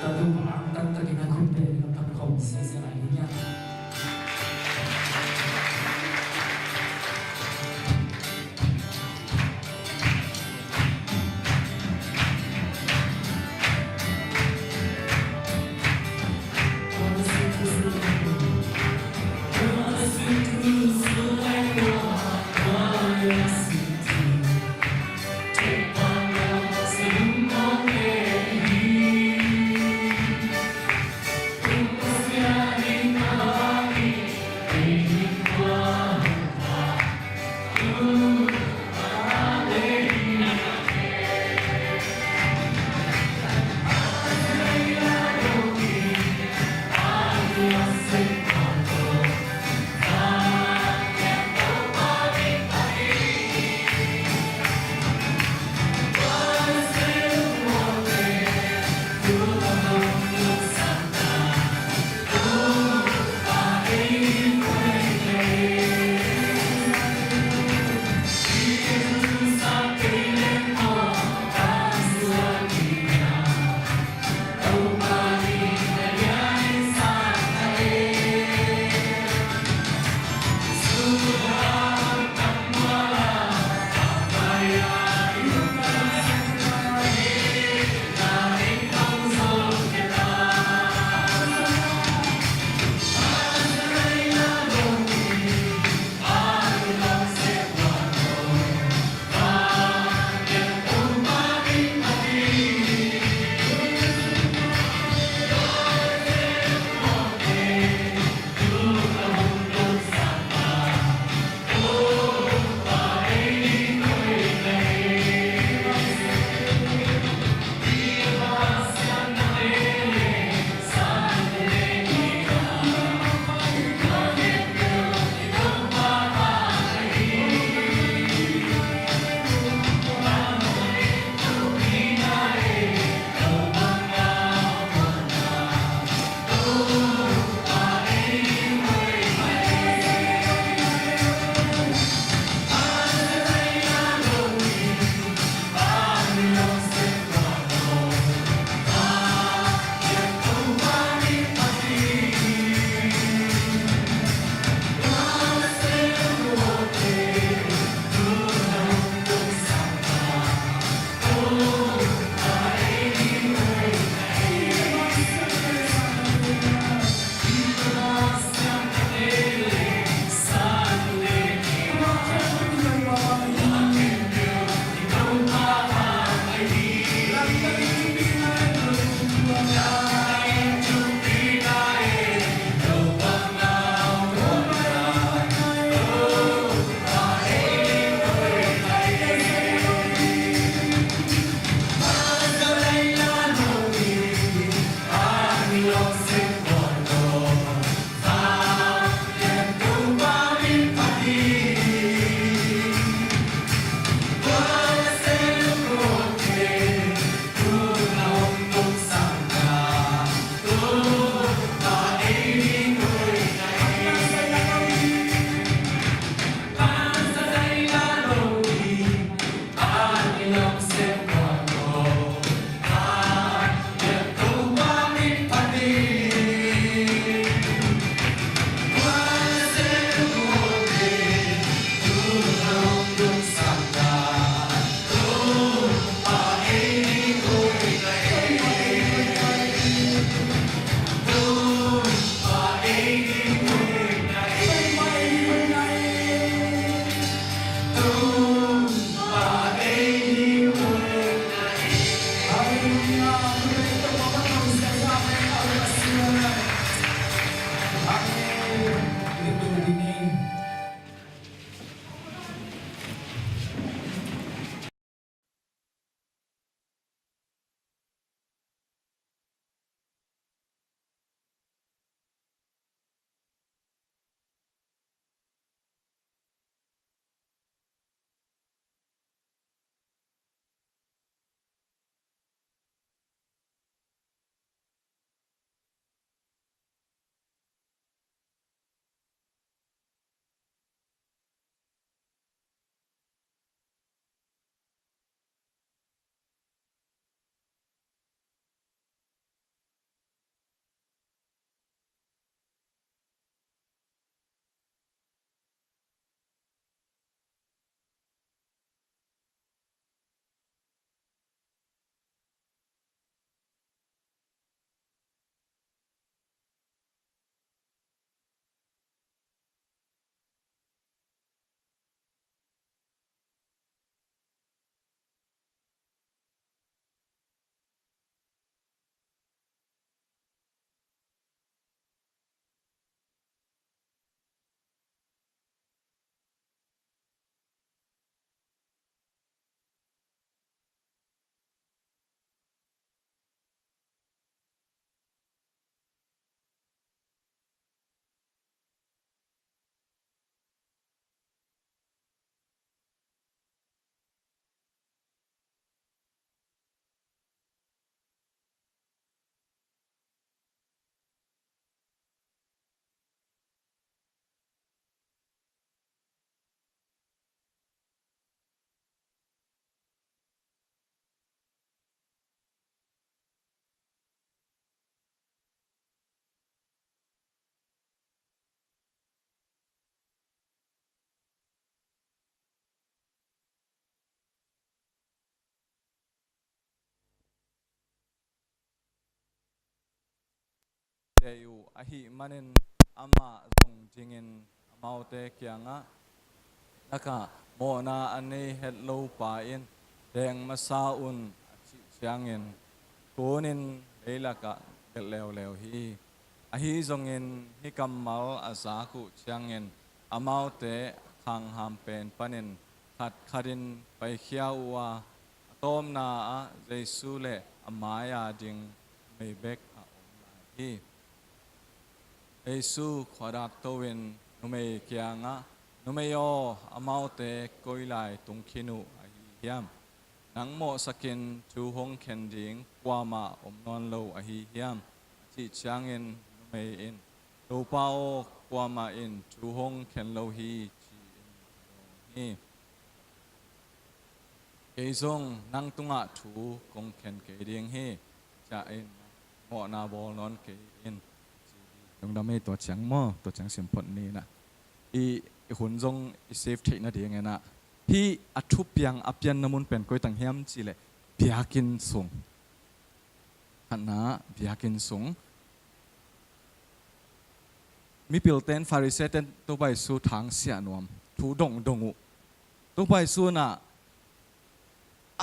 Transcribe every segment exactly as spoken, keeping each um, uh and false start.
Topa, a taktakin a khut beng lamdang khawm sese lai ni. thei uh ahih manin amah zong dingin amaute kiangah, "Lakah mawhna a nei het lo pa in deng masa un," a cih ciangin, "Tunin leilakah gelh leuleu hi. Ahi zongin hih kammal a zak uh ciangin amaute a khangham pen panin khatkhatin paikhia uh a, a tawpna ah Jesu le a mai-a ding numei bek a om lai hi." Jesu khuadak to-in numei kiangah, "Numei aw, amaute koi lai tung khin uh ahi hiam? Nang mawhsakin thu hong khen ding kuamah om nawn lo ahi hiam?" a cih ciangin numei in, "Topa aw, kuamah in thu hong khen lo hi," ci-in a dawng hi. "Kei zong nang tungah thu kong khen kei ding hi," ci-in mawhna bawl nawn kei in. Lungdam ei, tua ciang maw, tua ciang sim phot ni na. I, i hun zong i save theih nadingin ah, hih a thupiang a pianna mun pen koi tang hiam cih leh biakinn sung. Khatna, biakinn sung. Mipilten, Pharisee-ten Topa Jesu thangsiah nuam, thu dongdong uh. Topa Jesu in ah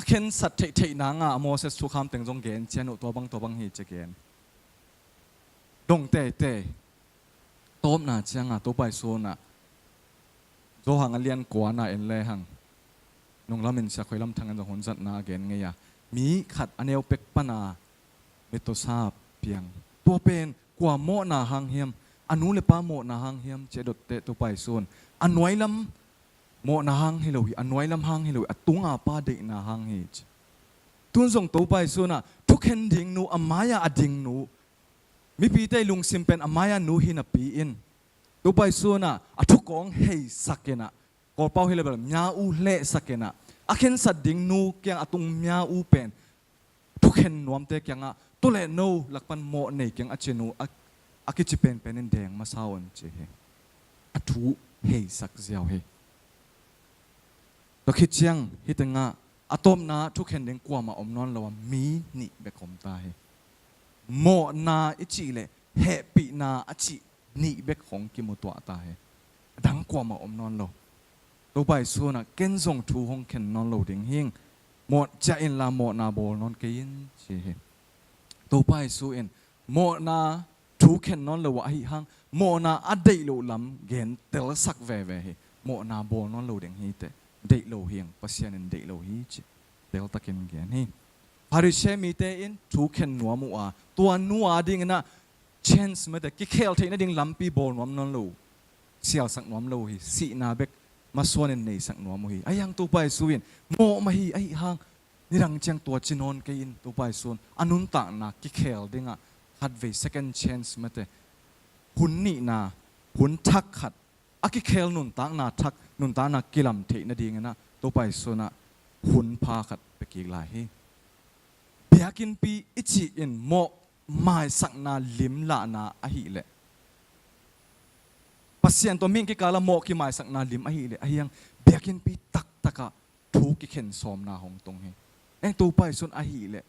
a khensat theihtheih nanga a Moses thukham teng zong gen cian uh, tua bang, tua bang hi ci gen. Dong teitei. Tawpna cianga Topa Jesu in ah, Johan a lian kuana en lehang, nunglamin Sia Khoi Lam Thang in zong hun zatna a gen ngei a, mi khat a neu pek pana mitawsa piang. Tua pen kua mawhna hang hiam? A nu le pa mawhna hang hiam? Ci-a dot teh Topa Jesu in a nuailam mawhna hang hi lo hi, a nuailam hang hi lo hi, a tunga pa deihna hang hi ci. Tun zong Topa Jesu in ah thukhen ding nu, a mai-a a ding nu, mipite lungsim pen a mai-a nu hi napi in, Topa Jesu in ah a thukawng heisak in ah, Kawlpau hi leh bel mya-u lehsak in ah, a khensat ding nu kiang a tung mya-u pen thukhen nuamte kiangah, "Tua leh no lak pan mawh nei keng," a ci nu a, a kici penpen in deng masa un ci hi. A thu heisak ziau hi. Tua khit ciang hih tengah a tawpna thukhen ding kuamah om nawn lo a, mi nih bek om ta hi. Mawhna i cih leh hehpihna a cih nih bek hong kimutuah ta hi. A dang kuamah om nawn lo. Topa Jesu in ah, "Ken zong thu hong khen nawn lo ding hing. Mawh ciah inla mawhna bawl nawn kei in," ci hi. Topa Jesu in mawhna thu khen nawn lo ah ahi hang, mawhna a deih loh lam gen telsak veve hi. Mawhna bawl nawn lo ding hi teh, deih lo hi hang, Pasian in deih lo hi ci teltakin gen hi. Pharisee mite in thu khen nuam uh a, tua nu a dingin ah chance mate, kikhel theih nading lampi bawl nuam nawn lo, sialsak nuam lo hi. Sihna bek masuanin neisak nuam uh hi. Ahi hang Topa Jesu in mawh mah hi, ahi hang nidang ciang tua ci nawn kei in, Topa Jesu in a nuntakna kikhel dingah khatvei second chance mate, hun nihna, hun thak khat, a kikhel nuntakna thak, nuntakna kilam theih nadingin ah Topa Jesu in ah hun pha khat pia kik lai hi. Biakinnpi i cih in mawh maisakna limlahna ahih leh, Pasian tawh mihing kikala mawh kimaisakna lim ahih leh, ahi hang biakinnpi taktakah thu kikhen sawmna hong tung hi. Eng Topa Jesu in ahih leh,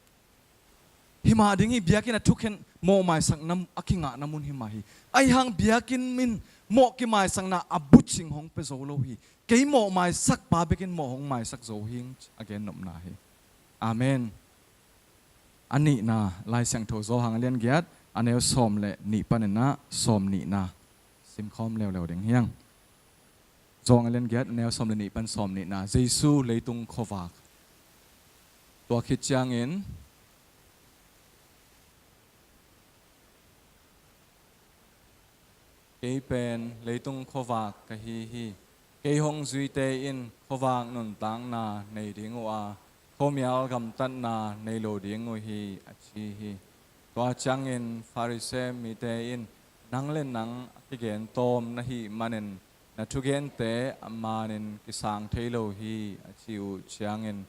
hi mah ding hi, biakinn a thukhen mawh maisakna a kingahna mun hi mah hi. Ahi hang biakinn in mawh kimaisakna a bucing hong pia zo lo hi. Kei mawh maisak pa bekin mawh hong maisak zo hing a gennopna hi. Amen. A nihna, Lai Siangtho Johan a lian giat, a neu sawm le nih panin ah sawm nihna simkhawm leuleu ding hiang. Johan a lian giat, a neu sawm le nih pan sawm nihna. Jesu leitung khuavak. Tua khit ciangin, "Kei pen leitung khuavak ka hi hi. Kei hong zuite in khuavak nuntakna nei ding uh a, khuamial gamtatna nei lo ding uh hi," a ci hi. Tua ciangin Pharisee mite in, "Nang le nang a kigen tawm na hih manin na thugente a manin kisang thei lo hi," a ci uh ciangin,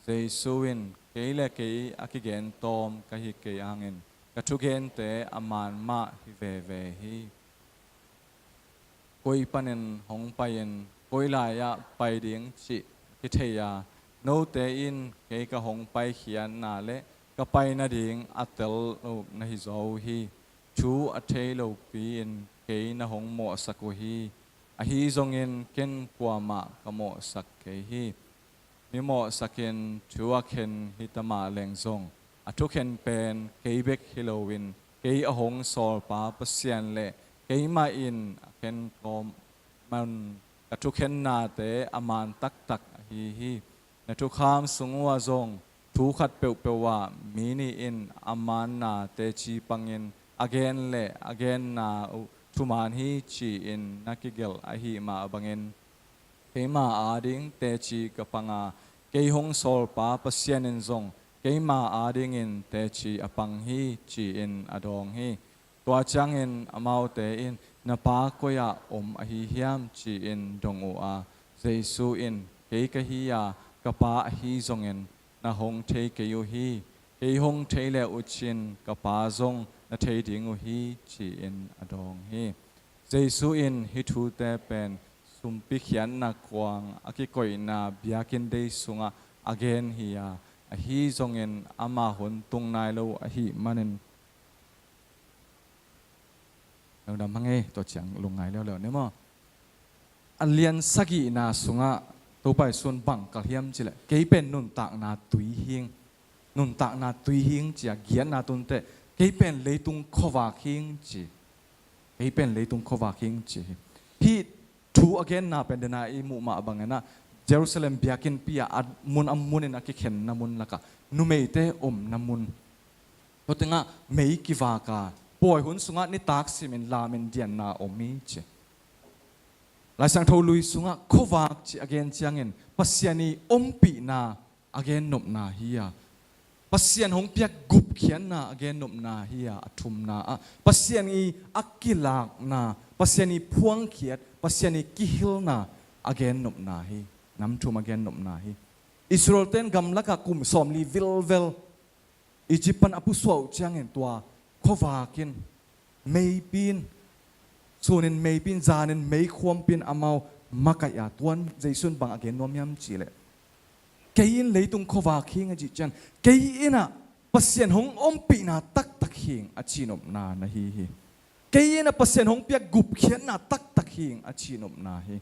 Jesu in, "Kei le kei a kigen tawm ka hi kei hangin ka thugente a man mah hi veve hi. Koi panin hong pai-in koi lai-ah pai ding cih kithei a, note in kei ka hong paikhiatna le ka pai nading a tel lo na hi zaw uh hi. thu a thei lopi-in kei na hong mawhsak uh hi. Ahi zongin ken kuamah ka mawhsak kei hi. Mi mawhsakin thu a khen hi ta mah leng zong, a thukhen pen kei bek hi loin, kei a hong sawlpa Pasian le keimah in a khen kawm man ka thukhennate a man taktak ahi hi. Na thukham sung uh ah zong thu khat peuhpeuh ah mi nih in a manna teci pangin a gen le a genna uh thuman hi ci-in na kigelh ahih mah bangin, keima ading teci ka pang a, kei hong sawlpa Pasian in zong keima adingin teci a pang hi ci-in a dawng hi. Tua ciangin amaute in, "Na pa koi-ah om ahi hiam?" ci-in dong uh a, Jesu in, "Kei ka hi a, ka pa ahi zongin na hong thei kei uh hi. Kei hong thei le uh cin ka pa zong na thei ding uh hi," ci-in a dawng hi. Jesu in hih thute pen sumpi khiatna kuang a kikoihna biakinn dei sungah a gen hi a, ahi zongin ama hun tung nai lo ahih manin, lungdam hang ei, tua ciang lungngai leuleu ni maw? A lian sagihna sungah Topa Jesu in bang kalh hiam cih leh, "Kei pen nuntakna tui hing, nuntakna tui hing," ci-a giatna tun teh, "Kei pen leitung khuavak hing," ci. "Kei pen leitung khuavak hing," ci hi. Hih thu a genna pen dena i muh mah bangin ah, Jerusalem biakinnpi ah a mun a munin a kikhenna mun lakah numeite omna mun. Tua tengah mei kivak a, pawi hun sungah nitak simin lamin dianna om hi ci. Lai Siangtho lui sungah khuavak cih a gen ciangin Pasian ii ompihna a gennopna hi a, Pasian hong piak gupkhiatna a gennopna hi a, a thumna ah Pasian ii a kilakna, Pasian ii phuangkhiat, Pasian ii kihilna a gennopna hi. Nam thum a gennopna hi. Israel-te in gamlakah kum sawmli vilvel Egypt pan a pusuah uh ciangin tua khuavak in, meipi in, sunin meipi in, zanin meikhuampi in amau makaih a, tuan Jesu in bang a gen nuam hiam cih leh, "Kei in leitung khuavak hing," a cih ciang, "Kei in ah Pasian hong ompihna taktak hing," a cihnopna na hi hi. "Kei in ah Pasian hong piak gupkhiatna taktak hing," a cihnopna hi.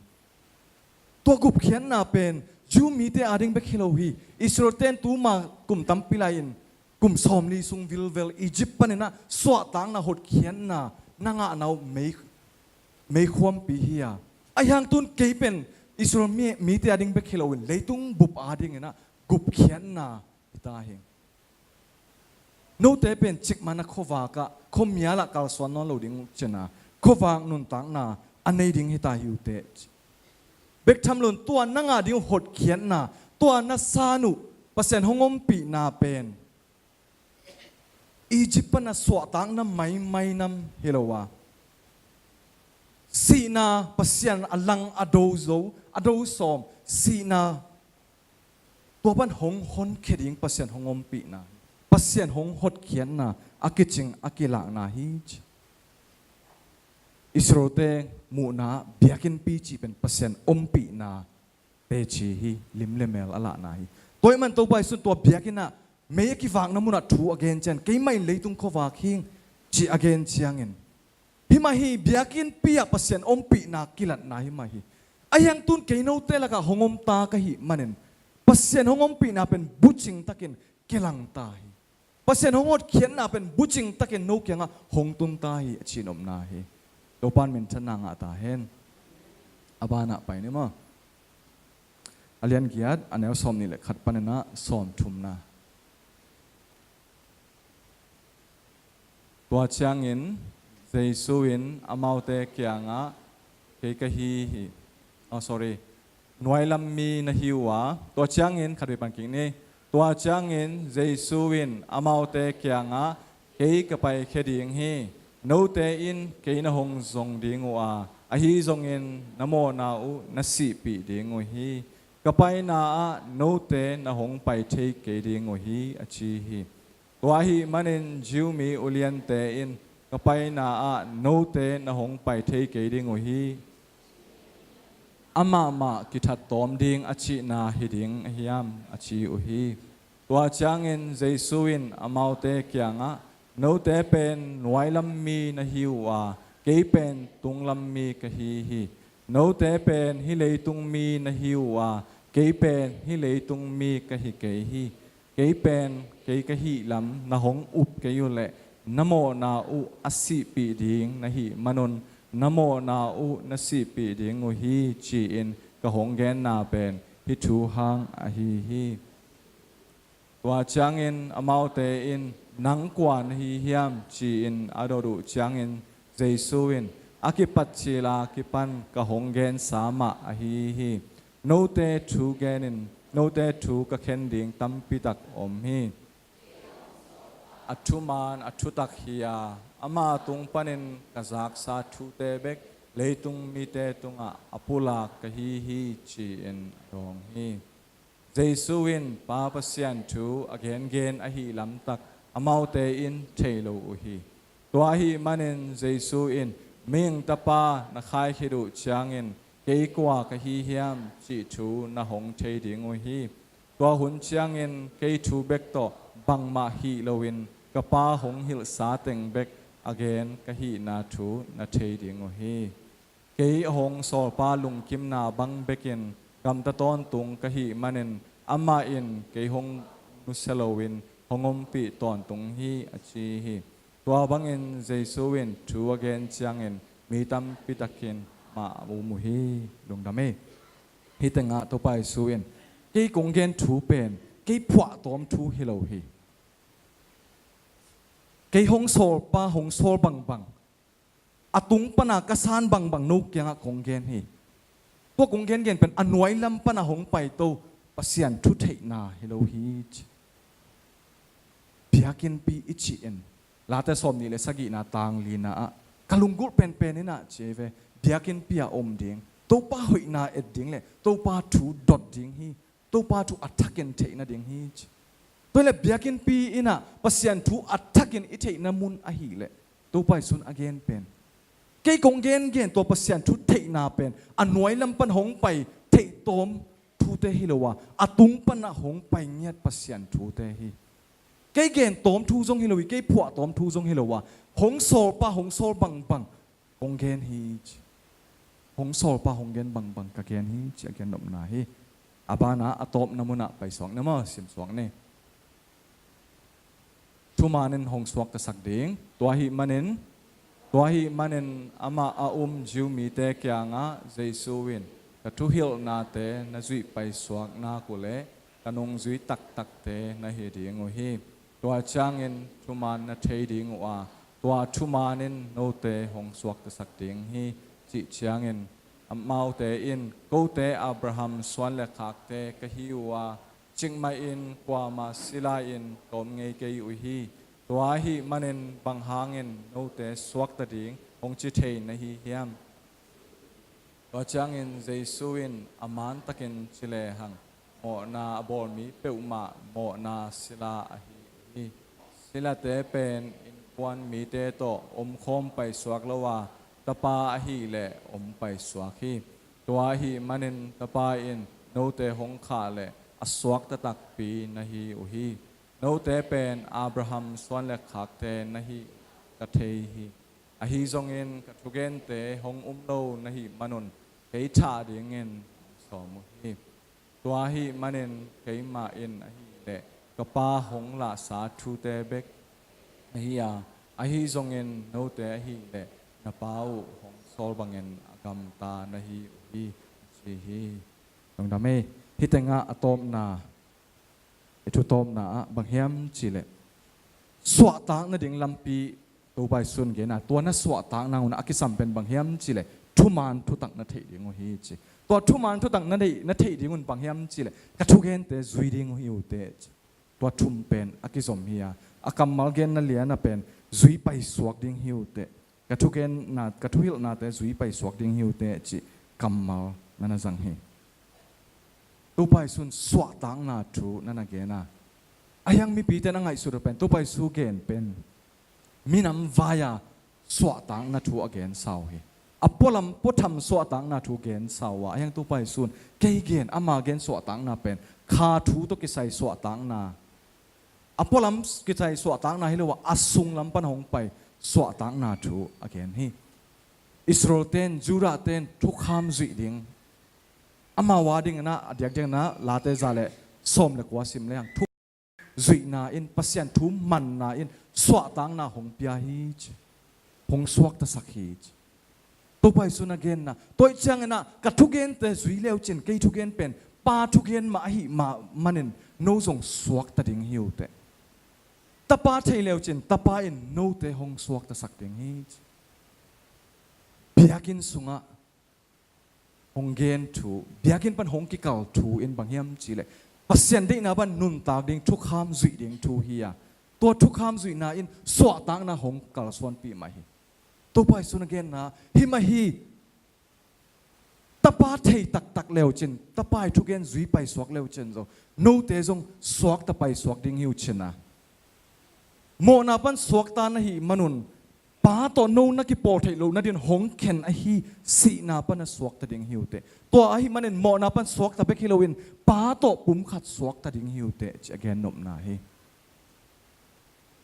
Tua gupkhiatna pen Jew mite ading bek hi lo hi. Israel-te in tuma kum tampi lai-in, kum sawmli sung vilvel Egypt panin ah suahtakna, hotkhiatna na ngahna uh mei, meikhuampi hi a, ahi hang tun kei pen Israel mi, mite ading bek hi loin leitung bup adingin ah gupkhiatna hi ta hi. Note pen cikmah na khuavak ah, khuamial ah kalsuan nawn lo ding uh cin a, khuavak nuntakna a nei ding hi ta hi uh teh. Bek tham loin tua na ngah ding uh hotkhiatna, tua na san uh Pasian hong ompihna pen Egypt pan a suahtakna maimai nam hi lo a, sihna, Pasian a lang a do zo, a do sawm, sihna, tua pan hong honkhia ding Pasian hong ompihna, Pasian hong hotkhiatna a kicing a kilakna hi ci. Israel-te muhna biakinnpi cih pen Pasian ompihna teci hi, lim le mel a lahna hi. Tua ahih man Topa Jesu in tua biakinn ah mei a kivakna munah thu a gen ciang, "Keimah in leitung khuavak hing," ci a gen ciangin, himah hi, biakinnpi ah Pasian ompihna kilatna himah hi. Ahi hang tun kei note lakah hong om ta ka hih manin, Pasian hong ompihna pen bucing takin kilang ta hi. Pasian hong hotkhiatna pen bucing takin no kiangah hong tun ta hi, a cihnopna hi. Topa in minthanna ngah ta hen. A banah pai ni maw? A lian giat, a neu sawmnih le khat panin ah sawmthumna. Tua ciangin Jesu in amaute kiangah, "Kei ka hi hi." Oh, sorry. "Nuailam mi na hi uh a." Tua ciangin, khat vei pan kik ni. Tua ciangin Jesu in amaute kiangah, "Kei ka paikhia ding hi. Note in kei na hong zong ding uh a, ahi zongin na mawhna uh na sihpih ding uh hi. Ka paina ah note na hong pai thei kei ding uh hi," a ci hi. Tua ahih manin Jew mi uliante in, "Ka paina ah note na hong pai thei kei ding uh hi. Amah mah kithat tawm ding a cihna hi ding a hiam?" a ci uh hi. Tua ciangin Jesu in amaute kiangah, Note pen nuailam mi na hi uh a, kei pen tunglam mi ka hi hi. Note pen hih leitung mi na hi uh a, kei pen hih leitung mi ka hi kei hi. Kei pen kei ka hih lam na hong up kei uh leh na mawhna uh a sihpih ding na hih manun na mawhna uh na sihpih ding uh hi, ci-in ka hong genna pen hih thu hang ahi hi. Tua ciangin amaute in, "Nang kua na hi hiam?" ci-in a dot uh ciangin Jesu in, "A kipat cila kipan ka hong gensa mah ahi hi. Note thu genin note thu ka khen ding tampi tak om hi. A thuman a thutak hi a, ama tung panin ka zaksa thute bek leitung mite tungah a pulak ka hi hi," ci-in a dawng hi. Jesu in Pa Pasian thu a gengen ahih lamtak amaute in thei lo uh hi. Tua ahih manin Jesu in, "Mihing Tapa na khaikhit uh ciangin kei kua ka hi hiam cih thu na hong thei ding uh hi. Tua hun ciangin kei thu bek tawh bangmah hih loin ka Pa hong hilhsa teng bek a gen ka hihna thu na thei ding uh hi. Kei a hong sawlpa lungkimna bang bekin gamta tawntung ka hih manin amah in kei hong nusia loin hong ompih tawntung hi," a ci hi. Tua bangin Jesu in thu a gen ciangin mi tampi takin mah a um uh hi. Lungdam hi. Hih tengah Topa Jesu in, "Kei kong gen thu pen kei phuahtawm thu hi lo hi. Kei hong sawlpa hong sawl bangbang, a tung pana ka san bangbang no kiangah kong gen hi. Tua kong gengen pen a nuailam pana hong paito Pasian thu theihna hi lo hi," ci. Biakinnpi i cih in, Late sawmnih le sagihna tang lina ah ka lunggulh penpen in ah ci ei ve, biakinnpi ah om ding, Topa hoihna et ding le Topa thu dot ding hi. Topa thu a thakin theih nading hi, ci. Tua hileh biakinnpi in ah Pasian thu a thakin i theihna mun ahih leh Topa Jesu in a gen pen, "Kei kong gengen tua Pasian thu theihna pen a nuailam pan hong pai theihtawm thute hi lo a, a tung panah hong pai ngiat Pasian thute hi. Kei gentawm thu zong hi lo hi, kei phuahtawm thu zong hi lo a, hong sawlpa hong sawl bangbang kong gen hi," ci. "Hong sawlpa hong gen bangbang ka gen hi," ci a gen nopna hi. A banah a tawpna munah paisuak ni maw, simsuak ni. Thumanin hong suaktasak ding. Tua ahih manin, tua ahih manin amah a um Jew mite kiangah Jesu in, "Ka thuhilhnate na zuih paisuak nak uh leh ka nungzui taktakte na hi ding uh hi. Tua ciangin thuman na thei ding uh a, tua thuman in note hong suaktasak ding hi," cih ciangin amaute in, "Kote Abraham suan le khakte ka hi uh a, cikmahin kuama sila in ka om ngei kei uh hi. Tua ahih manin bang hangin note suakta ding hong ci thei na hi hiam?" Tua ciangin Jesu in a mantakin ci lehang, "Mawhna a bawl mi peuhmah mawhna sila ahi hi. Silate pen innkuan mite tawh omkhawm paisuak lo a, Tapa ahih leh om paisuak hi. Tua ahih manin Tapa in note hong khah leh a suakta takpi na hi uh hi. Note pen Abraham suan le khakte na hi ka thei hi. Ahi zongin ka thugente hong um lo na hih manun kei thah dingin hong sawm uh hi. Tua ahih manin keimah in ahih leh ka Pa hong lahsa thute bek na hi a, ahi zongin note ahih leh na Pa uh hong sawl bangin a gamta na hi uh hi," a ci hi. Lungdam ei. Hih tengah a tawpna, i thu tawpna ah bang hiam cih leh, suahtak nading lampi Topa Jesu in gen a, tua na suahtak nang un a kisam pen bang hiam cih leh thuman thutak na theih ding uh hi, ci. Tua thuman thutak na theih, na theih ding un bang hiam cih leh ka thugente zui ding uh hi uh teh, ci. Tua thum pen a kizom hi a, a kammal genna lian ah pen zui paisuak ding hi uh teh, ka thugenna, ka thuhilhnate zui paisuak ding hi uh teh, cih kammal na na zang hi. Topa Jesu in suahtakna thu na na gen a, ahi hang mipite na ngaihsut uh pen Topa Jesu gen pen minam vai-a suahtakna thu a gensa uh hi. A pualam puatham suahtakna thu gensa uh a, ahi hang Topa Jesu in kei gen, ama gen suahtakna pen kha thu tawh kisai suahtakna a pualam kitai suahtakna hi lo a, a sunglam pan hong pai suahtakna thu a gen hi. Israel ten, Judah ten thukham zuih ding, amau a ding inah a diakdiak inah Late za le sawm le kua sim le hang, thu zuihna in, Pasian thu manna in suahtakna hong pia hi ci, hong suaktasak hi ci. Topa Jesu na genna, tua ih ciang inah ka thugente zui leucin, kei thugen pen Pa thugen mah ahi mah manin no zong suakta ding hi uh teh. Tapa thei leucin Tapa in note hong suaktasak ding hi ci. Biakinn sungah hong gen thu, biakinn pan hong kikal thu in bang hiam cih leh Pasian deihna pan nuntak ding, thukham zuih ding thu hi a, tua thukham zuihna in suahtakna hong kalsuanpih mah hi. Topa Jesu na genna hi mah hi. Tapa thei taktak leucin, Tapa ih thugen zui paisuak leucin zong note zong suakta paisuak ding hi uh cin a, mawhna pan suakta na hih manun Pa tawh no na kipawl theih loh nadin hong khen ahi sihna pan a suakta ding hi uh teh. Tua ahih manin mawhna pan suakta bek hi loin Pa tawh pumkhat suakta ding hi uh teh ci a gen nopna hi.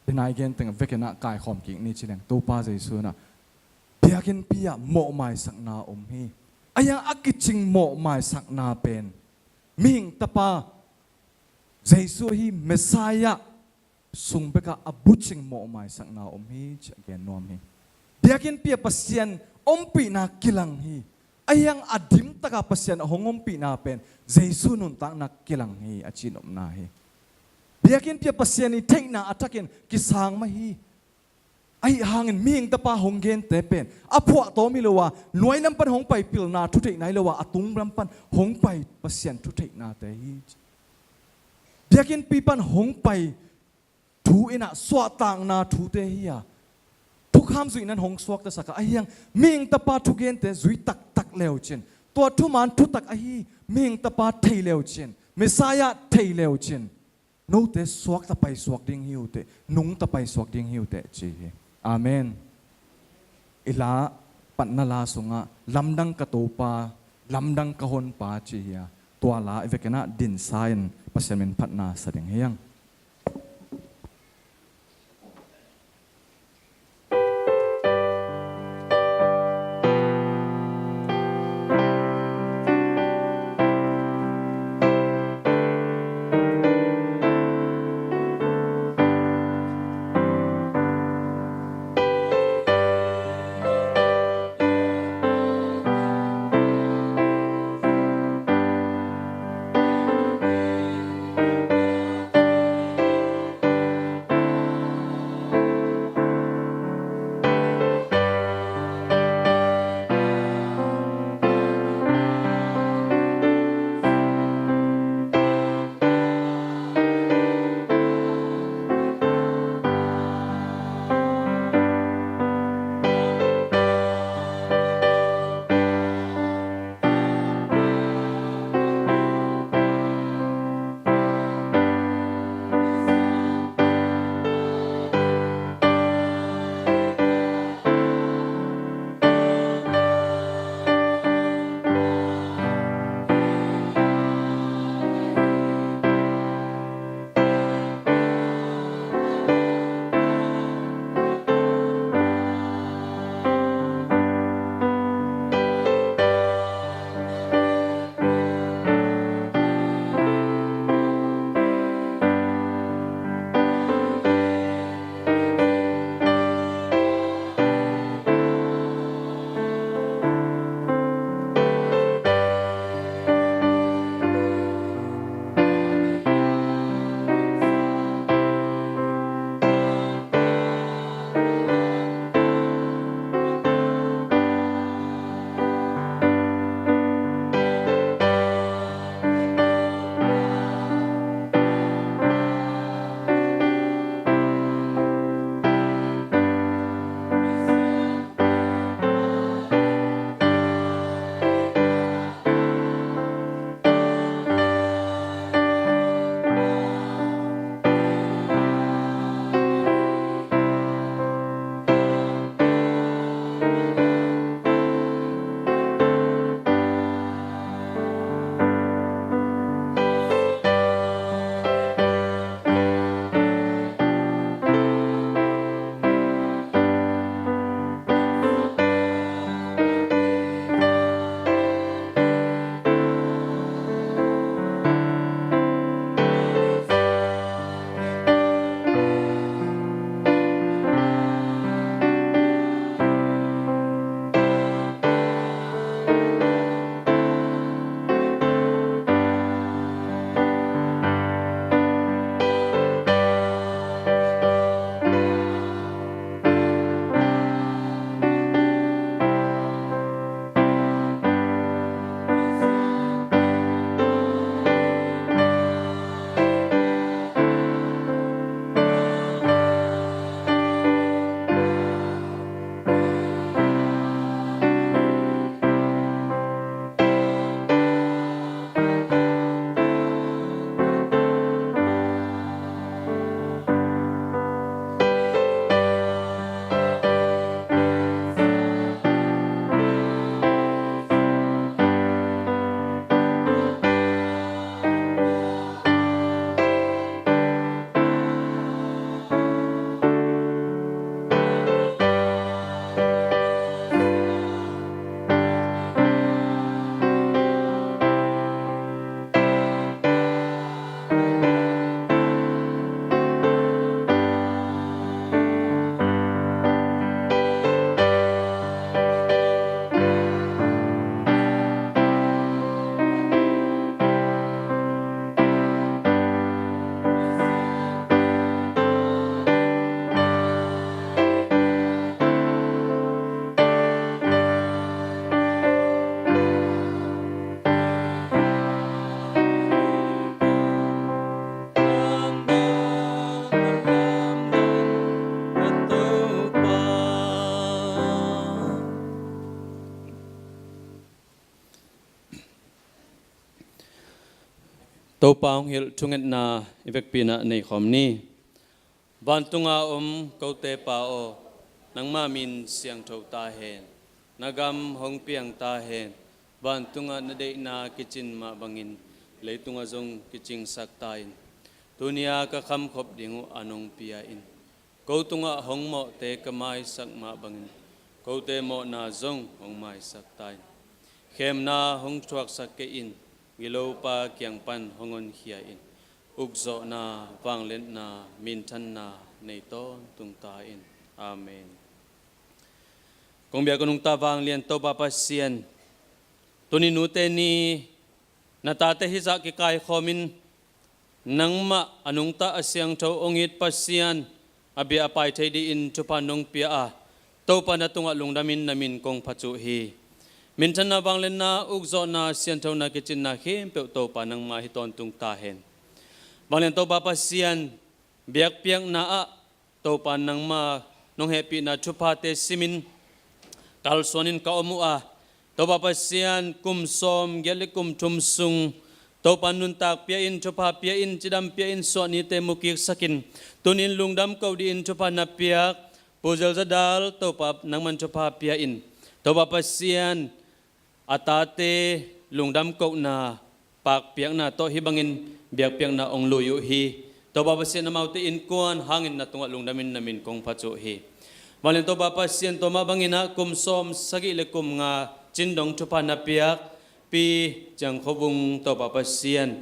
Denai gen teng vek inah kaikhawm kik ni ci leng, Topa Jesu inah biakinnpi ah mawhmaisakna om hi. A hiang a kicing mawhmaisakna pen mihing Tapa Jesu ahi Messiah sung bekah a bucing mawhmaisakna om hi ci a gen nuam hi. Biakinnpi ah Pasian ompihna kilang hi. A hiang a dimtakah Pasian a hong ompihna pen Jesu nuntakna kilang hi a ci nopna hi. Biakinnpi ah Pasian ih theihna a thakin kisang mah hi. Ahi hangin mihing Tapa hong gente pen a phuahtawm hi lo a, nuailam pan hong pai pilna thutheihna hi lo a, a tunglam pan hong pai Pasian thutheihnate hi. Biakinnpi pan hong pai thu inah suahtakna thute hi a, thukham zuihna in hong suaktasak a, a hiang mihing Tapa thugente zui taktak leucin, tua thuman thutak ahi mihing Tapa thei leucin, Messiah thei leucin note suakta paisuak ding hi uh teh, nungta paisuak ding hi uh teh ci hi. Amen. I la, patna la sungah Lamdang ka Topa, Lamdang ka Honpa ci hi a, tua la i vek inah dinsa in Pasian min phatna sa ding hi hang. Topa hong hilh thungetna i vekpi-in ah nei khawm ni. Vantunga om kote Pa aw, nangma min siangtho ta hen. Na gam hong piang ta hen. Vantungah na deihna kicin mah bangin leitungah zong kicingsak ta in. Tuni-a ka khamkhop ding uh an hong pia in. Ko tungah hong mawhte ka maisak mah bangin kote mawhna zong hong maisak ta in. Khemna hong thuaksak kei in. Gilopa kiang pan hong honkhia in. Ukzawhna, vangliatna, minthanna nei tawntung ta in. Amen. Kong biak a nungta vanglian Topa Pasian, tuni nute ni na tate hizah kikaikhawmin, nangmah a nungta a siangtho hong it Pasian, a bia a pai thei dingin thupha nong pia a, Topa na tungah lungdamin na min kong phat uh hi. Minthanna, vangliatna, ukzawhna, sianthona, kicinna khempeuh Topa nangmah hi tawntung ta hen. Vanglian Topa Pasian, biakpiakna ah Topa nangma nong hehpihna thuphate simin kalsuanin ka om uh a, Topa Pasian, kum sawm giat le kum thum sung Topa nuntak pia in, thupha pia in, cidam pia in, suahnite mukiksakin, tunin lungdam ko dingin thupha na piak Pu Zelzadal, Topa nangman thupha pia in. Topa Pasian, a tate lungdam kohna, pakpiakna tawh hih bangin biakpiakna hong lui uh hi. Topa Pasian, amaute innkuan hangin na tungah lungdamin na min kong phat uh hi. Vanglian Topa Pasian, tua mah bangin ah kum sawm sagih le kum nga cin dong thupha na piak Pi Ciang Kho Vung, Topa Pasian,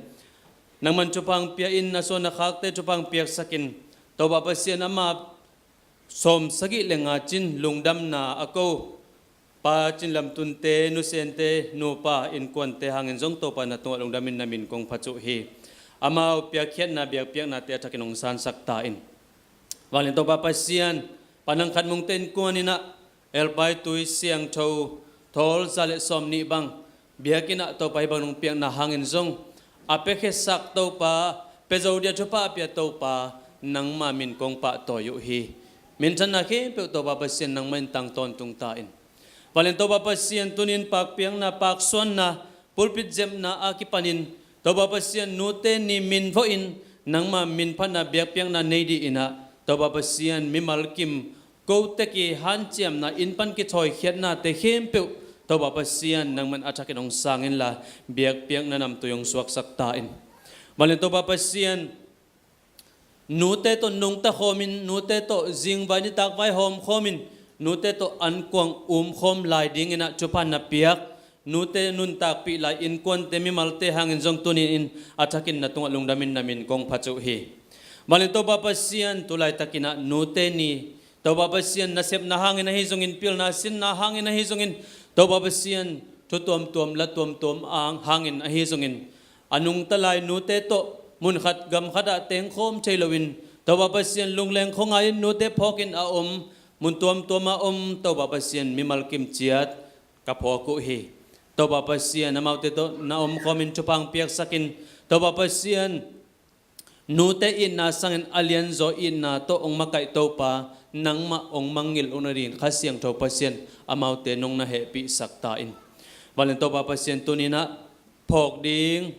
nangman thupha hong pia in, a suan a khakte thupha hong piaksakin. Topa Pasian, ama sawm sagih le nga cin lungdamna a ko Pa Cin Lam Tunte, Nu Sente, nupa innkuante hangin zong Topa na tungah lungdamin na min kong phat uh hi. Amau piakkhiatna, biakpiaknate a thakin hong sansak ta in. Vanglian Topa Pasian, Pa Nang Khat Mungte innkuan in ah Elpai Tui Siangtho thawl za le sawm nih bang biakinn ah Topa hih bang nong piakna hangin zong a piakhiatsak Topa, pia zo dia thupha a pia Topa, nangma min kong pahtawi uh hi. Minthanna khempeuh Topa Pasian nangmah in tang tawntung ta in. Vanglian Topa Pasian, tunin pakpiakna, paksuanna, pulpit zepna a kipanin Topa Pasian, nute ni min vawhin nangma min phatna, biakpiakna nei dingin ah Topa Pasian, mimal kim ko tek i hanciamna, inn pan kithawi khiatnate khempeuh Topa Pasian nangman a thakin hong sang inla, biakpiakna namtui hong suaksak ta in. Vanglian Topa Pasian, nute tawh nungta khawmin, nute tawh zingvai nitakvai hawm khawmin, nute tawh ankuang um khawm lai dingin ah thupha na piak nute nuntakpih lai innkuante, mimalte hangin zong tuni-in a thakin na tungah lungdamin na min kong phat uh hi. Vanglian Topa Pasian, tu laitakin ah nute ni Topa Pasian, nasepna hangin ahi zongin, pilna sinna hangin ahi zongin, Topa Pasian, thu tuamtuam, la tuamtuam ang hangin ahi zongin, a nungta lai nute tawh mun khat gam khatah tengkhawm thei loin, Topa Pasian, lungleng khuangai-in nute phawkin a om, mun tuamtuam a om Topa Pasian, mimal kim ciat ka phawk uh hi. Topa Pasian, amaute tawh na omkhawmin thupha hong piaksakin, Topa Pasian, nute itna sangin a lianzaw itna tawh hong makaih Topa, nangmah hong mangngilh uh nadingin Kha Siangtho Pasian, amaute nong na hehpihsak ta in. Vanglian Topa Pasian, tuni-in ah phawk ding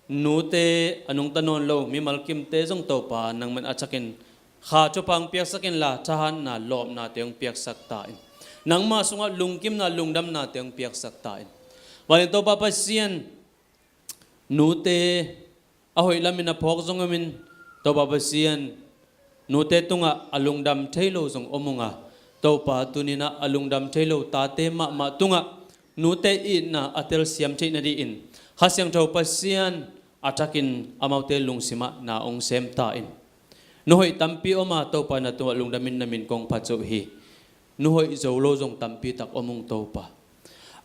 nute, a nungta nawn lo mimal kimte zong Topa nangman a thakin kha thupha hong piaksak inla, thahatna, lawpnate hong piaksak ta in. Nangma sungah lungkimna, lungdamnate hong piaksak ta in. Vanglian Topa Pasian, nute a hoih lamin a phawk zong omin, Topa Pasian, nute tungah a lungdam thei lo zong om ung a, Topa, tuni-in ah a lungdam thei lo tate mahmah tungah nute itna a telsiam theih nadingin Kha Siangtho Pasian, a thakin amaute lungsimah na hong sem ta in. Nu hoih tampi om a, Topa, na tungah lungdamin na min kong phat uh hi. Nu hoih zo lo zong tampi tak om ung, Topa.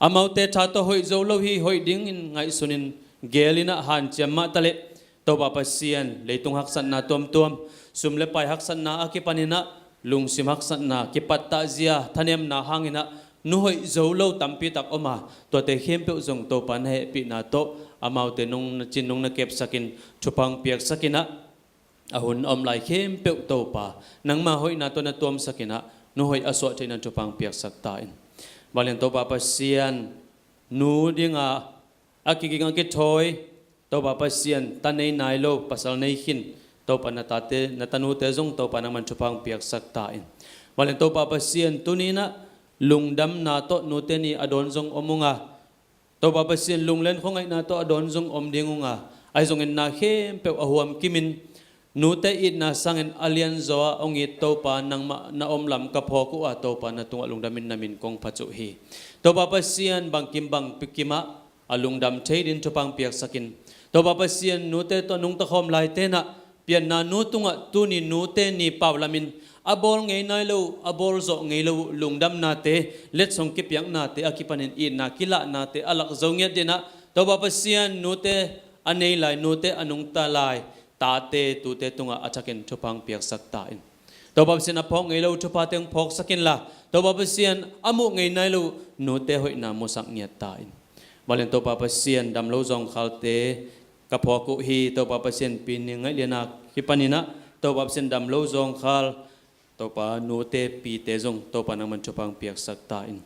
Amaute tha tawh hoih zo lo hi, hoih dingin ngaihsunin, gelin ah hanciam mah taleh, Topa Pasian, leitung haksatna tuamtuam, sum le pai haksatna a kipanin ah, lungsim haksatna, kipattahzia, thanemna hangin ah nu hoih zo lo tampi tak om a, tuate khempeuh zong Topa na hehpihna tawh amaute nong na cin, nong na kepsakin, thupha hong piaksakin ah, a hun a om lai khempeuh Topa, nangma hoihna tawh na tuamsakin ah, nu hoih a suah theihna thupha hong piaksak ta in. Vanglian Topa Pasian, nu dinga a kiging a kithawi, Topa Pasian, ta nei nai lo pasal nei khin, Topa na tate, na tanute zong Topa nangman thupha hong piaksak ta in. Mah leh Topa Pasian, tuni in ah lungdamna tawh nute ni a dawn zong om ung a, Topa Pasian, lunglen khuangaihna tawh a dawn zong om ding ung a, ahi zongin na khempeuh a huam kimin, nute itna sangin a lianzaw a hong it Topa nangmah na om lam ka phawk uh a, Topa na tungah lungdamin na min kong phat uh hi. Topa Pasian, bangkim bangkim ah a lungdam thei dingin thupha hong piaksak in. Topa Pasian, nute tawh nungta khawm laite in ah, pianna nu tungah tuni nute ni pau lamin, a bawl ngei nai lo, a bawl zawh ngei lo lungdamnate, letsong kipiaknate a kipanin itna kilahnate a lak zo ngiat dingin ah, Topa Pasian, nute a nei lai, nute a nungta lai tate tute tungah a thakin thupha hong piaksak ta in. Topa Pasian, a phawk ngei lo thuphate hong phawksak inla, Topa Pasian, a muh ngei nai lo nute hoihna musak ngiat ta in. Mah leh Topa Pasian, dam lo zawngkhalte ka phawk uh hi. Topa Pasian, Pi Ni Ngaih Lian a kipanin ah, Topa Pasian, dam lo zawngkhal, Topa, nute pite zong Topa nangman thupha hong piaksak ta in.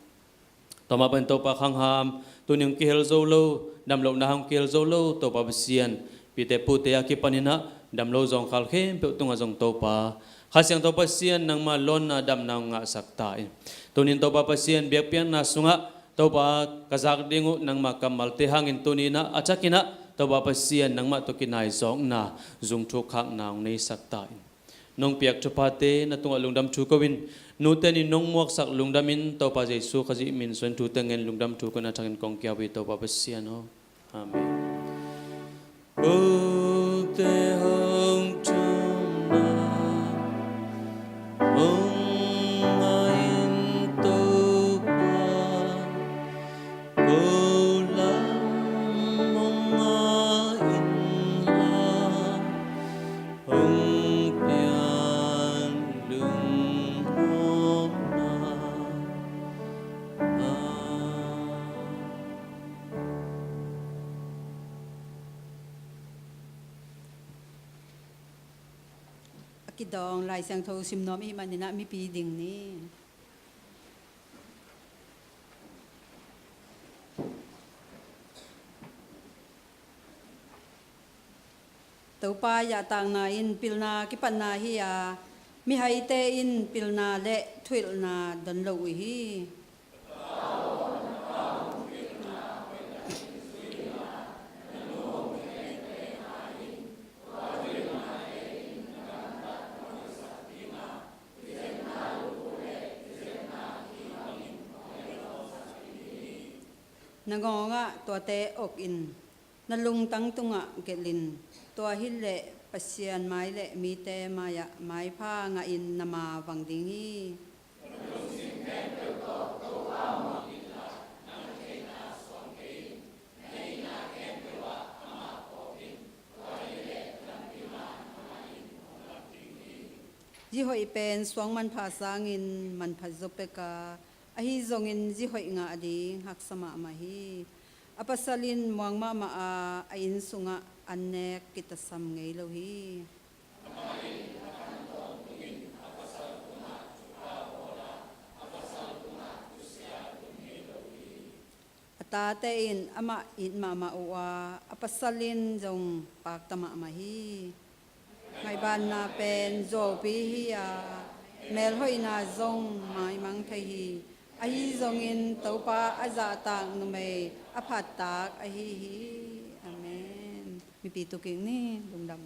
Tua mah bangin Topa, khangham tuni hong kihel zo lo, damlohna hong kihel zo lo, Topa Pasian, pite pute a kipanin ah dam lo zawngkhal khempeuh tungah zong Topa, Kha Siangtho Pasian, nangma lawnna damna hong ngahsak ta in. Tuni in Topa Pasian, biakpiakna sungah Topa, ka zak ding uh nangma kammalte hangin tuni in ah a thakin ah Topa Pasian, nangmah tawh kinai zawkna, zung thuk khakna hong neisak ta in. Nong piak thuphate na tungah lungdam thu ko in, nute ni nong muaksak lungdamin Topa Jesu Khazih min suangin thute ngen lungdam thu ko in, a thakin kong kiau hi, Topa Pasian aw. Amen. Kote hong thumna hong ngai in Topa, ko lam hong ngai in la, hong piang lungmawhna. A kidawng Lai Siangtho sim nuam i hih manin ah mipi ding ni. Topa zahtakna in pilna kipatna hi a, mihaite in pilna le thuhilhna don lo uh hi. Na ngawngah tuate ok in, na lungtang tungah gelh in, tua hileh Pasian mai le mite mai-ah maipha ngahin na ma vang ding hi. Zi hoih pen suang manpha sangin manpha zaw pek a, ahi zongin zi hoih ngah ding haksa mahmah hi. A pasal in muang mahmah a, a inn sungah an nek kitasam ngei lo hi. A tate in amah it mahmah uh a, a pasal in zong pakta mahmah hi. Ngaihbanna pen zuaupi hi a, melhoihna zong maimang thei hi. Ahi zongin Topa a zahtak numei a phattak ahi hi. Amen. Mipi tu kik ni, lungdam.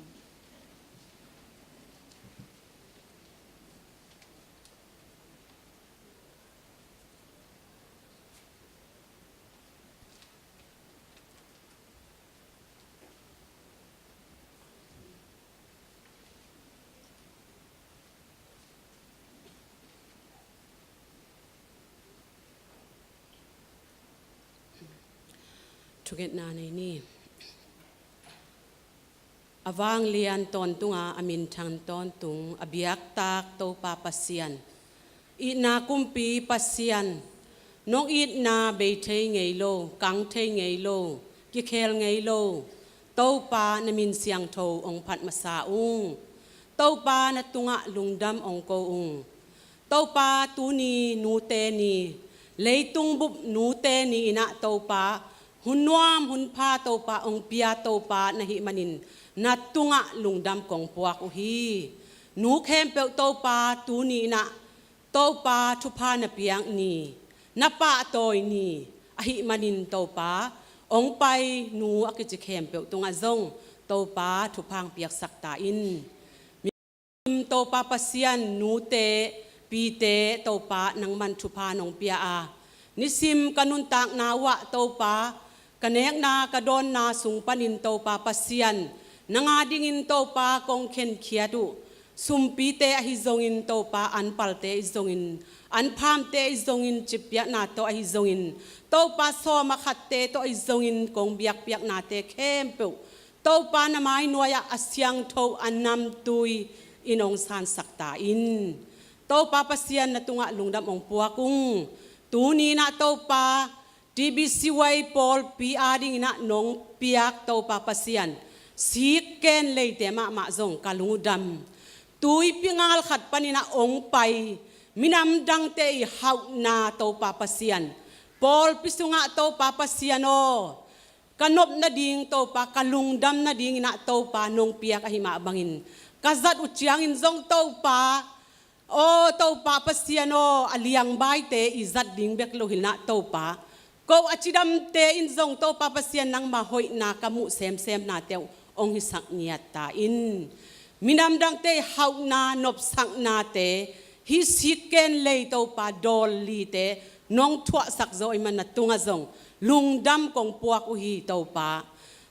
Thungetna nei ni. A vanglian tawntunga a minthang tawntung a biaktak Topa Pasian, itna kumpi Pasian, nong itna bei thei ngei lo, kang thei ngei lo, kikhel ngei lo, Topa na min siangtho hong phat masa ung. Topa na tungah lungdam hong ko ung. Topa tuni nute ni, leitung bup nute ni in ah Topa, hun nuam hun pha Topa hong pia Topa na hih manin na tungah lungdam kong puak uh hi. Nu khempeuh Topa tuni in ah Topa thupha na piak ni, na pahtawi ni, ahih manin Topa hong pai nu a kici khempeuh tungah zong Topa thupha hong piaksak ta in. Topa Pasian, nute, pite Topa nangman thupha nong pia a, nisim ka nuntakna uh ah Topa, ka nekna ka dawnna sung panin Topa Pasian, nang a dingin Topa kong khenkhiat uh sumpite ahi zongin Topa, anpalte ahi zongin, anphamte ahi zongin, cippiakna tawh ahi zongin, Topa sawm a khatte tawh ahi zongin kong biakpiaknate khempeuh Topa na mai nuai-ah a siangtho a namtui in hong sansak ta in. Topa Pasian na tungah lungdam hong puak ung. Tuni in ah Topa T B C Y pawlpi a dingin ah nong piak Topa Pasian, sik ken leite mahmah zong ka lung uh dam. Tuipi ngal khat panin ah hong pai minam dangte i hauhna Topa Pasian, pawlpi sungah Topa Pasian aw, ka nop nading Topa, ka lungdam nadingin ah Topa nong piak ahi mah bangin, ka zat uh ciangin zong Topa, aw Topa Pasian aw, a liangbaite i zat ding bek lo hi in ah Topa, ko a cidamte in zong Topa Pasian nangma hoihna ka muh semsemnate uh hong hisak ngiat ta in. Minam dangte i hauhna nopsaknate, hih sik ken lei Topa dawl lite nong thuahsak zaw ahih man na tungah zong lungdam kong puak uh hi Topa.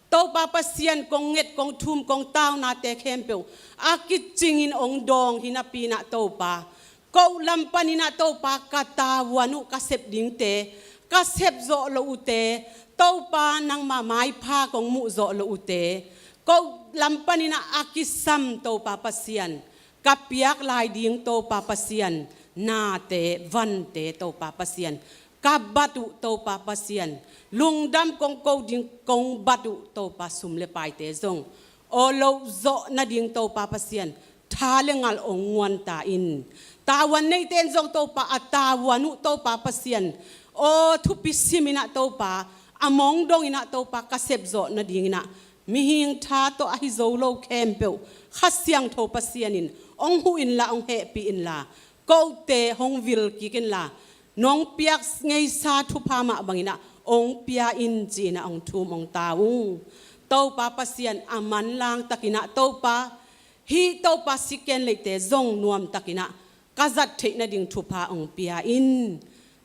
Topa Pasian, kong nget kong thum kong taunate khempeuh a kicingin hong dawng hi napi in ah Topa, ko lam panin ah Topa ka tavuan uh ka sep dingte, ka sep zawh loh uhte, Topa nangma maipha kong muh zawh loh uhte, ko lam panin ah a kisam Topa Pasian, ka piak lai ding Topa Pasian, nate, vante Topa Pasian, ka bat uh Topa Pasian, lungdam kong ko ding kong bat uh Topa sum le paite zong aw loh zawh nading Topa Pasian, tha le ngal hong nguan ta in. Tavuan neite in zong Topa a tavuan uh Topa Pasian, aw thupi simin ah Topa, a mong dongin ah Topa ka sep zawh nadingin ah, mihing tha tawh ahi zo lo khempeuh Kha Siangtho Pasian in hong huh inla, hong hehpih inla, kote hong vil kik inla, nong piak ngeisa thupha mah bangin ah hong pia in ci-in ah hong thum hong tau ung. Topa Pasian, a manlang takin ah Topa, hih Topa sik ken leite zong nuam takin ah ka zat theih nading thupha hong pia in.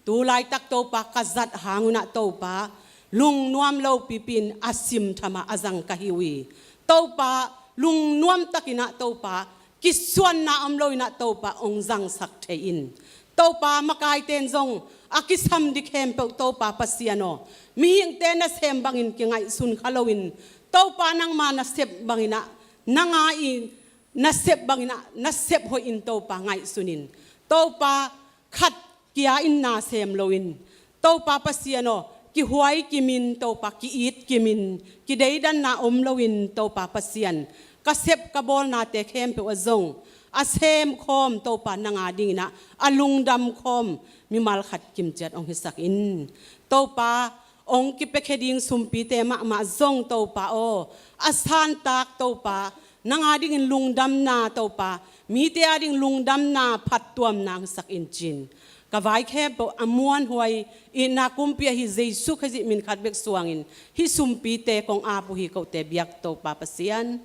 Tu laitak Topa ka zat hang un ah Topa, lungnuam lopipi in a simtham ah a zang ka hi uh hi. Topa, lungnuam takin ah Topa, kisuanna om lo in ah Topa hong zangsak thei in. Topa, makaite in zong a kisam ding khempeuh Topa Pasian aw, mihingte nasem bangin kingaihsun kha loin, Topa nangma nasep bangin ah, nang a i nasep bangin ah nasep hoih in Topa ngaihsun in. Topa, khat kia in na sem loin, Topa Pasian aw, kihuai kimin Topa, ki-it kimin, kideidanna om loin Topa Pasian, ka sep ka bawlnate khempeuh ah zong a semkhawm Topa nang a dingin ah a lungdam khawm mimal khat kimciat hong hisak in. Topa, hong kipiakhia ding sumpite mahmah zong Topa aw, a santak Topa, nang a dingin lungdamna Topa, mite a ding lungdamna phattuamna hong sak in ci-in, ka vai khempeuh a muanhuai, itna kumpi ahi Jesu Khazih min khat bek suangin hih sumpite kong ap uh hi, kote biak Topa Pasian.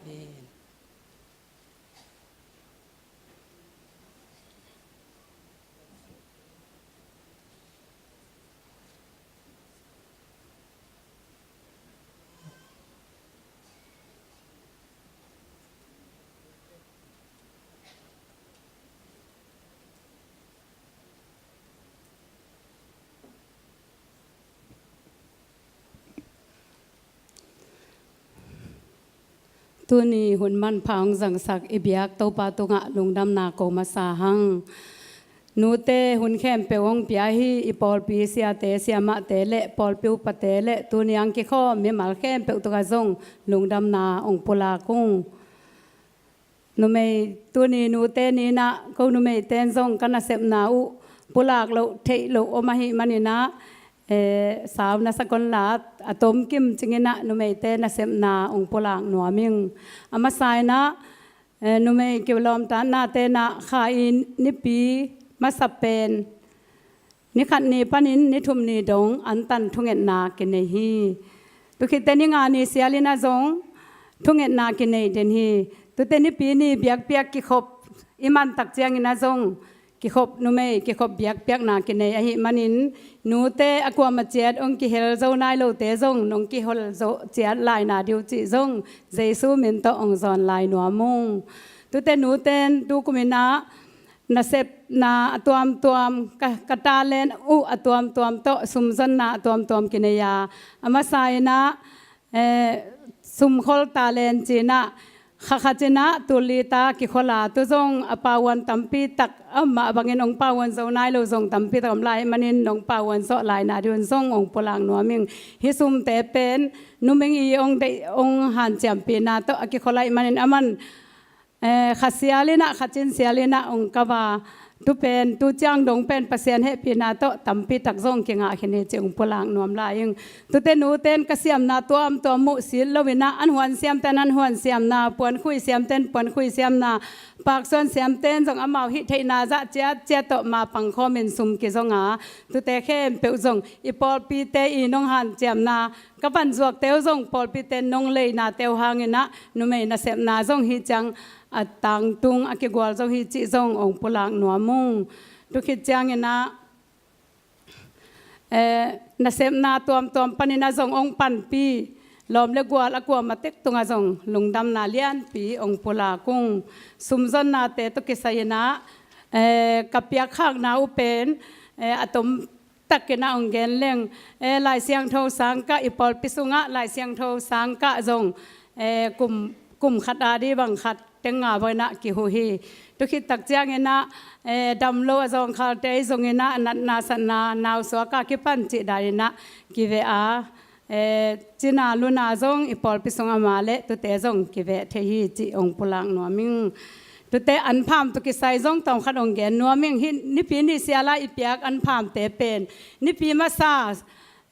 Amen. Tuni hun manpha hong zangsak i biak Topa tungah lungdamna ko masa hang. Nute, hun khempeuh hong pia hi, i pawlpi siate, siamahte le pawlpi upate le tuni ang kikhawm mimal khempeuh tungah zong lungdamna hong pulak ung. Numei, tuni nute ni-in ah ko numeite in zong ka nasepna uh pulak loh theih loh om ahih manin ah, eh, sau na sak unla, a tomkim cinginah numeite nasepna hong pulak nuam ing. A masa inah, eh, numei kilawmtatnate inah Kha i nipi masa pen ni khat ni panin ni thum ni dong antan thungetna kinei hi. Tukhitte ni nga ni sialin ah zong thungetna kinei den hi. Tute nipi ni biakpiak kikhop i mantak ciangin ah zong kikhop numei kikhop biakpiakna kinei ahih manin nute a kuama ciat hong kihel zo nai lote zong nong kihel zo ciat laina diu cih zong Jesu min tawh hong zawn lai nuam ung. Tute nuten tukum inah nasepna a tuamtuam, ka, ka talent uh a tuamtuam tawh sumzonna a tuamtuam kinei a, a masa inah, eh, sumkhol talent cinah kha khat inah tul li ta kikhol a, tu zong a pauan tampi tak a om mah bangin hong pauan zo nai lo zong tampi tak om lai manin nong pauan zawh laina diun zong hong pulak nuam ing. Hih sumte pen numei i hong deih hong hanciampihna tawh a kikhol ahih manin aman, eh, kha sial inah, kha cin sial inah hong kap a, tu pen, tu ciang dong pen Pasian hehpihna tawh tampi tak zong kingah khin hi cih hong pulak nuam lai ing. Tute nuten ka siamna tuamtuam muh sit lo inah, an huan siamten an huan siamna, puankhui siamten puankhui siamna, paksuan siamten zong amau hih theihna zah ciatciat tawh ma pangkhawmin sum kizong a, tute khempeuh zong i pawlpite i nong hanciamna, ka vanzuakte uh zong pawlpite nong leinate uh hang inah numei nasepna zong hih ciang a tangtung a kigual zo hi cih zong hong pulak nuam ung. Tukhit ciang inah, eh, nasepna tuamtuam panin ah zong hong panpi lawm le gual a kuama tek tungah zong lungdamna lianpi hong pulak ung. Sumzonnate tawh kisai inah, eh, ka piakkhakna uh pen, eh, a tom takin ah hong gen leng, eh, Lai Siangtho sangkah, i pawlpi sungah Lai Siangtho sangkah zong, eh, kum, kum khat a di bang khat teng nga bawinah kihu hi. Tukhit tak cianginah, eh, damlo a zawngkhalte i zonginah natna satna nausuaka kipan cih daninah kiveh a, eh, cina luna zong i pawlpi sung ama le tute zong kiveh thei hi cih hong pulak nuam ing. Tute an pham tawh kisai zong tawmkhat hong gen nuam ing. Hih nipi ni siala i piak an phamte pen nipi masa,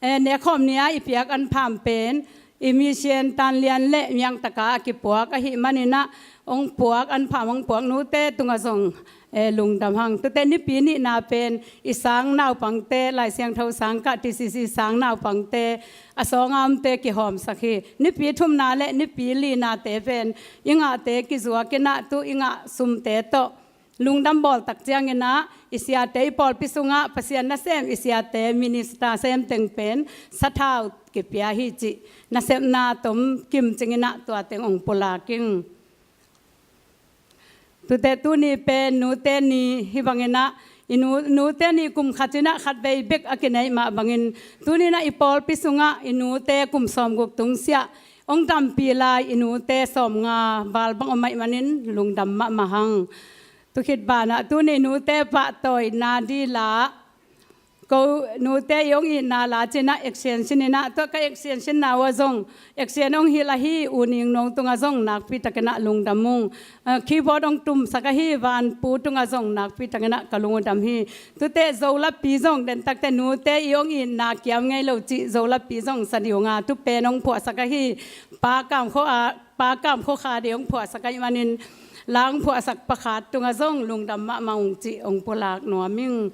eh, nekhawm ni-a i piak an pham pen i mission tanlian le miangtaka a kipuak ahih maninah hong puak an pham hong puak nute tungah zong, eh, lungdam hang. Tute nipi nihna pen i sang naupangte, Lai Siangtho sangkah T C C sang naupangte a sawnga omte kihawmsak hi. Nipi thumna le nipi linate pen i ngahte kizuakinah tu i ngah sumte tawh lungdam bawl tak cianginah i siate, i pawlpi sungah Pasian nasem i siate minister sem teng pen sathau kipia hi cih nasepna tomkim cinginah tua teng hong pulak ing. Tute tuni pen nute ni hi banginah i nu, nute ni kum khat inah khat vei bek a kineih mah bangin tuninah i pawlpi sungah i nute kum sawmguk tungsiah hong dampih lai i nute sawmnga val bang om ahih manin lungdam mahmah hang. Tukhit banah tuni nute pahtawina dila ko nute i hong itna la cinah extension inah tua ka extension na uh a zong extension hong hilh ahi U Ning Nong tungah zong nakpi takinah lungdam ung. Ah, keyboard hong tumsak ahi Vanpu tungah zong nakpi takinah ka lung uh dam hi. Tute Zolapi zong dentakte nute i hong itna kiam ngei lo cih Zolapi zong sa ding a tu pen hong phuahsak ahi Pa Kam Khua a, Pa Kam Khua Kha ding hong phuahsak ahih manin la hong phuahsak pakhat tungah zong lungdam mahmah ung cih hong pulak nuam ing.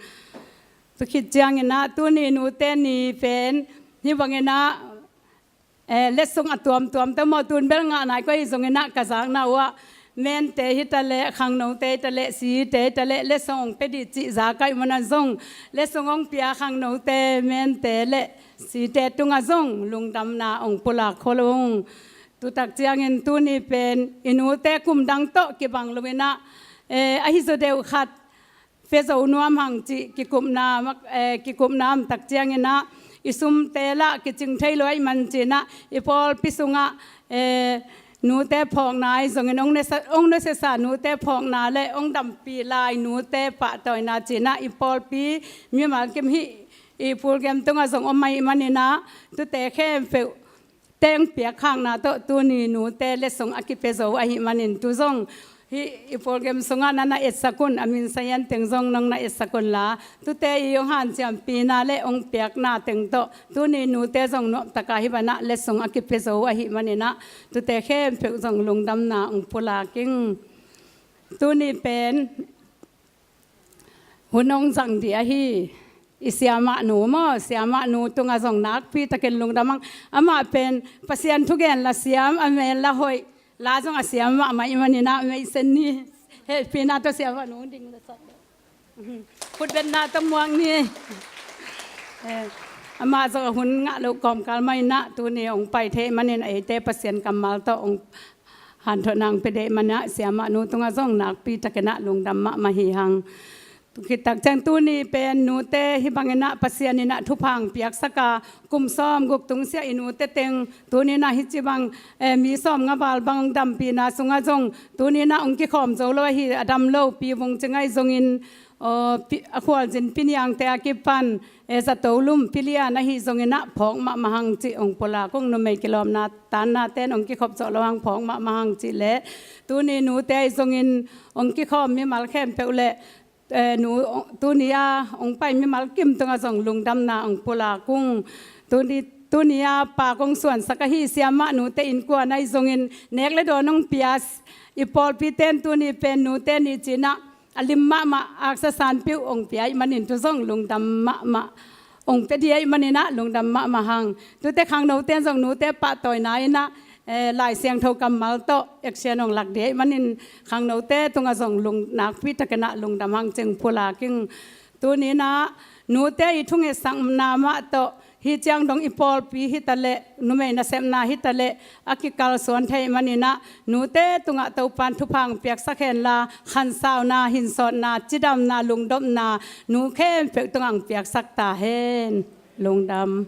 Tukhit cianginah tuni nute ni pen hi banginah, eh, letsong a tuamtuam tawh maw tun bel ngah nai kua hi zonginah ka zakna uhah mente hitaleh khangnote hitaleh site hitaleh letsong hong pia dih cih zak ahih manah zong letsong hong pia khangnote mente le site tungah zong lungdamna hong pulak khol ung. Tutak ciangin tuni pen i nute kum dang tawh kibang loinah, eh, ahi zaw deuh khat pia zo nuam hang cih kikupna, eh, kikupna om tak cianginah i sumte lah kicing thei lo ahih man cinah i pawlpi sungah, eh, nute phawkna ahi zongin hong nusia, hong nusiasa nute phawkna le hong dampih lai nute pahtawina cinah i pawlpi mimal kim hih i program tungah zong om ahih maninah tute khempeuh teng piakkhakna tawh tuni nute letsong a kipia zo ahih manin tu zong Hih i program sungah na na etsak un, a min Sayan teng zong nong na etsak un la, tute i hong hanciampina le hong piakna teng tawh tuni nute zong nuamtaka hih banah letsong a kipia zo ahih maninah tute khempeuh zong lungdamna hong pulak ing. Tuni pen hun hong zang dih ahi. I siamahnu maw, siamahnu tungah zong nakpi takin lungdam hang. Amah pen Pasian thugen la siam, a mel la hoih, la zong a siam mahmah ih maninah meisen ni. Hehpihna tawh siamahnu ding la sak. Khutbetna tawh muak ni. Eh, amah zong a hun ngah loh kawmkal mah inah tuni hong pai thei manin eite Pasian kammal tawh hong hanthawnna hong pia deih maninah siamahnu tungah zong nakpi takinah lungdam mahmah hi hang. Khittak ciang tuni pen nute hih banginah Pasian inah thupha hong piaksaka kum sawm guk tungsiah i nute teng tuninah hih ci bang, eh, mi sawm nga val bang hong dampihna sungah zong tuninah hong kikhawm zo lo ahi a dam lo Pi Vung Cing ahi zongin, aw, Pi, a khualzin Pi Niangte a kipan, eh, zato lum Pi Lian ahi zonginah phawk mahmah hang cih hong pulak ung. Numei kilawmna tannaten hong kikhop zawh lo hang phawk mahmah hang cih leh tuni nute ahi zongin hong kikhawm mimal khempeuh le, eh, nu, tuni a hong pai mimal kim tungah zong lungdamna hong pulak ung. Tuni, tuni a pa kong suansak ahi siamah nute innkuan ahi zongin nek le dawn hong pia, i pawlpiten tuni pen nute ni cinah a lim mahmah aksa sanpiuh hong pia ih manin tu zong lungdam mahmah. Hong pia dih ih maninah lungdam mahmah hang. Tute khangnote zong nute pahtawina inah, eh, Lai Siangtho kammal tawh action hong lak dih ih manin khangnote tungah zong lung, nakpi takinah lungdam hang cih hong pulak ing. Tuninah nute i thungetsakna mah tawh hih ciang dong i pawlpi hitaleh, numei nasepna hitaleh a kikalsuan thei maninah nute tungah Topan thupha hong piaksak henla, khansauna, hinsawtna, cidamna, lungdopna nu khempeuh tungah hong piaksak ta hen. Lungdam.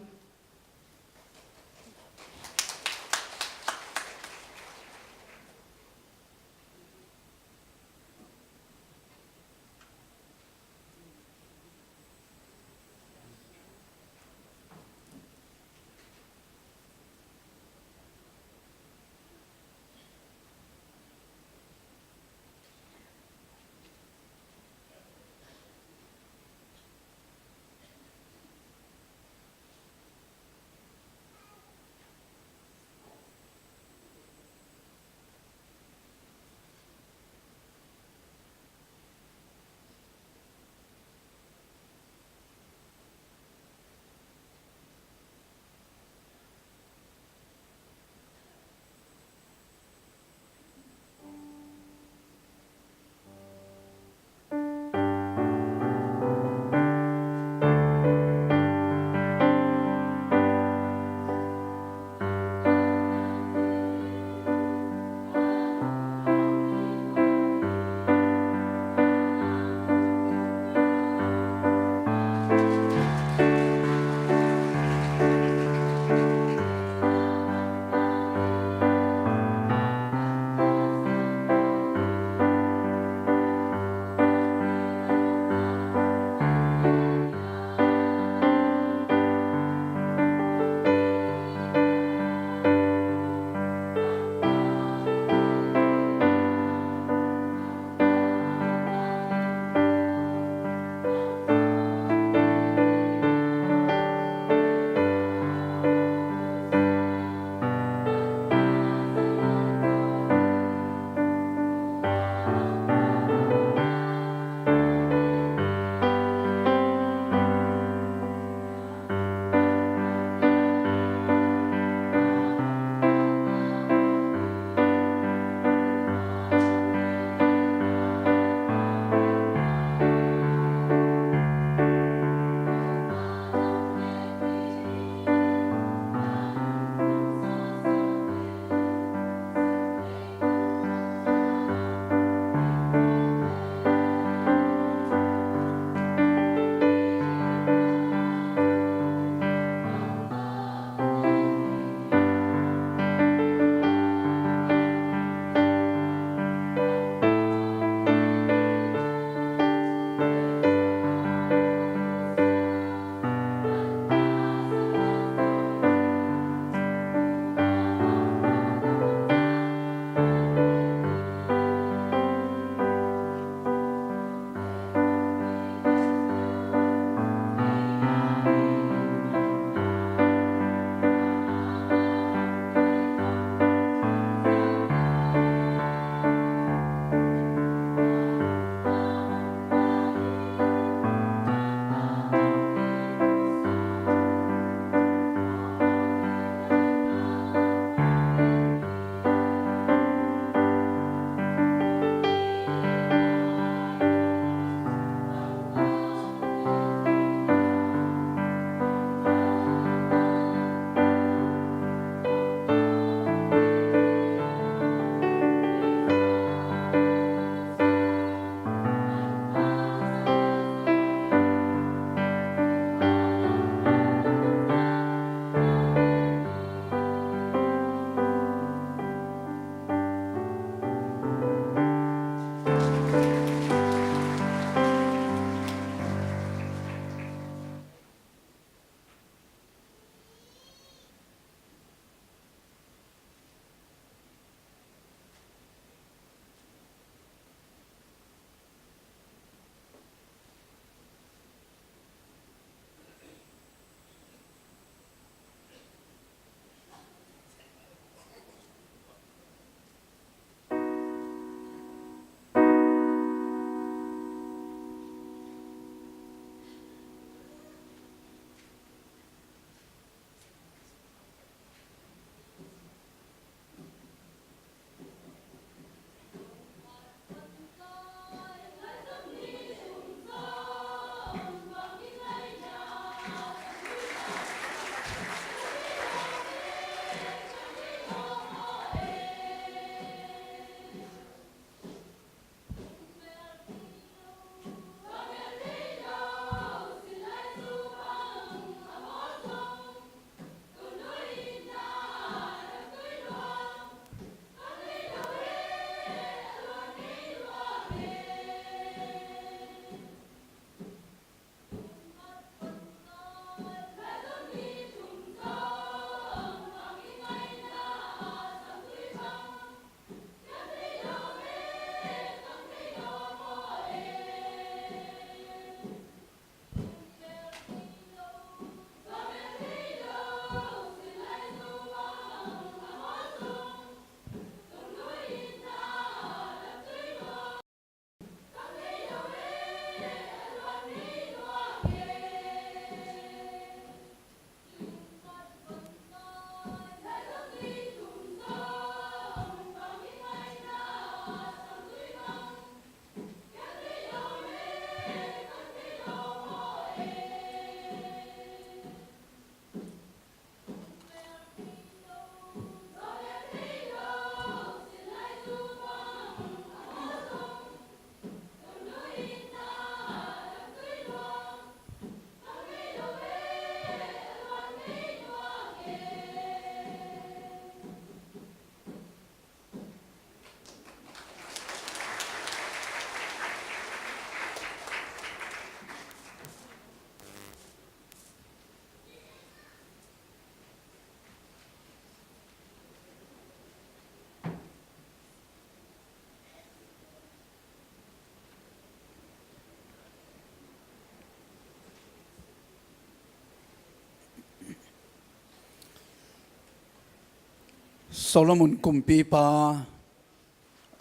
Solomon kumpipa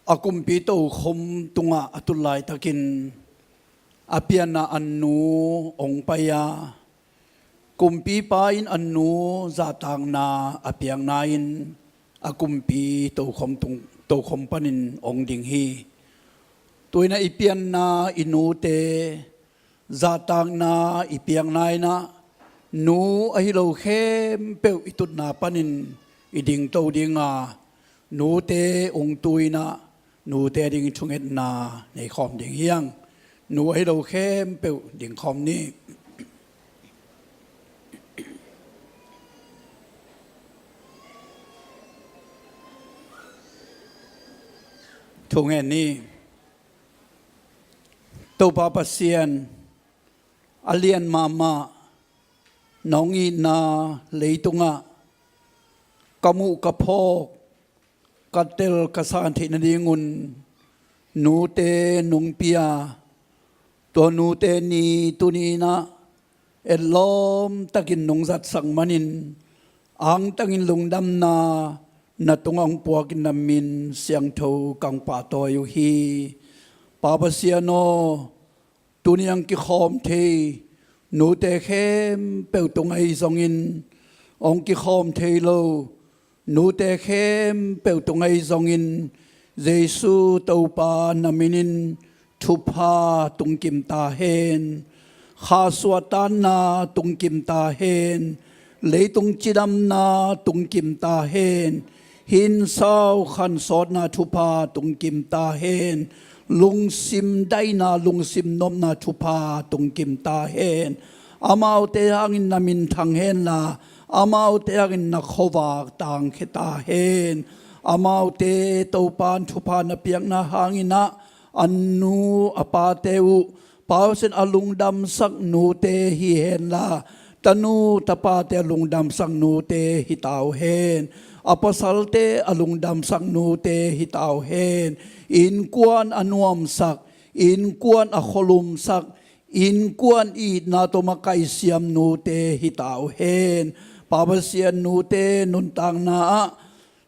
a kumpi tokhom tungah a tut laitakin a pianna a nu hong pai a, kumpipa in a nu zahtakna a piakna in a kumpi tokhom tung, tokhom panin hong ding hi. Tuina i pianna i nute zahtakna i piakna in ah nu ahi lo khempeuh i tutna panin i dingto ding a, nute hong tu in ah nute ding thungetna neikhawm ding hi hang. Nu ahi lo khempeuh dingkhawm ni. Thungen ni. Topa Pasian, a lian mahmah nong itna leitungah ka muh ka phawk, ka tel ka san theih nadingun nute nong pia. Tua nute ni tuni in ah etlawm takin nong zatsak manin angtangin lungdamna na tungah hong puakin na min siangtho kang pahtawi uh hi. Pa Pasian aw, tuni ang kikhawm thei nute khempeuh tung ahi zongin, hong kikhawm thei lo nute khempeuh tung ahi zongin, Jesu Topa na minin thupha tungkim ta hen. Khahsuah tanna tungkim ta hen. Leitung cidamna tungkim ta hen. Hinsau khansawtna thupha tungkim ta hen. Lungsim daina, lungsim nopna thupha tungkim ta hen. Amaute hangin na min thang henla, amaute hangin na khuavak tangkhia ta hen. Amaute Topa in thupha na piakna hangin ah a nu a pate uh, Pa Pasian, a lungdamsak nute hi henla, tanu tapate a lungdamsak nute hi ta uh hen. A pasalte a lungdamsak nute hi ta uh hen. Innkuan a nuamsak, innkuan a khualumsak, innkuan itna tawh makaihsiam nute hi ta uh hen. Pa Pasian, nute nuntakna ah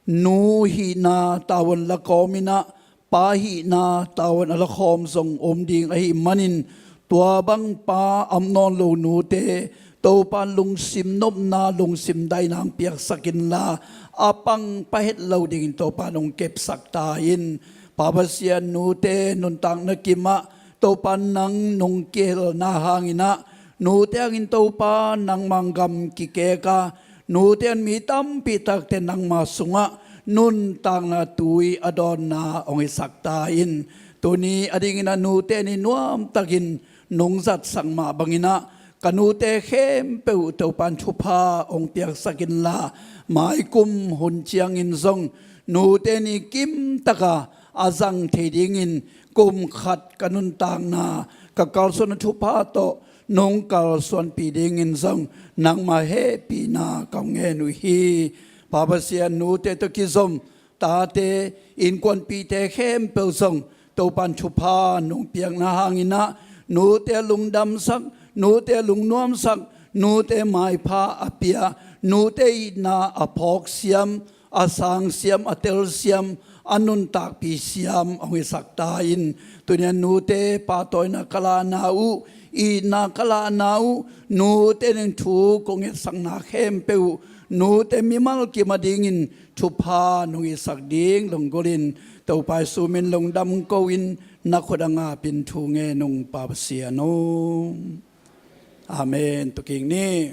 nu hihna tavuan la kawmin ah pa hihna tavuan a la khawm zong om ding ahih manin, tua bang pa om nawn lo nute Topa in lungsim nopna, lungsim daina hong piaksak inla, a pang pah het lo dingin Topa in hong kepsak ta in. Pa Pasian, nute nuntakna kimah Topa in nang nong kihelna hangin ah, nute hangin Topa nangma gam kikek a, nute in mi tampi takte nangma sungah nuntakna tui a dawnna hong hisak ta in. Tuni a dingin ah nute in nuamtakin nong zatsak mah bangin ah, ka nute khempeuh Topa in thupha hong piaksak inla, maikum hun ciangin zong nute in kimtaka a zang thei dingin, kum khat ka nuntakna, ka kalsuanna thupha tawh nong kalsuanpih dingin zong nangma hehpihna ka ngen uh hi. Pa Pasian, nute tawh kizom tate, innkuanpihte khempeuh zong Topa in thupha nong piakna hangin ah, nute a lungdamsak, nute a lungnuamsak, nute maipha a pia, nute itna a phawksiam, a sangsiam, a telsiam, a nuntakpihsiam hong hisak ta in. Tuni a nute pahtawina ka lahna uh, itna ka lahna uh, nute in thu kong etsakna khempeuh uh, nute mimal kim a dingin thupha nong hisak ding lunggulhin, Topa Jesu min lungdam ko-in na khut a ngapin thu ngen ung, Pa Pasian aw. Amen. Tua kik ni.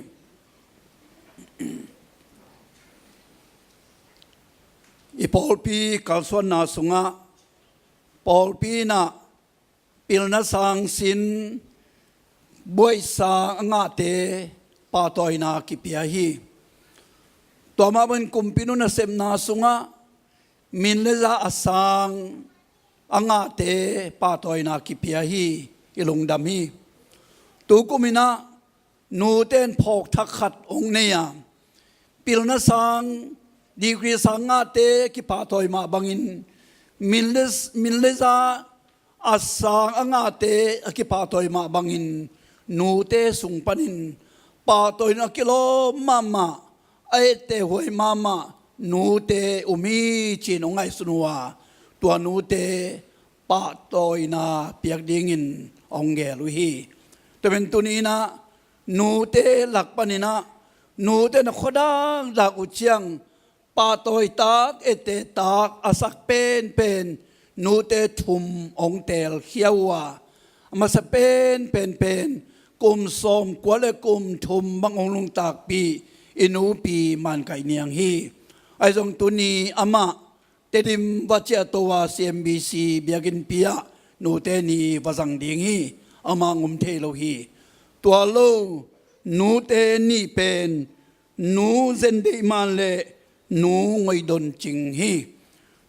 I pawlpi kalsuanna sungah pawlpi in ah pilna sang sin, buaisang a ngahte pahtawina kipia hi. Tua mah bangin kumpi nu nasepna sungah min le za a sang a ngahte pahtawina kipia hi. I lungdam hi. Tukum in ah nute in phawk thak khat hong nei a, pilna sang, degree sang ngahte kipahtawi mah bangin, min le, min le za a sang a ngahte a kipahtawi mah bangin, nute sung panin pahtawina a kilawm mahmah, a ettehhuai mahmah, nute um hi ci-in hong ngaihsun uh a, tua nute pahtawina piak dingin hong gel uh hi. Tua pen tuni-in ah nute lak panin ah nute na khuadakdak uh ciang pahtawitak, ettehtak a sak penpen nute thum hong teelkhia uh a, a masa penpen pen kum sawmkua le kum thum bang hong lungtakpih i nupi Mankaih Niang hi. Ahi zong tuni amah Tedim va ciahto a C M B C biakinnpi ah nute ni va zang ding hi. Amah hong um thei lo hi. Tua lo nute nih pen Nu Zen Deih Man le Nu Ngoih Don Cing hi.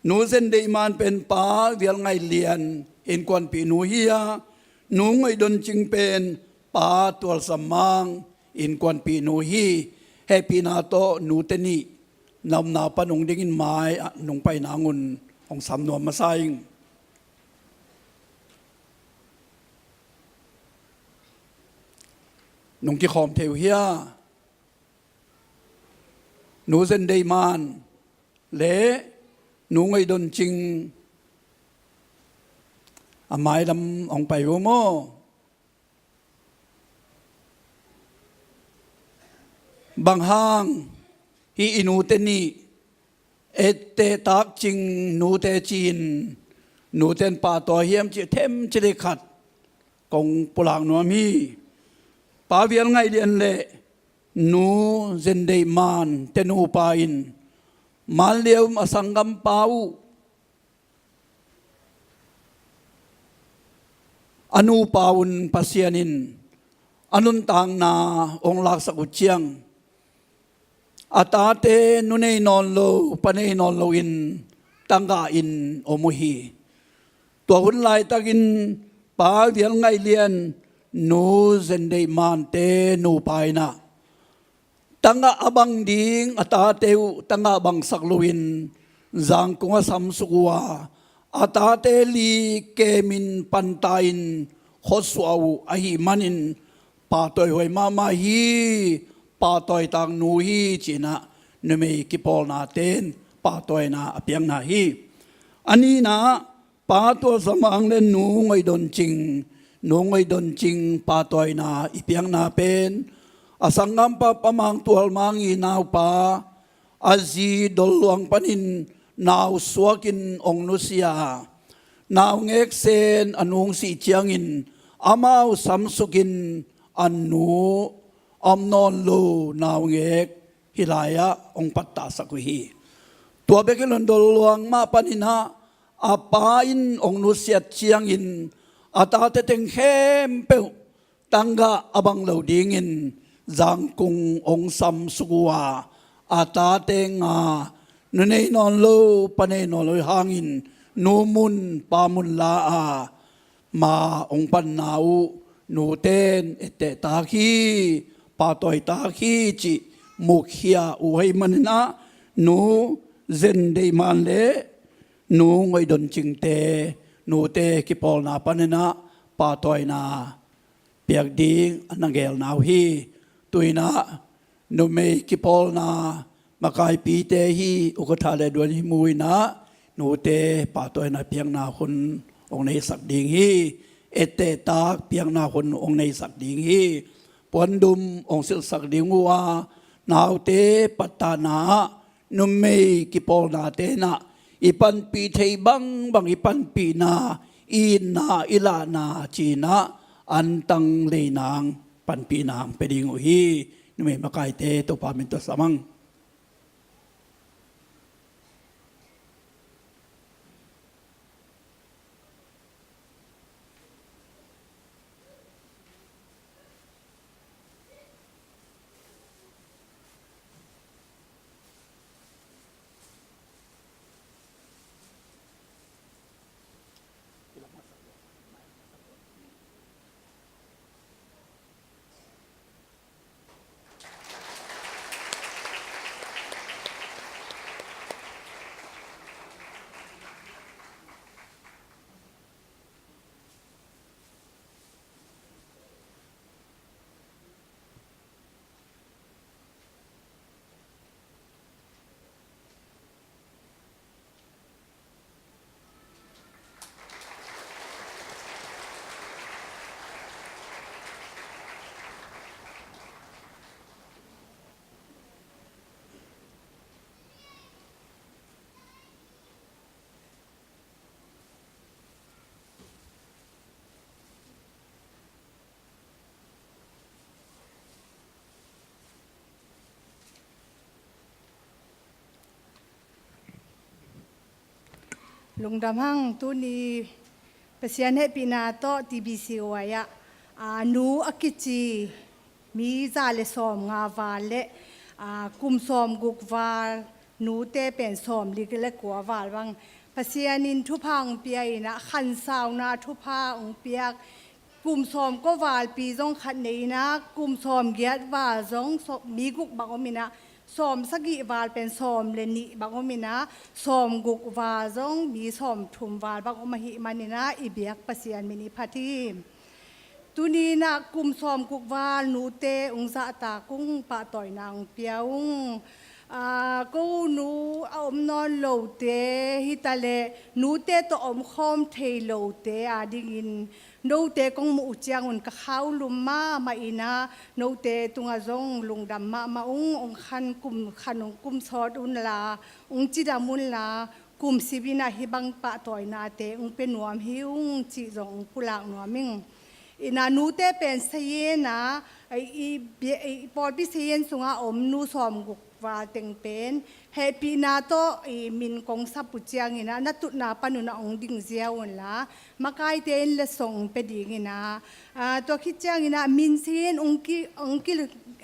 Nu Zen Deih Man pen Pa Vial Ngaih Lian innkuanpihnu hi a, Nu Ngoih Don Cing pen Pa Tual Zam Mang innkuanpihnu hi. Hehpihna tawh nute nih na omna pan hong dingin mai ah nong pai nangun hong sam nuam masa ing. Nong kikhawm thei uh hia? Nu Zen Deih Man le Nu Ngoih Don Cing a mailam hong pai uh maw? Bang hang hih i nute nih ettehtak cing nute ci-in nute in pahtawi hiam cih themcik khat kong pulak nuam hi. Pa Vial Ngaih Lian le Nu Zen Deih Man te nupa in Manliau a sanggampa uh a nupa un Pasian in a nuntakna hong laksak uh ciang a tate nu nei nawn lo, pa nei nawn loin tangah in om uh hi. Tua hun laitakin Pa Vial Ngaih Lian, Nu Zen Deih Man te nupa in ah tangah a bang ding a tate uh tangah bangsak loin Zangkung ah samsuk uh a, a tate li kemin panta in khuasuah uh ahih manin pahtawihuai mahmah hi, pahtawitak nu hi ci-in ah numei kipawlnate in pahtawina a piakna hi. A nihna, Pa Tual Zam Mang le Nu Ngoih Don Cing, Nu Ngoih Don Cing pahtawina i piakna pen a sanggampa Pa Mang Tual Mang i naupa, a zi Dol Luang panin nau suakin hong nusia a, naungek sen a nu hong sih ciangin amau samsukin a nu a om nawn lo naungek hih lai-ah hong pattahsak uh hi. Tua bek hi lo in Dol Luang mah panin ah a pa in hong nusiat ciangin a tate teng khempeuh tangah a bang lo dingin Zangkung hong samsuk uh a, a tate nga, nu nei nawn lo, pa nei nawn lo hangin nu mun pa mun la a, ma hong panna uh nute in ettehtak hi, pahtawitak hi cih mukhia uh ahih manin ah Nu Zen Deih Man le Nu Ngoih Don Cing te nute kipawlna panin ah pahtawina piak ding a na gelna uh hi. Tu-in ah numei kipawlna makaipite hi, ukatha le duan hi mu-in ah nute pahtawina piakna hun hong neisak ding hi. Ettehtak piakna hun hong neisak ding hi. Puandum hong silhsak ding uh a, naute pattahna ah numei kipawlnate in ah i panpih thei bangbang i panpihna, i itna, i lahna ci-in ah antang leinang panpihna hong pia ding uh hi. Numei makaite Topa min tawh sam ang. Lungdam hang. Tuni Pasian hehpihna tawh T B C Y ah, aa, nu a kici mi za le sawmnga val le, aa, kum sawmguk val nute pen sawmli le kua val bang Pasian in thupha hong pia in ah, khansauna thupha hong piak, kum sawmkua valpi zong khat nei in ah, kum sawmgiat val zong sawm, mi guk bang om in ah, sawmsagih val pen sawm le nih bang om in ah, sawmguk val zong mi sawmthum val bang om ahih manin ah, i biak Pasian min i phat hi. Tuni in ah kum sawmguk val nute hong zahtak ung, pahtawina hong pia ung. Aa, ko nu a om nawn lote hi ta leh, nute tawh omkhawm thei lote adingin note kong muh uh ciangun ka khau lum mahmah in ah, note tungah zong lungdam mahmah ung. Hong khan kum khan hong kum sawt unla, hong cidam unla, kum sip in ah hih bang pahtawinate hong pia nuam hi ung cih zong hong pulak nuam ing. In ah nute pen sayen ah, i, i, i pawlpi sayen sungah om nu sawmguk val teng pen hehpihna tawh i min kong sap uh ciangin ah, na tutna pan un ah hong ding ziau unla, makaite in letsong hong pia ding in ah, aa, tua khit ciangin ah min sayen hong ki, hong ki,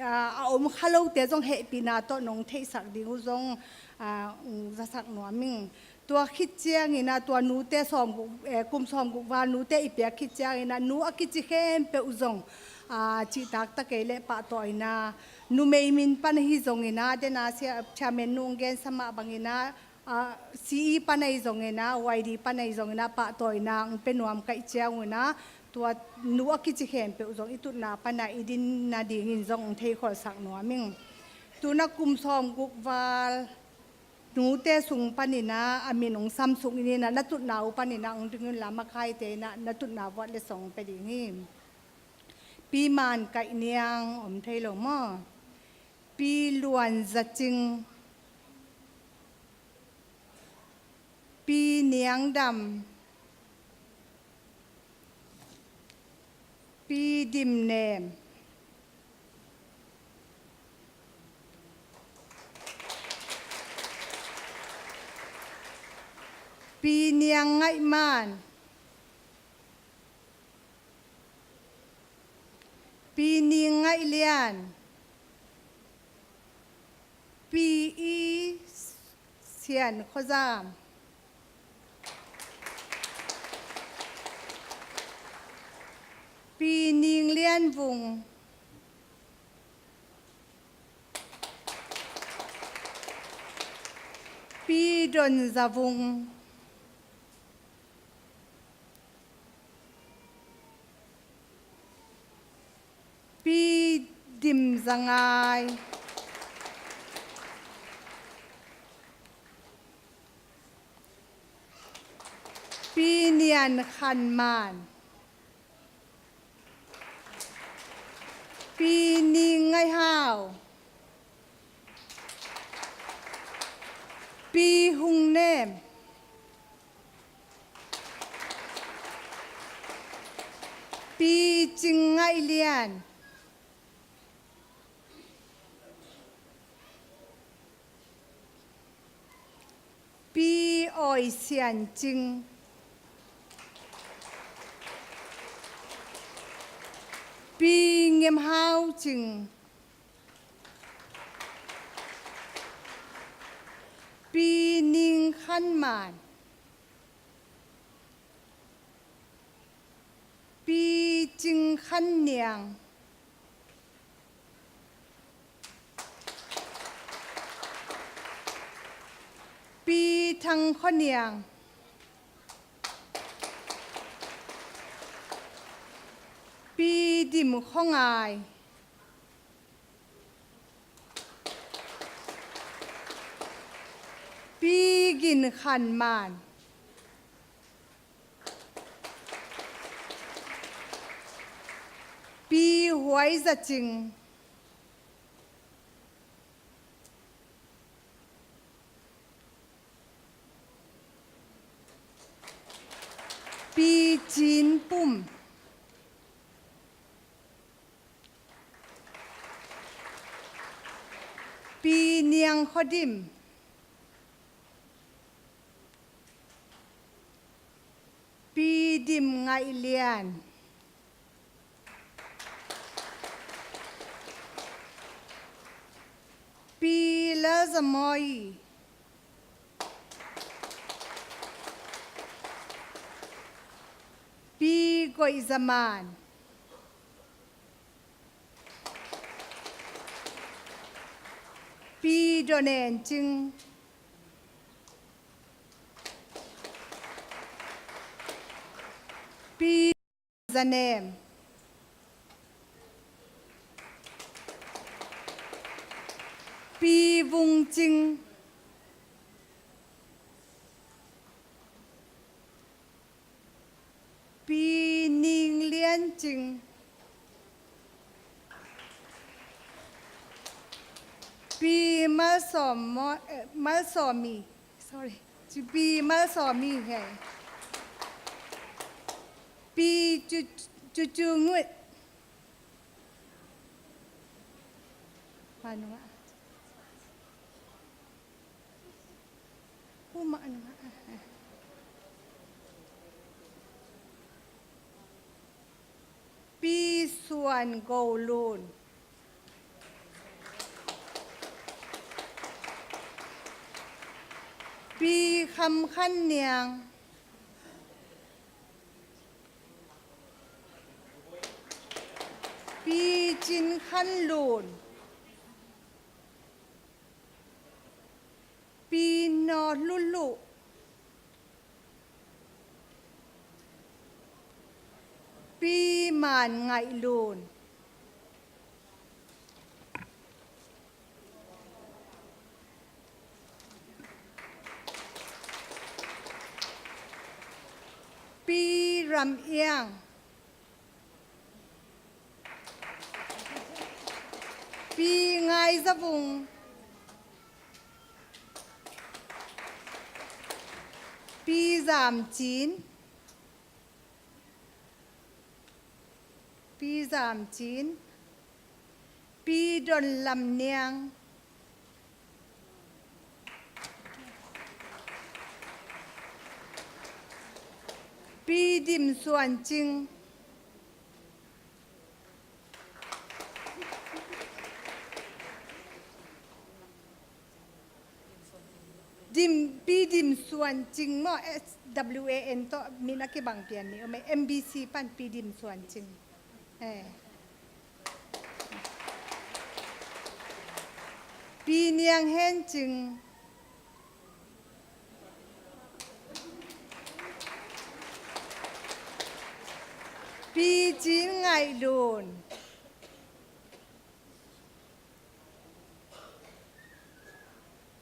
aa, a om kha lote zong hehpihna tawh nong theihsak ding uh zong, aa, hong zasak nuam ing. Tua khit ciangin ah, tua nute sawmguk, eh, kum sawmguk val nute i piak khit ciangin ah, nu a kici khempeuh zong, aa, cihtaktak kei leh pahtawina, numei min pan ahi zongin ah, den a sia, chairman nu hong gensa mah bangin ah, aa, C E pan ahi zongin ah, Y D pan ahi zongin ah, pahtawina hong pia nuam ka hih ciangun ah, tua nu a kici khempeuh zong i tutna pan ah i din nadingin zong hong theikholsak nuam ing. Tu-in ah kum sawmguk val nute sung panin ah a min hong sam sung in ah, na tutna uh panin ah hong ding unla, makaite in ah na tutna vuah letsong hong pia ding hi. Pi Man Kaih Niang, om thei lo maw? Pi Luan Za Cing, Pi Niang Dam, Pi Dim Nem, Pi Niang Ngaih Man, Pi Ning Ngaih Lian, Pi I Sian Khua Zam, Pi Ning Lian Vung, Pi Don Za Vung, Pi Dim Za Ngai, Pi Nian Khan Man, Pi Ning Ngaih Hau, Pi Hung Nem, Pi Cing Ngaih Lian, Pi Awi Sian Cing, Pi Ngem Hau Cing, Pi Ning Khan Man, Pi Cing Khan Niang, Pi Thang Khua Niang, Pi Dim Khua Ngai, Pi Gin Khan Man, Pi Huai Za Cing, Pi Cin Pum, Pi Niang Khua Dim, Ngaih Lian. Pi Lalzamoi. Pi Goih Zaman. Pi Dawh Nen Cing. Pi Za Nem. Pi Vung Cing. Pi Ning Lian Cing. Pi Malsawm Mo-, eh, Malsawmi. Sorry. Pi Malsawmi hei. Pi Cu, Cu Cu Ngut. Manu ah. Pi Suan Go Lun. Pi Kham Khan Niang. Pi Cin Khan Lun. Pi Naw Hlu Hluh. Pi Man Ngaih Lun. Pi Ram Iang. Pi Ngai Za Vung. Pi Zam Cin. Pi Zam Cin. Pi Don Lam Niang. Pi Dim Suan Cing. Dim, Pi Dim Suan Cing maw, S W A N tawh min a kibang pian ni om e, M B C pan Pi Dim Suan Cing. Eh. Pi Niang Hen Cing. Pi Cin Ngaih Lun.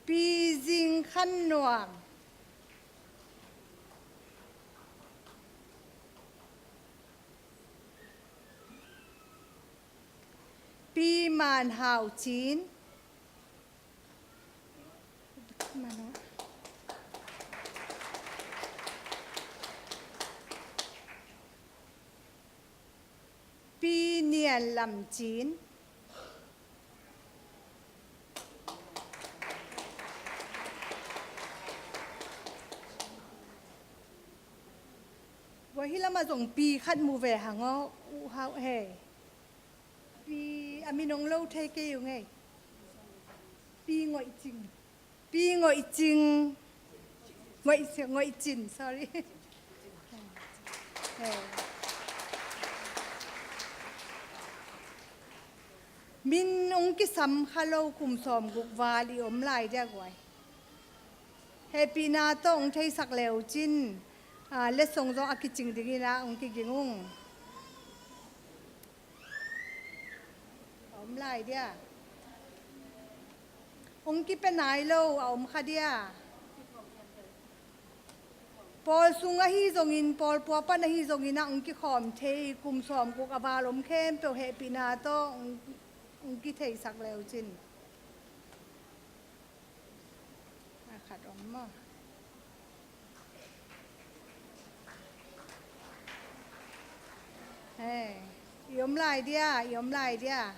Pi Zing Khan Nuang. Pi Man Hau Cin. Pi Nian Lam Cin. Tua hi lamah zong pi khat mu ve hang aw, U Hau he. Pi a min ong lo thei kei ung ei. Pi Ngoih Cing. Pi Ngoih Cing. Ngoih, Ngoih Cin, sorry. Min ong kisam kha lo kum sawmguk val i om lai dia guai. Hehpihna tawh ong theisak leu cin, a, letsong zong a kicing dingin ah ong kiging ung. A om lai dia. Ong kipia nai lo a om kha dia. Pawl sung ahi zongin, pawl pua pan ahi zongin ah ong kikhawm thei, kum sawmguk a val om khempeuh hehpihna tawh ong, ong kitheisak leu cin. A khat om maw? He, i om lai dia, i om lai dia.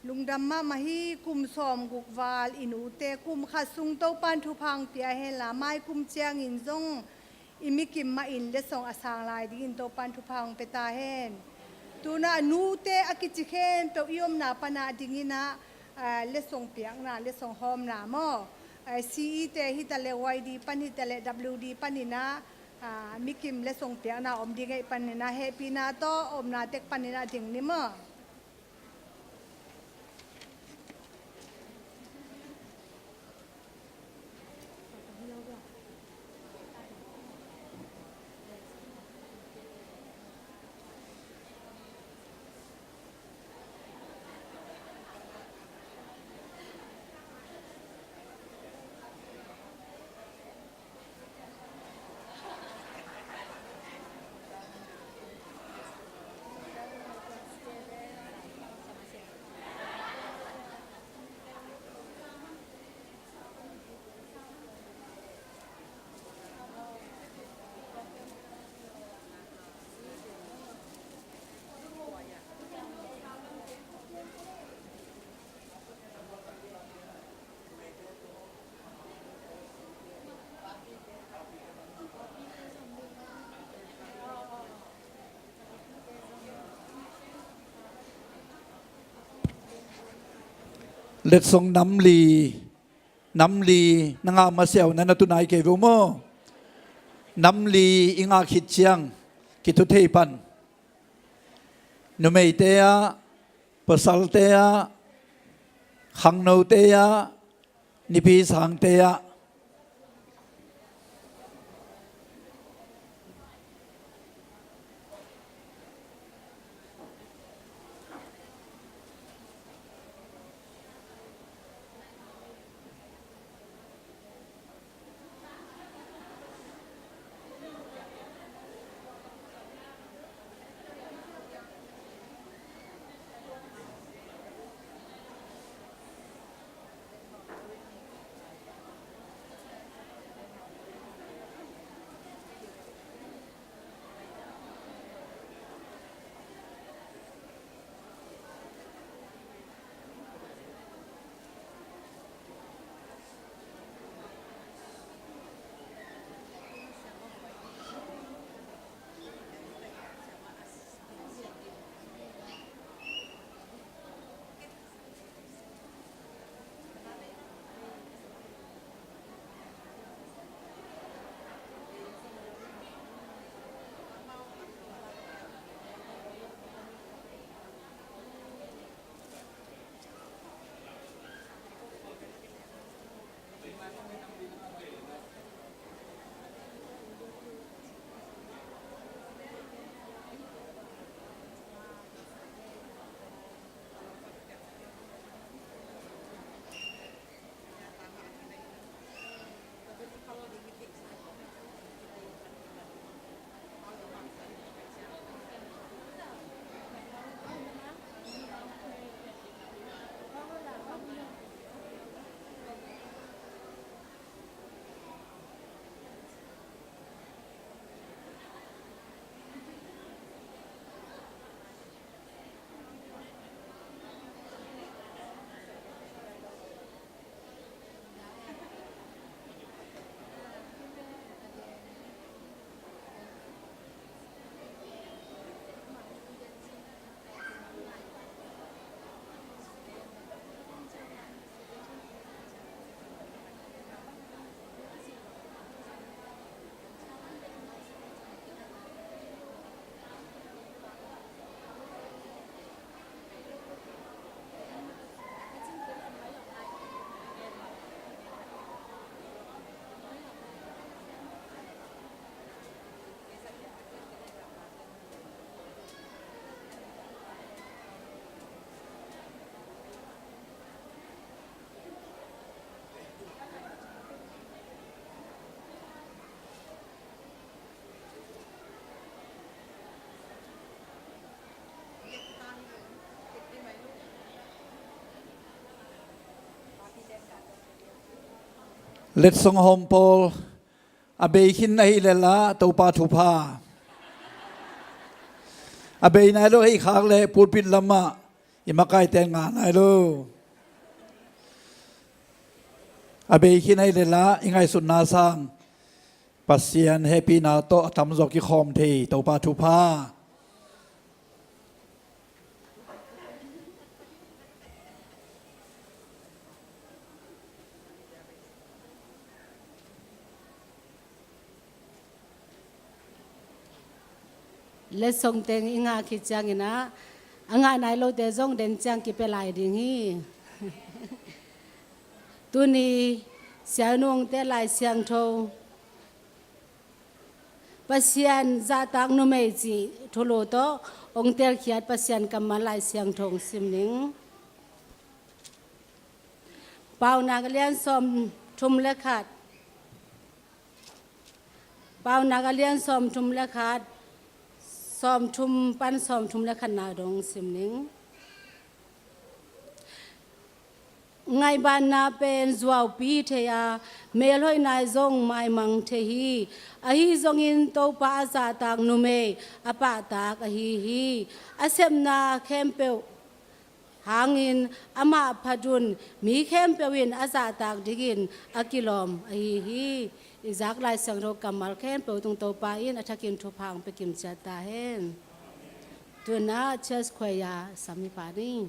Lungdam mahmah hi. Kum sawmguk val i nute kum khat sung Topan thupha hong pia hen la, mai kum ciangin zong i mikim mah in letsong a sang lai dingin Topan thupha hong pia ta hen. Tuna nute a kici khempeuh i omna pana dingin ah, ah, letsong piakna, letsong hawmna maw, ah, C E te hi ta leh, Y D pan hi ta leh, W D panin ah, ah, mikim letsong piakna om ding ahih panin ah, hehpihna tawh omna tek panin ah ding ni maw. Letsong nam li, nam li na ngah masiah uh na na tunai kei ve uh maw? Nam li i ngah khit ciang kithuthei pan. Numeite ah, pasalte ah, khangnote ah, nipi sangte ah. Letsong hawm pawl a bei khin ahih leh la Topa thupha. A bei nai lo ahih khak leh pulpit lamah I makaite ngah nai lo. A bei khin ahih leh lah i ngaihsutna sang Pasian hehpihna tawh a tamzaw kikhawm thei Topa thupha. Letsong teng i ngah khit ciangin ah, a ngah nai lote zong den ciang kipia lai ding hi. Tuni Sia U Nungte Lai Siangtho, Pasian zahtak numei cih thulu tawh hong telkhiat Pasian kammal Lai Siangtho hong sim ning. Paunak a lian sawmthum le khat. Paunak a lian sawmthum le khat, sawmthum pan sawmthum le khatna dong sim ning. Ngaihbatna pen zuaupi thei a, melhoihna zong maimang thei hi. Ahi zongin Topa a zahtak numei a pahtak ahi hi. A sepna khempeuh hangin amah phat un, mi khempeuh in a zahtak dingin a kilawm ahi hi. I zak Lai Siangtho kammal khempeuh tung Topa in a thakin thupha hong pia kim ciat ta hen. Tu-in ah church choir sam hi pah ni.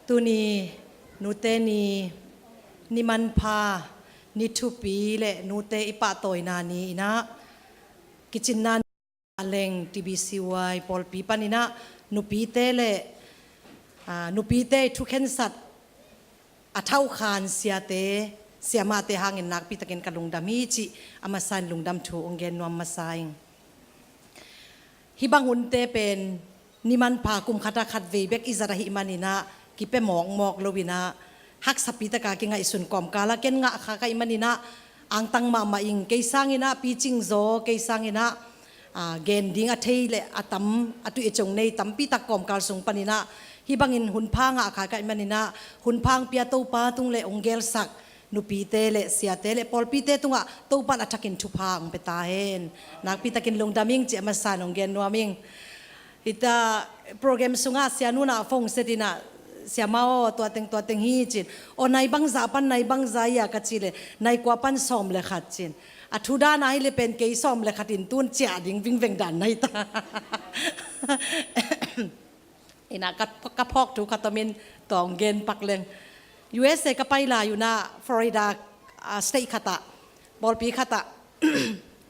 Tuni nute ni, ni manpha, ni thupi le nute i pahtawina ni inah, kicinna leng T B C Y pawlpi paninah nupite le, aa, nupite i thukhensat a thauhkhan siate, siamahte hangin nakpitakin ka lungdam hi cih a masain lungdam thu ong gen nuam masa ing. Hih bang hunte pen ni manpha kum khatah khatvei bek i zat ahih maninah kipia mawkmawk loinah haksapi taka kingaihsun kawmkalah ken ngahkha ka hih maninah angtang mahmah ing. Kei sanginah picing zaw, kei sanginah, aa, gen ding a thei le a tam, a tuih a cong nei tampitak kawmkal sung paninah hih bangin hunpha ngahkha ka hih maninah hunpha ong pia Topa tung le ong gelsak nupite le siate le pawlpite tungah Topan a thakin thupha ong pia ta hen. Nakpitakin lungdam ing cih a masain ong gen nuam ing. Hita program sungah sianu nah phone setinah, "Siama aw, tuateng tuateng hi," cin. "Aw, nai bangzah pan, nai bangzah ia?" ka cih le, "Nai kua pan sawm le khat," cin. A thu dan ahi le pen kei sawm le khat in tun ciah ding vingveng dan nai ta. Inah ka, ka phawk thu ka tomin tua ong gen pak leng. U S A ka pai lai unah Florida, ah, state khatah, pawlpi khatah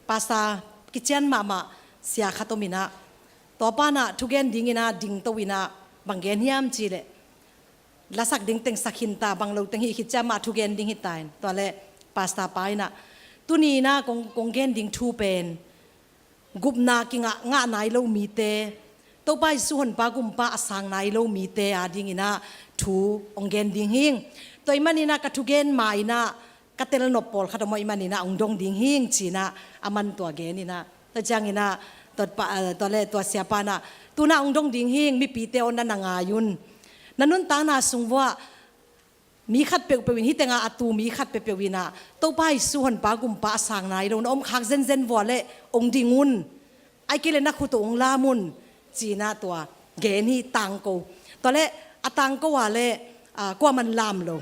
pastor kician mahmah sia khat ominah, tua panah thugen dinginah dingto inah, bang gen hiam cih leh, lasak ding teng sak khinta, bang lo teng hih khit ciah mah thugen ding hita in. Tua le pastor pa inah, "Tuni inah kong, kong gen ding thu pen gupna kingah ngah nai lo mite, Topa Jesu honpa gumpa a sang nai lo mite adinginah thu ong gen ding hing. Tua hih maninah ka thugen ma inah ka telnop pawlkhat om ahih maninah ong dong ding hing," cinah aman tua geninah. Tua cianginah tua pa, aa, tua le tua siapa nah, "Tunah ong dong ding hing, mipite aw, na na ngai un. Na nuntakna sung vuah mi khat peuhpeuh in, hih tengah a tu mi khat peuhpeuh inah Topa Jesu honpa gumpa a sang nai lo na om khak zenzen vua le ong ding un. Ai kei le na khut uh ong lam un," cinah tua gen hi, tangko. Tua le a tangko a le, aa, kuaman lam lo.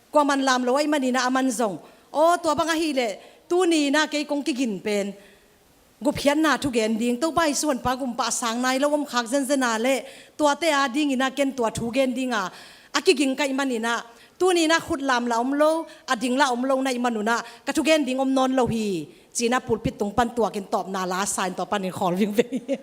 Kuaman lam lo ahih maninah aman zong, "Aw, tua bang ahih leh tuni inah kei kong kigin pen gupkhiatna thugen ding, Topa Jesu honpa gumpa a sang nai lo om khak zenzen a le tuate adinginah ken tua thugen dinga a kiging ka hih maninah, tuni inah khut lam lah om lo, a ding lah om lo na hih man unah ka thugen ding om nawn lo hi," cinah pulpit tung pan tuakin tawpna la sa in tua panin khawl vingveng hi.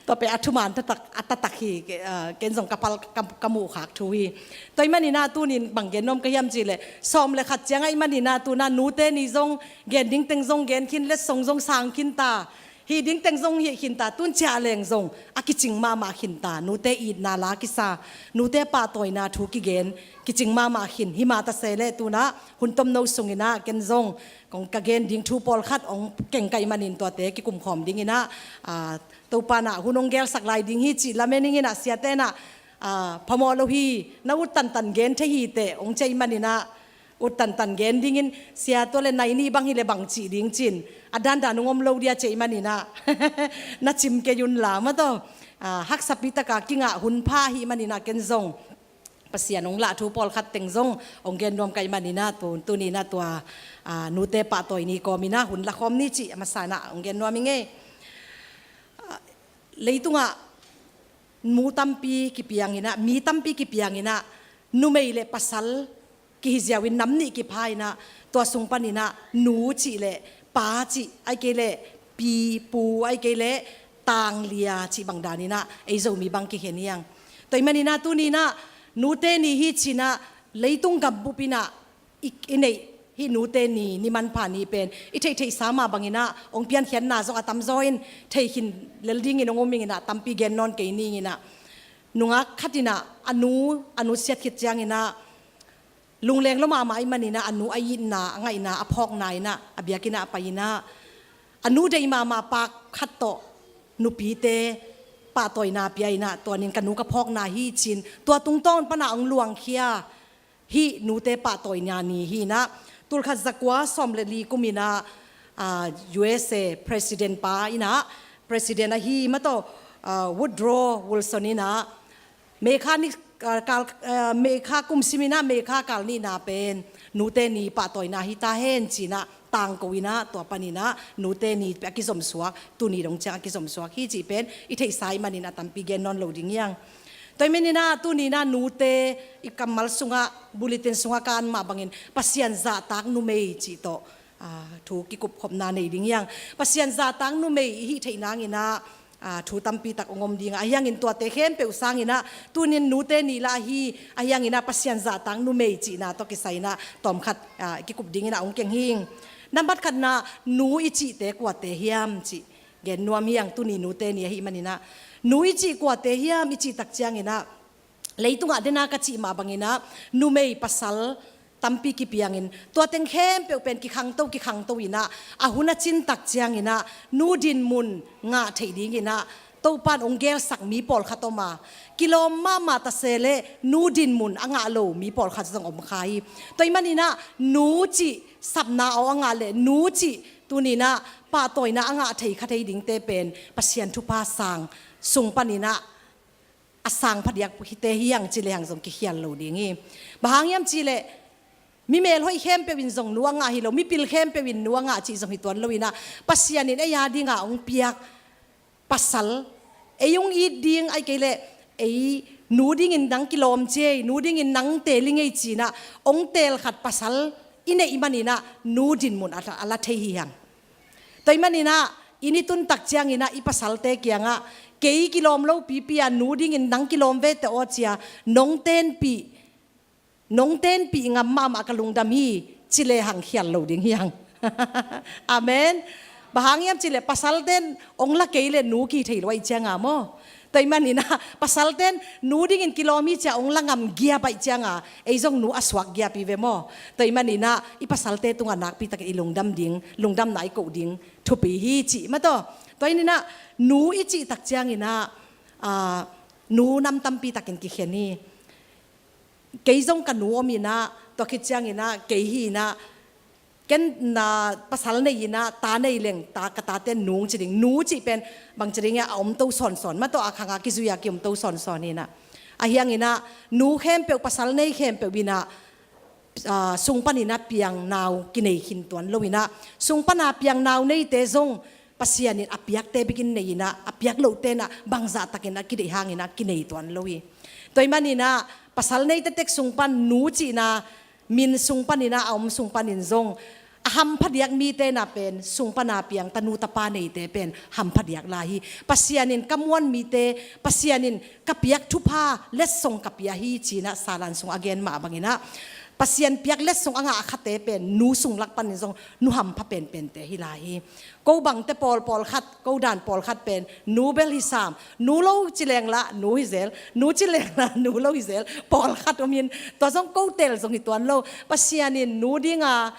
Tua pen a thuman taktak, a taktak hi, ke-, aa, ken zong ka pal, ka, ka muh khak thu hi. Tua hih maninah tunin bang gen nuam ka hiam cih leh, sawm le khat ciang ahih maninah tunah nute ni zong gen ding teng zong gen khin, letsong zong sang khinta, hih ding teng zong hih khinta, tun ciah leng zong a kicing mahmah khinta, nute itna la kisa, nute pahtawina thu kigen kicing mahmah khin. Himah tase le tunah hun tomno sunginah ken zong kong ka gen ding thu pawlkhat ong keng ka hih manin tuate kikumkhawm dinginah, aa, Topa nah hun ong gelsak lai ding hi cih lamen inginah siate nah, aa, phamawh lo hi, na ut tantan gen thei hi teh ong ci ahih maninah ut tantan gen dingin, "Sia, tua le nai nih bang hi le bang cih ding?" cin. "A dandan ong om lo dia," ci ahih maninah na cim kei unla mataw, aa, haksapi taka kingah hunpha ahih maninah ken zong Pasian ong lah thu pawlkhat teng zong ong gen nuam ka hih maninah tu, tuninah tua, aa, nute pahtawi ni kawminah hun lakhawm ni cih a masanah ong gen nuam ing ei. Aa, leitungah nu tampi kipianginah, mi tampi kipianginah, numei le pasal kihi ziau in nam nih kipha inah, tua sung paninah nu cih le pa cih, ahih kei leh pi, pu, ahih kei leh tanglia cih bang daninah ei Zomi bang kikhen hi hang. Tua hih maninah tuninah nute ni hi cinah leitung gambup inah i, i neih hih nute ni, ni manpha ni pen i theihtheihsa mah banginah ong piankhiatna zong a tamzaw in thei khin lel dingin ong um inginah tampi gen nawn kei ninginah, nungak khat inah a nu, a nu siat khit cianginah lungleng lua mahmah ahih maninah a nu a itna, a ngaihna a phawkna inah a biakinn ah a pai inah a nu deih mahmah pa khat tawh nupite pahtawina pia inah, "Tuanin ka nu ka phawkna hi," ci-in tua tungtawn panah ong luangkhia hih nute pahtawina ni hi inah. Tulkhat zakua sawm le li kum inah, aa, U S A president pa inah, president ahi mataw, aa, Woodrow Wilson inah May kha ni, aa, kal, aa, May kha kum sim inah May kha kal nihna pen nute ni pahtawina hi ta hen cinah tangko inah tua paninah nute ni a kizomsuak, tuni dong ciang a kizomsuak hi cih pen i theihsa ahih manin a tampi gen nawn lo ding hi hang. Tua ahih manin ah tuni-in ah nute i kammal sungah, bulletin sungah ka an mah bangin Pasian zahtak numei cih tawh, ah, thu kikupkhopna nei ding hi hang. Pasian zahtak numei i hih theih nangin ah, ah, thu tampi tak hong om ding a, ahi hangin tuate khempeuh sangin ah tuni-in nute ni lah ahi, ahi hangin ah Pasian zahtak numei cihna tawh kisai-in ah tawmkhat, ah, kikup dingin ah hong keng hing. Nambat khatna, nu i cihte kuate hiam cih gen nuam hi hang. Tuni nute ni ahih manin ah nu i cih kuate hiam i cih tak ciangin ah, leitungah den a ka cih mah bangin ah numei pasal tampi kipiangin tua teng khempeuh pen kikhangto, kikhangto in ah, a hun a cin tak ciangin ah nu dinmun ngah theih dingin ah Topa'n hong gelsak mi pawlkhat om a, kilawm mahmah ta se leh nu dinmun a ngah lo mi pawlkhat zong om kha hi. Tua ahih manin ah nu cih sapna aw a ngah leh nu cih tuni-in ah pahtawina a ngah thei kha thei dingte pen Pasian thupha sang sung panin ah a sang phadiak hite hi hang ci lehang zong kikhial lo ding hi. Bang hang hiam cih leh mi melhoih khempeuh in zong nu a ngah hi lo, mipil khempeuh in nu a ngah cih zong hi tuan lo in ah, Pasian in ei a dingah hong piak pasal, ei hong it ding, ahih kei leh ei nu dingin nang kilawm ci ei, nu dingin nang teel ing ei ci-in ah hong teel khat pasal i neih manin ah nu dinmun a la, a la thei hi hang. Tua ahih manin ah inn i tun tak ciangin ah i pasalte kiangah, kei kilawm lo pipi a, nu dingin nang kilawm ve teh aw ci a, nong tenpih, nong tenpih ngam mahmah ka lungdam hi ci lehang khial lo ding hi hang. Amen. Bang hang hiam cih leh pasalte'n hong la kei leh nu kihi thei lo ahih cianga maw. Tua ahih manin ah pasalte'n nu dingin kilawm hi ci a hong la ngam giap ahih cianga ei zong nu a suak giap hi ve maw. Tua ahih manin ah i pasalte tungah nakpi takin i lungdam ding, lungdamna i koh ding thupi hi cih mah tawh. Tua ahih manin ah nu i cih tak ciangin ah, ah, nu nam tampi takin kikhen hi. Kei zong ka nu om in ah, tua khit ciangin ah kei hi in ah, ken na pasal nei in ah, ta nei leng, ta, ka tate'n nung ci ding, nu cih pen bang ci ding a, a om to sawnsawn mah tawh, a khang a kizui a ki om to sawnsawn hi in ah. Ahi hangin ah nu khempeuh, pasal nei khempeuh in ah, ah, sung panin ah piang nau kinei khin tuan lo in ah, sung pan a piang nau neite zong Pasian in a piakte bekin nei in ah, a piak lote'n ah bangzah takin a kideih hangin ah kinei tuan lo hi. Tua ahih manin ah pasal nei tektek sung pan nu cihna min sung panin ah, a om sung panin zong a hampha diak mite'n ah pen sung pan a piang tanu tapa neite pen hampha diak lai hi. Pasian in ka muan mite, Pasian in ka piak thupha letsong ka pia hi ci-in ah Salan sung a gen mah bangin ah, Pasian piak letsong a ngah a khate pen nu sung lak panin zong nu hampha penpente hi lai hi. Ko bangte pawl, pawlkhat, ko dan pawlkhat pen nu bel hi sam, nu lo ci leng lah nu hi zel, nu ci leng lah nu lo hi zel, pawlkhat om in, tua zong ko teel zong hi tuan lo. Pasian in nu dinga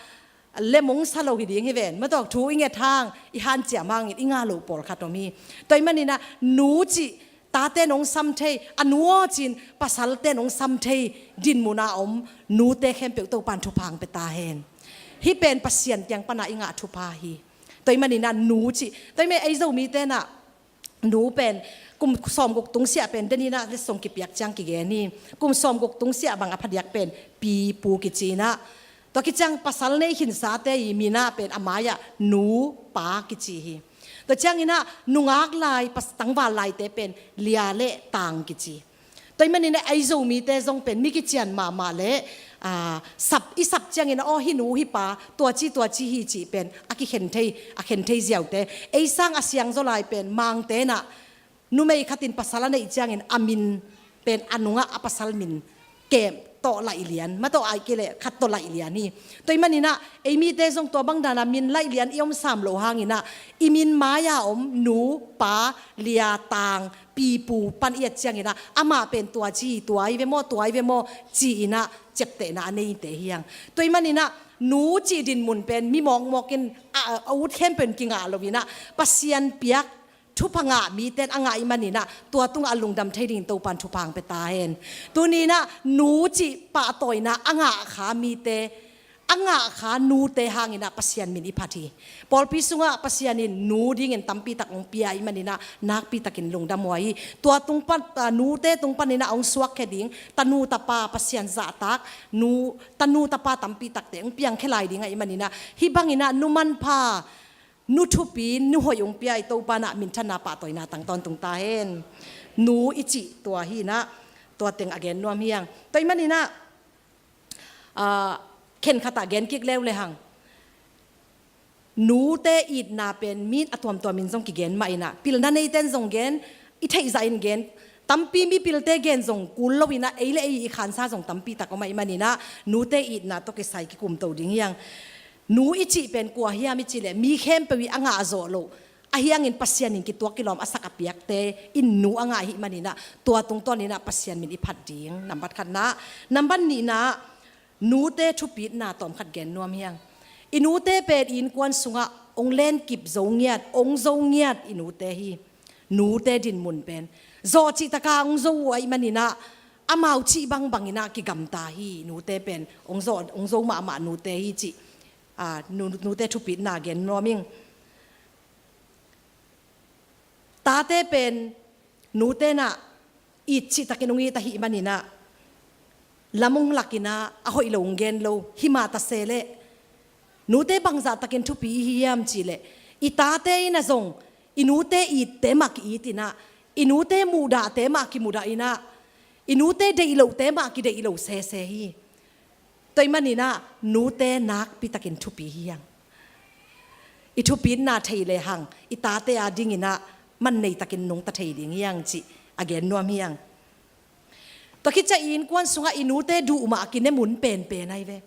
lem hong sa lo hi ding hi ven, mah tawh thu i nget hang, i hanciam hangin i ngah lo pawlkhat om hi. Tua ahih manin ah nu cih tate'n hong sam thei, a nu aw ci-in pasalte'n hong sam thei dinmun a om nute khempeuh Topa'n thupha hong pia ta hen. Hih pen Pasian kiang pan a i ngah thupha hi. Tua ahih manin ah nu cih, tua ahih manin ei Zomite'n ah nu pen kum sawmguk tungsiah pen den in ah letsong kipiak ciang kigen hi. Kum sawmguk tungsiah bang a phadiak pen pi, pu kici in ah, tua khit ciang pasal nei khinsate i min ah pen a mai-ah nu, pa kici hi. Tua ciangin ah nungak lai, pas, tangval laite pen lia le tang kici. Tua ahih manin ah ei Zomite zong pen mi kician mahmah leh, ah, sap, i sap ciangin ah, aw, hih nu hih pa tua ci tua ci hi cih pen a kikhen thei, a khen thei ziaute. Ei sang a siangzaw lai pen Mangte'n ah numei khat in pasal a neih ciangin a min pen a nungah a pasal min kem tawh laih lian, mah tawh, ahih kei leh khat tawh laih lian hi. Tua ahih manin ah ei mite zong tua bang dan a min laih lian i om sam loh hangin ah i min mai-a om nu, pa, lia, tang, pi, pu pan i et ciangin ah amah pen tua ci hi, tua hi ve maw, tua hi ve maw ci-in ah ciaptehna a neite hi hang. Tua ahih manin ah nu cih dinmun pen mi mawkmawk in a, a ut khempeuh in kingah lo in ah Pasian piak thupha ngah mite'n a ngah ahih manin ah tua tungah a lungdam thei dingin Topa'n thupha hong pia ta hen. Tuni-in ah nu cih pahtawina a ngah kha mite, a ngah kha nute hangin ah Pasian min i phat hi. Pawlpi sungah Pasian in nu dingin tampi tak hong pia ahih manin ah nakpi takin lungdam huai hi. Tua tung pan, ah, nute tung panin ah hong suakkhia ding tanu tapa, Pasian zahtak nu, tanu tapa tampi takte hong piangkhia lai ding ahih manin ah hih bangin ah nu manpha, nu thupi, nu hoih hong pia i Topa'n ah minthanna, pahtawina tang tawntung ta hen. Nu i cih tua hi-in ah, Tua teng a gen nuam hi hang. Tua ahih manin ah, ah, khenkhat ah gen kik leuleu hang. Nute itna pen mi a tuamtuam in zong kigen mah in ah, pilna neite in zong gen, i theih zah in gen, tampi mipilte gen zong kul lo in ah, ei le ei i khansa zong tampi tak om ahih manin ah, nute itna tawh kisai kikum to ding hi hang. Nu i cih pen kua hiam i cih leh, mi khempeuh i a ngah zawh loh, ahi hangin Pasian in kituak kilawm a sak a piakte in nu a ngah ahih manin ah, tua tungtawn in ah Pasian min i phat ding. Nambat khatna, nambat nihna, nute thupitna tawmkhat gen nuam hi hang. I nute pen i innkuan sungah hong lenkip zo ngiat, hong zo ngiat i nute hi. Nute dinmun pen zawh cih taka hong zo uh ahih manin ah, amau cih bangbang in ah kigamta hi. Nute pen hong zo, hong zo mahmah nute hi cih, ah, nu-, nute thupitna gen nuam ing. Tate pen nute in ah it cih takin hong it ahih manin ah, lam hong lak in ah, a hoih lo hong gen lo. Hi mah ta se leh, nute bangzah takin thupi i hi hiam cih leh, i tate in ah zong i nute itte mah ki-it in ah, i nute muhdahte mah kimuhdah in ah, i nute deih lohte mah kideih lo sese hi. Tua ahih manin ah, nute nakpi takin thupi hi hang. I thupitna thei lehang, i tate a ding in ah man nei takin nungta thei ding hi hang cih a gen nuam hi hang. Tua khit ciang i innkuan sungah i nute duh mah a kine mun penpen ahi ve.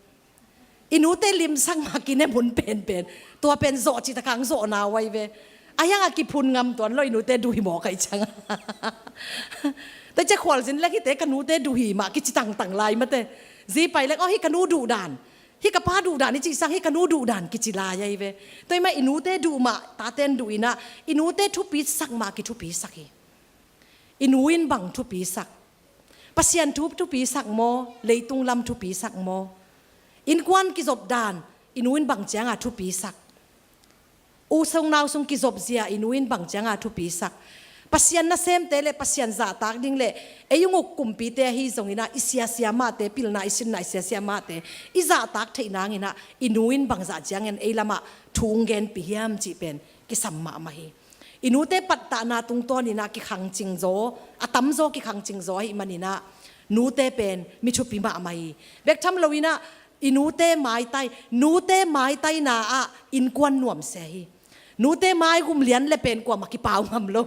I nute limsak mah a kine mun penpen. Tua pen zawh cih taka hong zawhna uh ahi ve. Ahi hang a kiphun ngam tuan lo, i nute duh hi mawk ahih ciang. Tua ciang khualzin leng hite ka nute duh hi mah kici tangtang lai mate. Zi pai leng, aw, hih ka nu duh dan, hih ka pa duh dan i cih sang, hih ka nu duh dan kici lai ahi ve. Tua ahih mah i nute duh mah, tate in duh in ah, i nute thupisak mah kithupisak hi. I nu in bang thupisak? Pasian thu thupisak maw, leitung lam thupisak maw? Innkuan kizop dan, i nu in bang cianga thupisak? U sung nau sung kizop zia i nu in bang cianga thupisak? Pasian nasemte le Pasian zahtak ding le ei hong uk kumpite ahi zongin ah, i siasia mahte, pilna i sinna i siasia mahte i zahtak theih nangin ah, i nu in bangzah ciangin ei lamah thu hong genpih hiam cih pen kisam mahmah hi. I nute pattahna tungtawn in ah kikhangcing zaw, a tamzaw kikhangcing zaw ahih manin ah, nute pen mi thupi mahmah hi. Bek tham lo in ah, i nute maitai, nute maitaina ah innkuan nuamsia hi. Nute maigum lian le pen kuamah kipau ngam lo.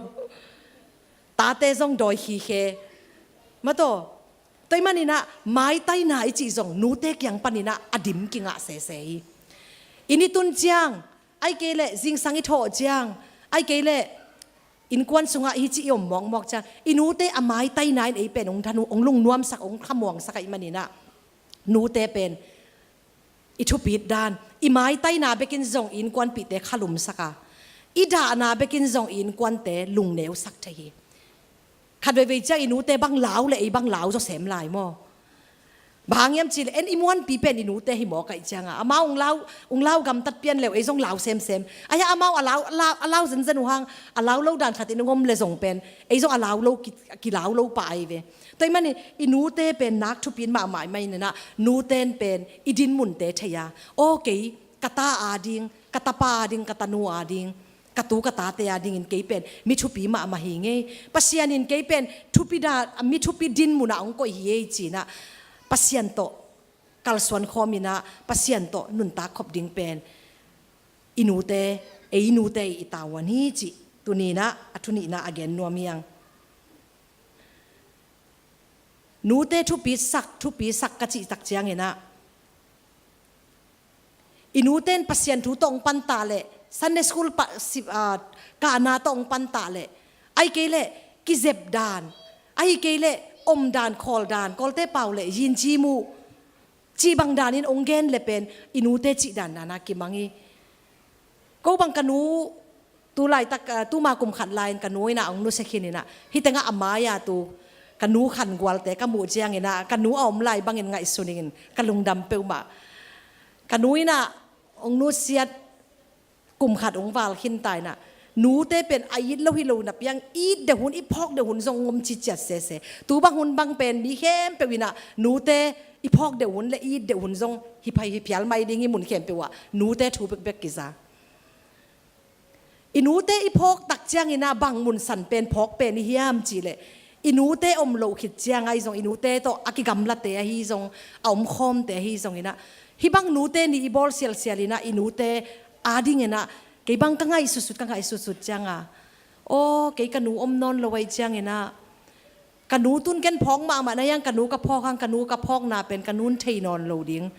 Tate zong dawi khikhe. Mataw, tua ahih manin ah, maitaina i cih zong nute kiang panin ah a dim kingah sese hi. Inn i tun ciang, ahih kei leh zingsang i thawh ciang, ahih kei leh innkuan sungah hih ci i om mawkmawk ciang, i nute a maitaina in ei pen hong tha, hong lungnuamsak, hong khamuangsak ahih manin ah, nute pen i thupit dan, i maitaina bekin zong i innkuanpihte khalumsak a, i dahna bekin zong i innkuante lungneusak thei hi. Khat veivei ciang i nute bang lau le ei bang lau zaw sem lai maw? Bang hang hiam cih leh, en i muanpi pen i nute hi mawk ahih cianga, amau hong lau, hong lau gamtat pian leu ei zong lau semsem. Ahi hang amau a lau, a lau, a lau zenzen uh hang, a lau lo dan khatin hong om le zong pen ei zong a lau lo ki, kilau lo pah ahi ve. Tua ahih manin i nute pen nak thupit mahmah ahih manin ah, nute in pen i dinmunte thei a, aw, kei ka ta a ding, ka tapa a ding, ka tanu a ding, ka tu ka tate a dingin kei pen mi thupi mahmah hi ing ei. Pasian in kei pen thupi da, mi thupi dinmun ah hong koih hi ei ci-in ah, Pasian tawh kalsuan khawm in ah, Pasian tawh nuntak khop ding pen i nute, ei nute i tavuan hi cih tuni-in ah a thu nihna a gen nuam hi hang. Nute thupisak, thupisak ka cih tak ciangin ah, i nute in Pasian thu tawh hong pantah leh, Sunday school pa, si, ah, kahna tawh hong pantah leh, ahih kei leh kizep dan, ahih kei leh om dan, khawl dan, Kawlte pau leh yinci mu cih bang danin hong gen le pen i nute cih dan dana kimang hi. Ko bang ka nu, tu laitak, ah, tuma kum khat lai-in ka nu in ah hong nusia khin in ah, hih tengah a mai-a tu ka nu khangualte ka muh ciangin ah, ka nu a om lai bangin ngaihsun ing in ka lungdam peuhmah. Ka nu in ah hong nusiat kum khat hong val khin ta in ah, nute pen a it lo hi lo napi-in it deuh hun, i phawk deuh hun zong hong om ciciat sese. Tu bang hun bang pen mi khempeuh in ah nute i phawk deuh hun le i it deuh hun zong hi phai hi phial mai ding hi, mun khempeuh ah nute thu bekbek kiza. I nute i phawk tak ciangin ah bang mun san pen phawk pen i hiam cih leh, I nute om loh khit ciang ahi zong, i nute tawh a kigamlate ahi zong, a omkhawmte ahi zong inah, hih bang nute nih i bawl sialsial inah, i nute ading inah kei bang ka ngaihsutsut, ka ngaihsutsut cianga, aw, kei ka nu om nawn lo ahi ciang inah, ka nu tun ken phawk mahmah na hiang, ka nu ka phawk hang, ka nu ka phawkna pen ka nun thei nawn lo ding.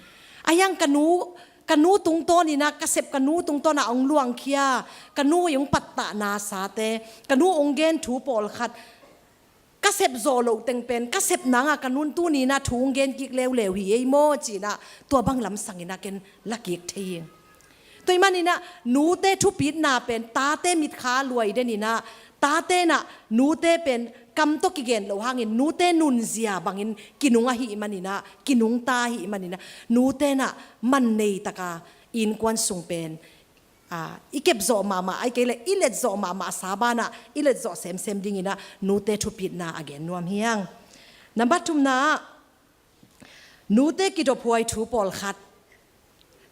A hiang ka nu, ka nu tungtawn inah, ka sep ka nu tungtawn ah hong luangkhia, ka nu i hong pattahna sate, ka nu hong gen thu pawlkhat, ka sep zawh loh teng pen ka sep nanga ka nun tuni inah thu hong gen kik leuleu hi ei maw ci inah, tua bang lamsang inah ken la kik thei hi. Tua ahih man inah nute thupitna pen tate mitkha luai den inah, tate inah nute pen kam tawh kigen loh hangin nute nunzia bangin kinung ahih man inah, kinungta ahih man inah, nute inah man nei taka innkuan sung pen, aa, i kepzawh mahmah, ahih kei leh i letzawh mahmah, a sa banah i letzawh semsem ding inah nute thupitna a gen nuam hi hang. Nambat thumna ah, nute kidophuai thu pawlkhat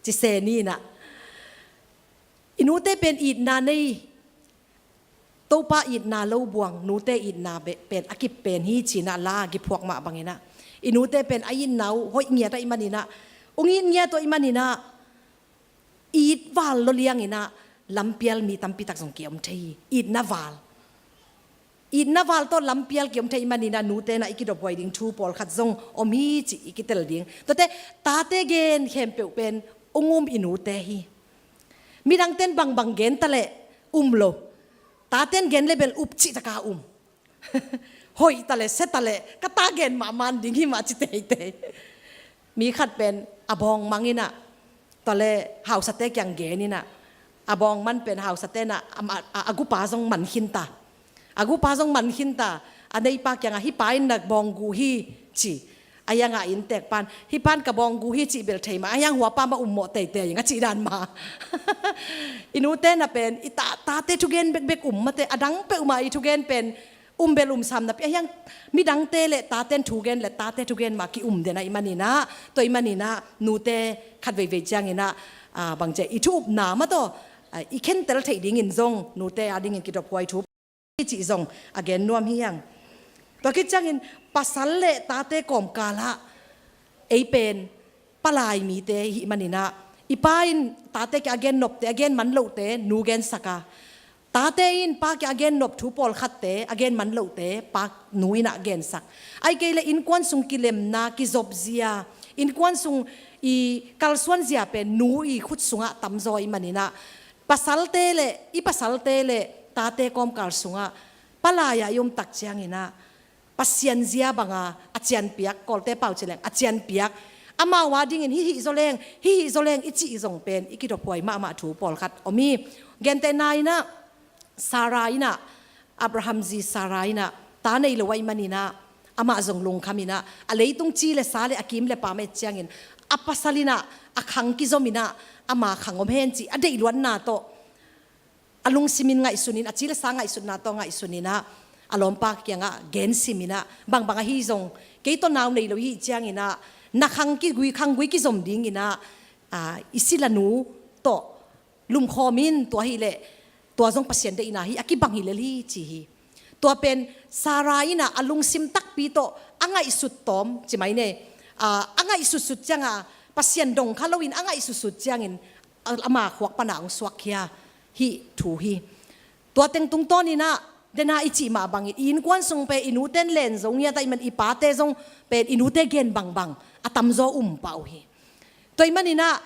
ci se ni inah, i nute pen itna nei, Topa itna lo buang, nute itna be-, pen a kip pen hi ci inah la kiphuak mah bang inah, i nute pen a itna uh hoih ngiat ahih man inah, hong it ngiat uh ahih man inah, it val lo liang inah lampial mi tampi tak zong kiom thei hi. Itna val, itna val tawh lampial kiom thei ahih man inah, nute inah i kidophuai ding thu pawlkhat zong om hi cih i kitel ding. Tuate, tate gen khempeuh pen hong um i nute hi. Midangte in bangbang gen taleh um lo, tate in gen leh bel up cih taka um. Hoih taleh, sia taleh, ka ta gen mahmah ding hi mah ci teitei. Mi khat pen a bawng mang inah, tua leh hausate kiang gen inah, a bawng man pen hausate inah, a, a, a gupa zong man khinta. A gupa zong man khinta, a neipa kiangah, hih pa in na bawng gu hi ci. A hiangah inntekpa'n, hih pa'n ka bawng gu hi cih bel thei mah, a hiang huapa mah ummawh teitei ing a cih dan mah. I nute na pen, i ta, tate thugen bekbek um mate, a dang peuhmah i thugen pen um bel um sam napi, a hiang midangte leh tate'n thugen leh tate thugen mah ki-um den ahih man inah, tua ahih man inah nute khat veivei ciang inah, aa, bangci a, i thu upna mah tawh, aa, i khentel theih dingin zong nute adingin kidophuai thu cih zong a gen nuam hi hang. Tua khit ciangin pasal leh tate kawmkal ah ei pen palai mite i hih man inah, i pa in tate kiang a gen nopte, a gen man lohte nu gensak a, tate in pa kiang a gen nop thu pawlkhatte, a gen man lohte pa nu inah gensak. Ahih kei leh innkuan sung kilemna, kizopzia, innkuan sung i kalsuanzia pen nu i khut sungah tamzaw ahih man inah, pasalte leh, i pasalte leh tate kawmkal sungah palai ah i om tak ciang inah, Pasian zia banga a cianpiak, Kawlte pau ci leng a cianpiak, amau adingin hih hih zaw leng, hih hih zaw leng i cih zong pen i kidophuai mahmah thu pawlkhat om hi. Gentehna inah, Sarah inah, Abraham zi Sarah inah ta nei lo ahih man inah, amah zong lungkham inah, a leitung ci leh sa leh a kim leh pam a et ciangin, a pasal inah a khang kizom inah, ama khang om hen cih a deihluatna tawh, a lungsimin ngaihsunin, a ci leh sa ngaihsutna tawh ngaihsun inah, a lawmpa kiangah gensim inah, bangbang ahi zong kei tawh nau nei lo i hih ciang inah, na khang kigui, khanggui kizom ding inah, aa, i silanu tawh lumkhawm in, tua hileh tua zong Pasian deihna hi, a kibang hi lel hi ci hi. Tua pen Sarah inah a lungsim takpi tawh a ngaihsut tawm ci mai ne, aa, a ngaihsutsut cianga Pasian dong kha loin a ngaihsutsut ciangin, a, ama khuak pana hong suakkhia hih thu hi. Tua teng tungtawn inah, dena i cih mah bangin i innkuan sung pen i nute'n len zo ngiat ahih man, i pate zong pen i nute gen bangbang a tamzaw um pah uh hi. Tua ahih man inah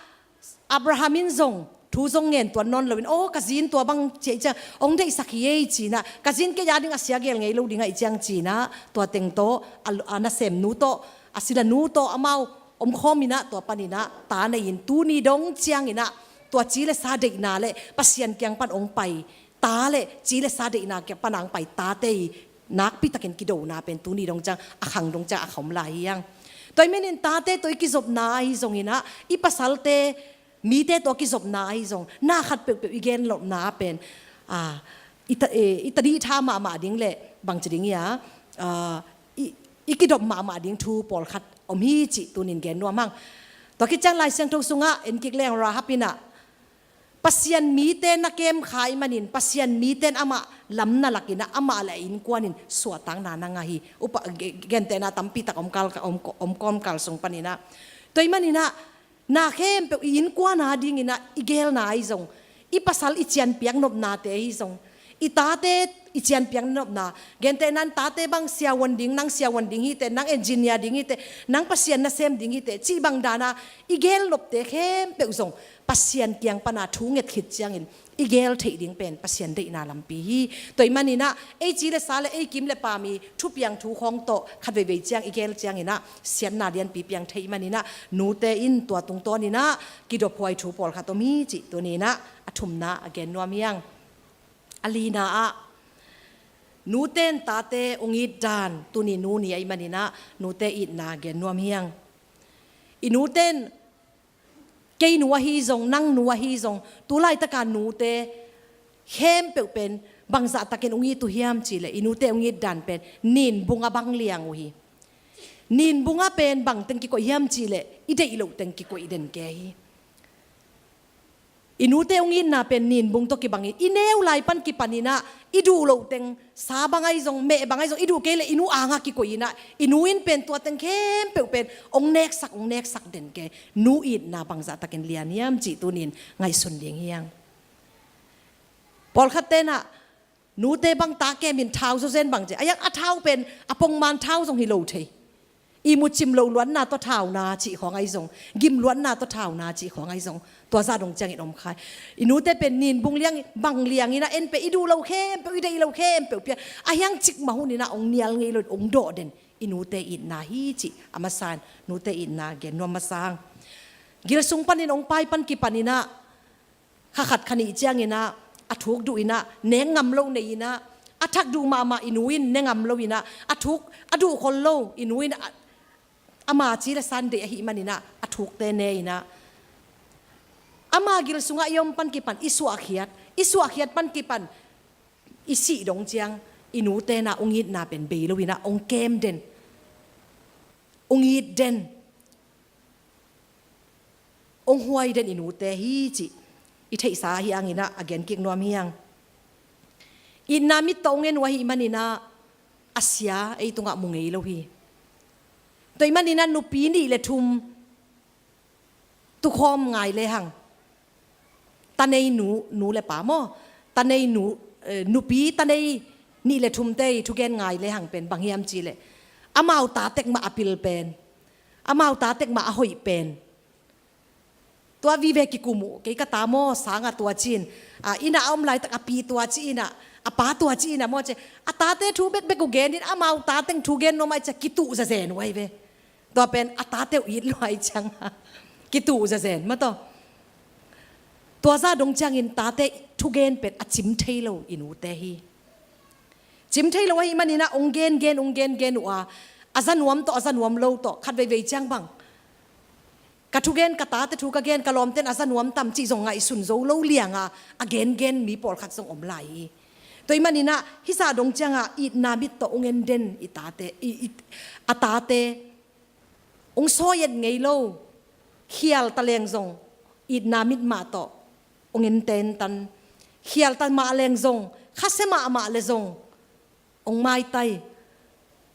Abraham in zong thu zong ngen tuan nawn loin, aw, ka zi in tua bang ci ahih ciang hong deihsak hi ei ci inah, ka zi in kei ading a sia gel ngei lo ding ahih ciang ci inah, tua teng tawh a, a nasemnu tawh, a silanu tawh amau omkhawm inah, tua pan inah ta nei in tuni dong ciang inah tua ci leh sa deihna leh Pasian kiang pan hong pai ta leh ci leh sa deihna kiang pan hong pai tate i nakpi takin kidona pen tuni dong ciang, a khang dong ciang a khawm lai hi hang. Tua ahih manin tate tawh i kizopna ahi zong inah, i pasalte, mite tawh kizopna ahi zong, na khat peuhpeuh i gen lohna pen, aa, i ta, e, i tadih tha mahmah ding leh bangci ding hi a, aa, i, i kidop mahmah ding thu pawlkhat om hi cih tunin gen nuam hang. Tua khit ciang Lai Siangtho sungah en kik leng Rahab inah Pasian mite na kem kha ahih manin, Pasian mite'n amah lam na lakinah amah le a innkuanin suahtakna na ngah hi. Upa, ge-, gentehna tampi tak om kal, om, om kawmkal sung paninah. Tua ahih maninah na khempeuh i innkuan adinginah i geelna ahi zong, i pasal i cianpiak nopnate ahi zong, i tate i cianpiak nopna, gentehna in tate bang siavuan ding, nang siavuan ding hi teh, nang engineer ding hi teh, nang Pasian nasem ding hi teh, cih bang dana i geel nopte khempeuh zong Pasian kiang pana thu nget khit ciangin i geel theih ding pen Pasian deihna lampi hi. Tua ahih maninah ei ci le sa le ei kim le pam i thupiang thu khawng tawh khat veivei ciang i geel cianginah siatna lianpi piang theih maninah nute in tua tungtawninah kidophuai thu pawlkhat om hi cih tuninah a thumna a gen nuam hi hang. A lina ah nute in tate hong it dan, tuni nu ni ahih maninah nute itna gen nuam hi hang. I nute in kei nu ahi zong, nang nu ahi zong, tu laitaka nute khempeuh pen bangzahtakin hong it uh hiam cihleh, i nute hong it dan pen ninbung a bang liang uh hi. Ninbung a pen bangteng kikoih hiam cihleh, i deih lohteng kikoih den kei hi. I nute hong itna pen ninbung tawh kibang hi. I neu lai pan kipaninah i duh lohteng, sa bang ahi zong, meh bang ahi zong, i duh kei leh i nu angah kikoihinah, i nu in pen tua teng khempeuh pen hong neksak, hong neksak den kei. Nu itna bangzahtakin lian hiam cih tunin ngaihsun ding hi hang. Pawlkhat tenah nute bang ta kemin thau zawzen bang ci a, a thau pen a pongman thau zong hi lo thei. Ihmu cim loh luatna tawh thauna cih khawng ahi zong, gim luatna tawh thauna cih khawng ahi zong, tua zah dong ciangin om khai. I nute pen ninbung liang, bang lianginah en pen i duh lo khempeuh, i deih lo khempeuh pia, a hiang cikmah huninah hong nial ngei lo, hong dawh den. I nute itna hi cih a masa in nute itna gen nuam masa hang. Gil sung panin hong pai pan kipaninah kha khat kha nih cianginah a thuk duhinah nek ngam lo neinah, a thak duh mahmah i nu in ne ngam loinah, a thuk a duh khol lo i nu in a, ama ci le sa in deih ahih maninah a thukte neinah, ama gil sungah i om pan kipan i suahkhiat, i suahkhiat pan kipan i sih dong ciang i nu tenah hong itna pen bei loinah hong kem den, hong it den, hong huai den i nute hi cih i theihsa hi hanginah a gen kik nuam hi hang. Itna mit tawh hong en uh ahih maninah a sia ei tungah mu ngei lo hi. Tua ahih maninah nupi nih le thum tukhawm ngai lehang, tanei nu, nu le pa maw, tanei nu, eh, nupi tanei nih le thumte i thugen ngai lehang pen bang hiam cihleh, amau ta tekmah a pil pen, amau ta tekmah a hoih pen, tua vive kikum uh, kei ka ta maw, sangah tua ci-in, a, inn ah a om laitak a pi tua ci-inah, a pa tua ci-inah maw ci, a tate thu bekbek uh genin, amau ta teng thu gen nuam ahih ciah kituh zazen uh ahi ve. Tua pen a tate uh it lua ahih ciangah kituh zazen mah tawh. Tua zah dong ciangin tate thugen pen a cim thei lo i nute hi. Cim thei lo ahih maninah hong gengen, hong gengen uh a, a za nuam tawh, a za nuam lo tawh, khat veivei ciang bang ka thugen, ka tate thu ka gen, ka lawmten a za nuam tam cih zong ngaihsun zo lo lianga a gengen mi pawlkhat zong om lai hi. Tua ahih maninah hih zah dong ciangah itna mit tawh hong en den i tate, i, i, a tate hong sawi et ngei lo, khial ta leng zong itna mit mah tawh hong en tentan, khial ta mah leng zong, khasia mahmah le zong hong maitai,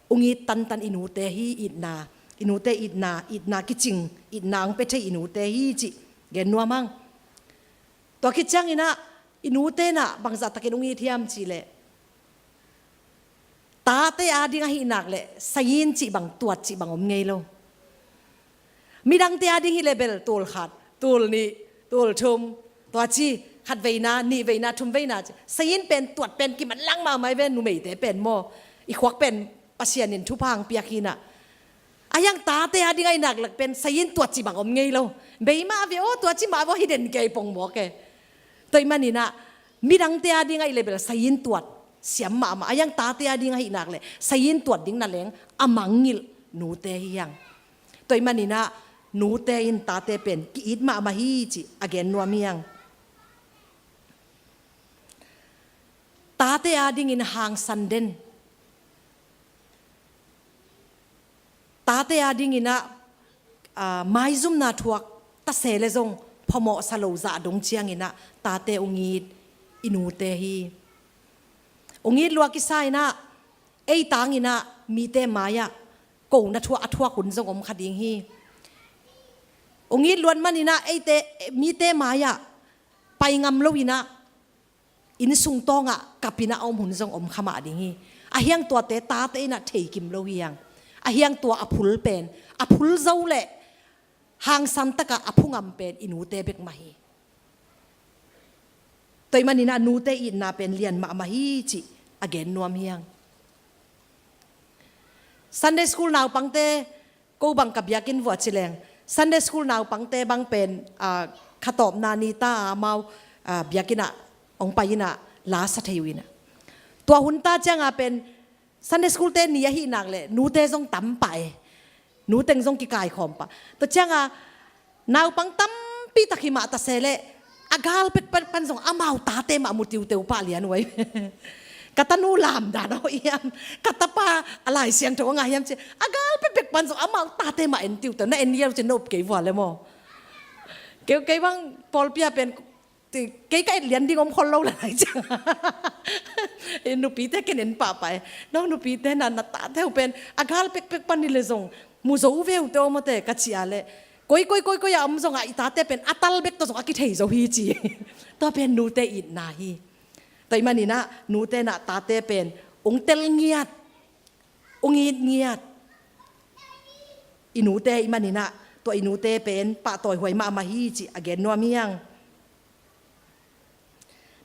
hong it tantan i nute hi. Itna, i nute itna, itna kicing, itna hong pia thei i nute hi cih gen nuam hang. Tua khit cianginah i nute nah bangzahtakin hong it hiam cihleh, tate ading ahih nak leh sayin cih bang, tuat cih bang om ngei lo. Midangte ading hi leh bel tul khat, tul nih, tul thum, tua ci, khat veina, nih veina, thum veina ci. Sayin pen, tuat pen kimanlang mahmah hi ve, numeite pen maw, i khuak pen Pasian in thupha hong piak hinah. A hiang tate ading ahih nak leh pen sayin, tuat cih bang om ngei lo. Bei mah ve aw, tua ci mah ve aw, hi den kei pongmawk e. Tua ahih maninah midangte ading ahih leh bel sayin, tuat siam mahmah. A hiang tate ading ahih nak leh sayin, tuat ding na leng a mangngilh nute hi hang. Tua ahih maninah nute in tate pen ki-it mahmah hi cih a gen nuam hi hang. Tate adingin hangsan den, tate adinginah, ah, maizumna thuak ta se le zong phamawhsa lo zah dong cianginah tate hong it i nute hi. Ong it lua kisa inah, ei tang inah mite mai-ah kona thuak a thuak hun zong om kha ding hi. Ong it luat man inah eite mite mai-ah pai ngam lo inah, inn sung tawngah kap inah a om hun zong om kha mah ding hi. Ahi hang tuate tate inah theikim lo hi hang. Ahi hang tua a phul pen, a phul zo leh hangsan takah a phu ngam pen i nute bek mah hi. Tua ahih man inah nute itna pen lian mahmah hi cih a gen nuam hi hang. Sunday school naupangte, ko bang ka biakinn vuah ci leng, Sunday school naupangte bang pen, ah, khatawpna ni ta a amau, ah, biakinn ah ong pai inah la sa thei uh inah. Tua hun ta ciangah pen Sunday school te ni ahih nak leh nute zong tam pah e. Nu teng zong kikaikhawm pah. Tua ciangah naupang tampi tak hi mah ta se leh, a gal pek pan, pan zong amau tate mah mu tiuteu pah lian uh ai. Ka tanu lamdan aw hiam, ka tapa a Lai Siangtho a ngah hiam ci, a gal pek pek pan zong amau tate mah en tiuteu, na en hiau ci, na up kei vua le maw. Kei, kei bang pawlpi ah pen, kei ka et lian ding om khol lo lai ciang. Nupite ken en pahpah e. No, nupite na, na tate uh pen a gal pek pek pan ni le zong mu zo ve uh te aw maw te ka ci a leh, koi, koi, koi, koi a om zongah i tate pen a tal bek tawh zong a kithei zo hi ci. Tua pen nute itna hi. Tua ahih man inah nute nah tate pen ong tel ngiat, ong it ngiat. I nute ahih man inah tua i nute pen pahtawi huai mahmah hi cih a gen nuam hi hang.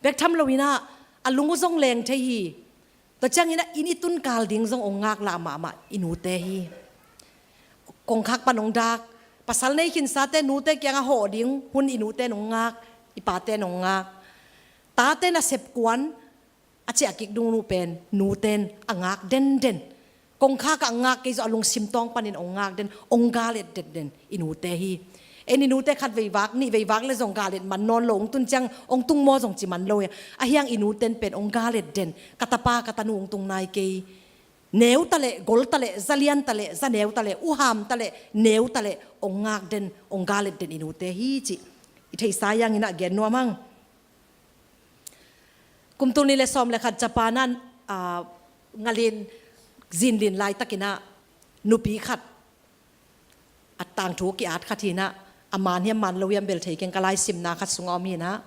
Bek tham lo inah a lung uh zong leng thei hi. Tua ciang inah inn i tun kal ding zong ong ngaklah mahmah i nute hi. Kongkhak pan ong dak, pasal nei khinsate nute kiangah hawh ding hun i nute nong ngak, i pate nong ngak. Tate nasep kuan a ciah kik dungnu pen nuten a ngak denden. Kongkhak ah a ngak kei zong a lungsim tawng panin ong ngak den, ong gal et denden i nute hi. En i nute khat vei vak, nih vei vak le zong gal et man nawn lo, ong tun ciang ong tung maw zong ci man lo hi. Ahi hang i nuten pen ong gal et den, ka tapa ka tanu ong tung nai kei. Neu ta leh, gol ta leh, za lian ta leh, za neu ta leh, uham ta leh, neu ta leh, ong ngak den, ong gal et den i nute hi cih i theihsa hi hang inah gen nuam hang. Kum tul nih le sawm le khat Japan ah, ah, ngalin zinlin laitak inah nupi khat, a tangthu ki-at khat hi inah, a man hiam man lo hiam bel thei keng, ka laisimna khat sungah om hi inah.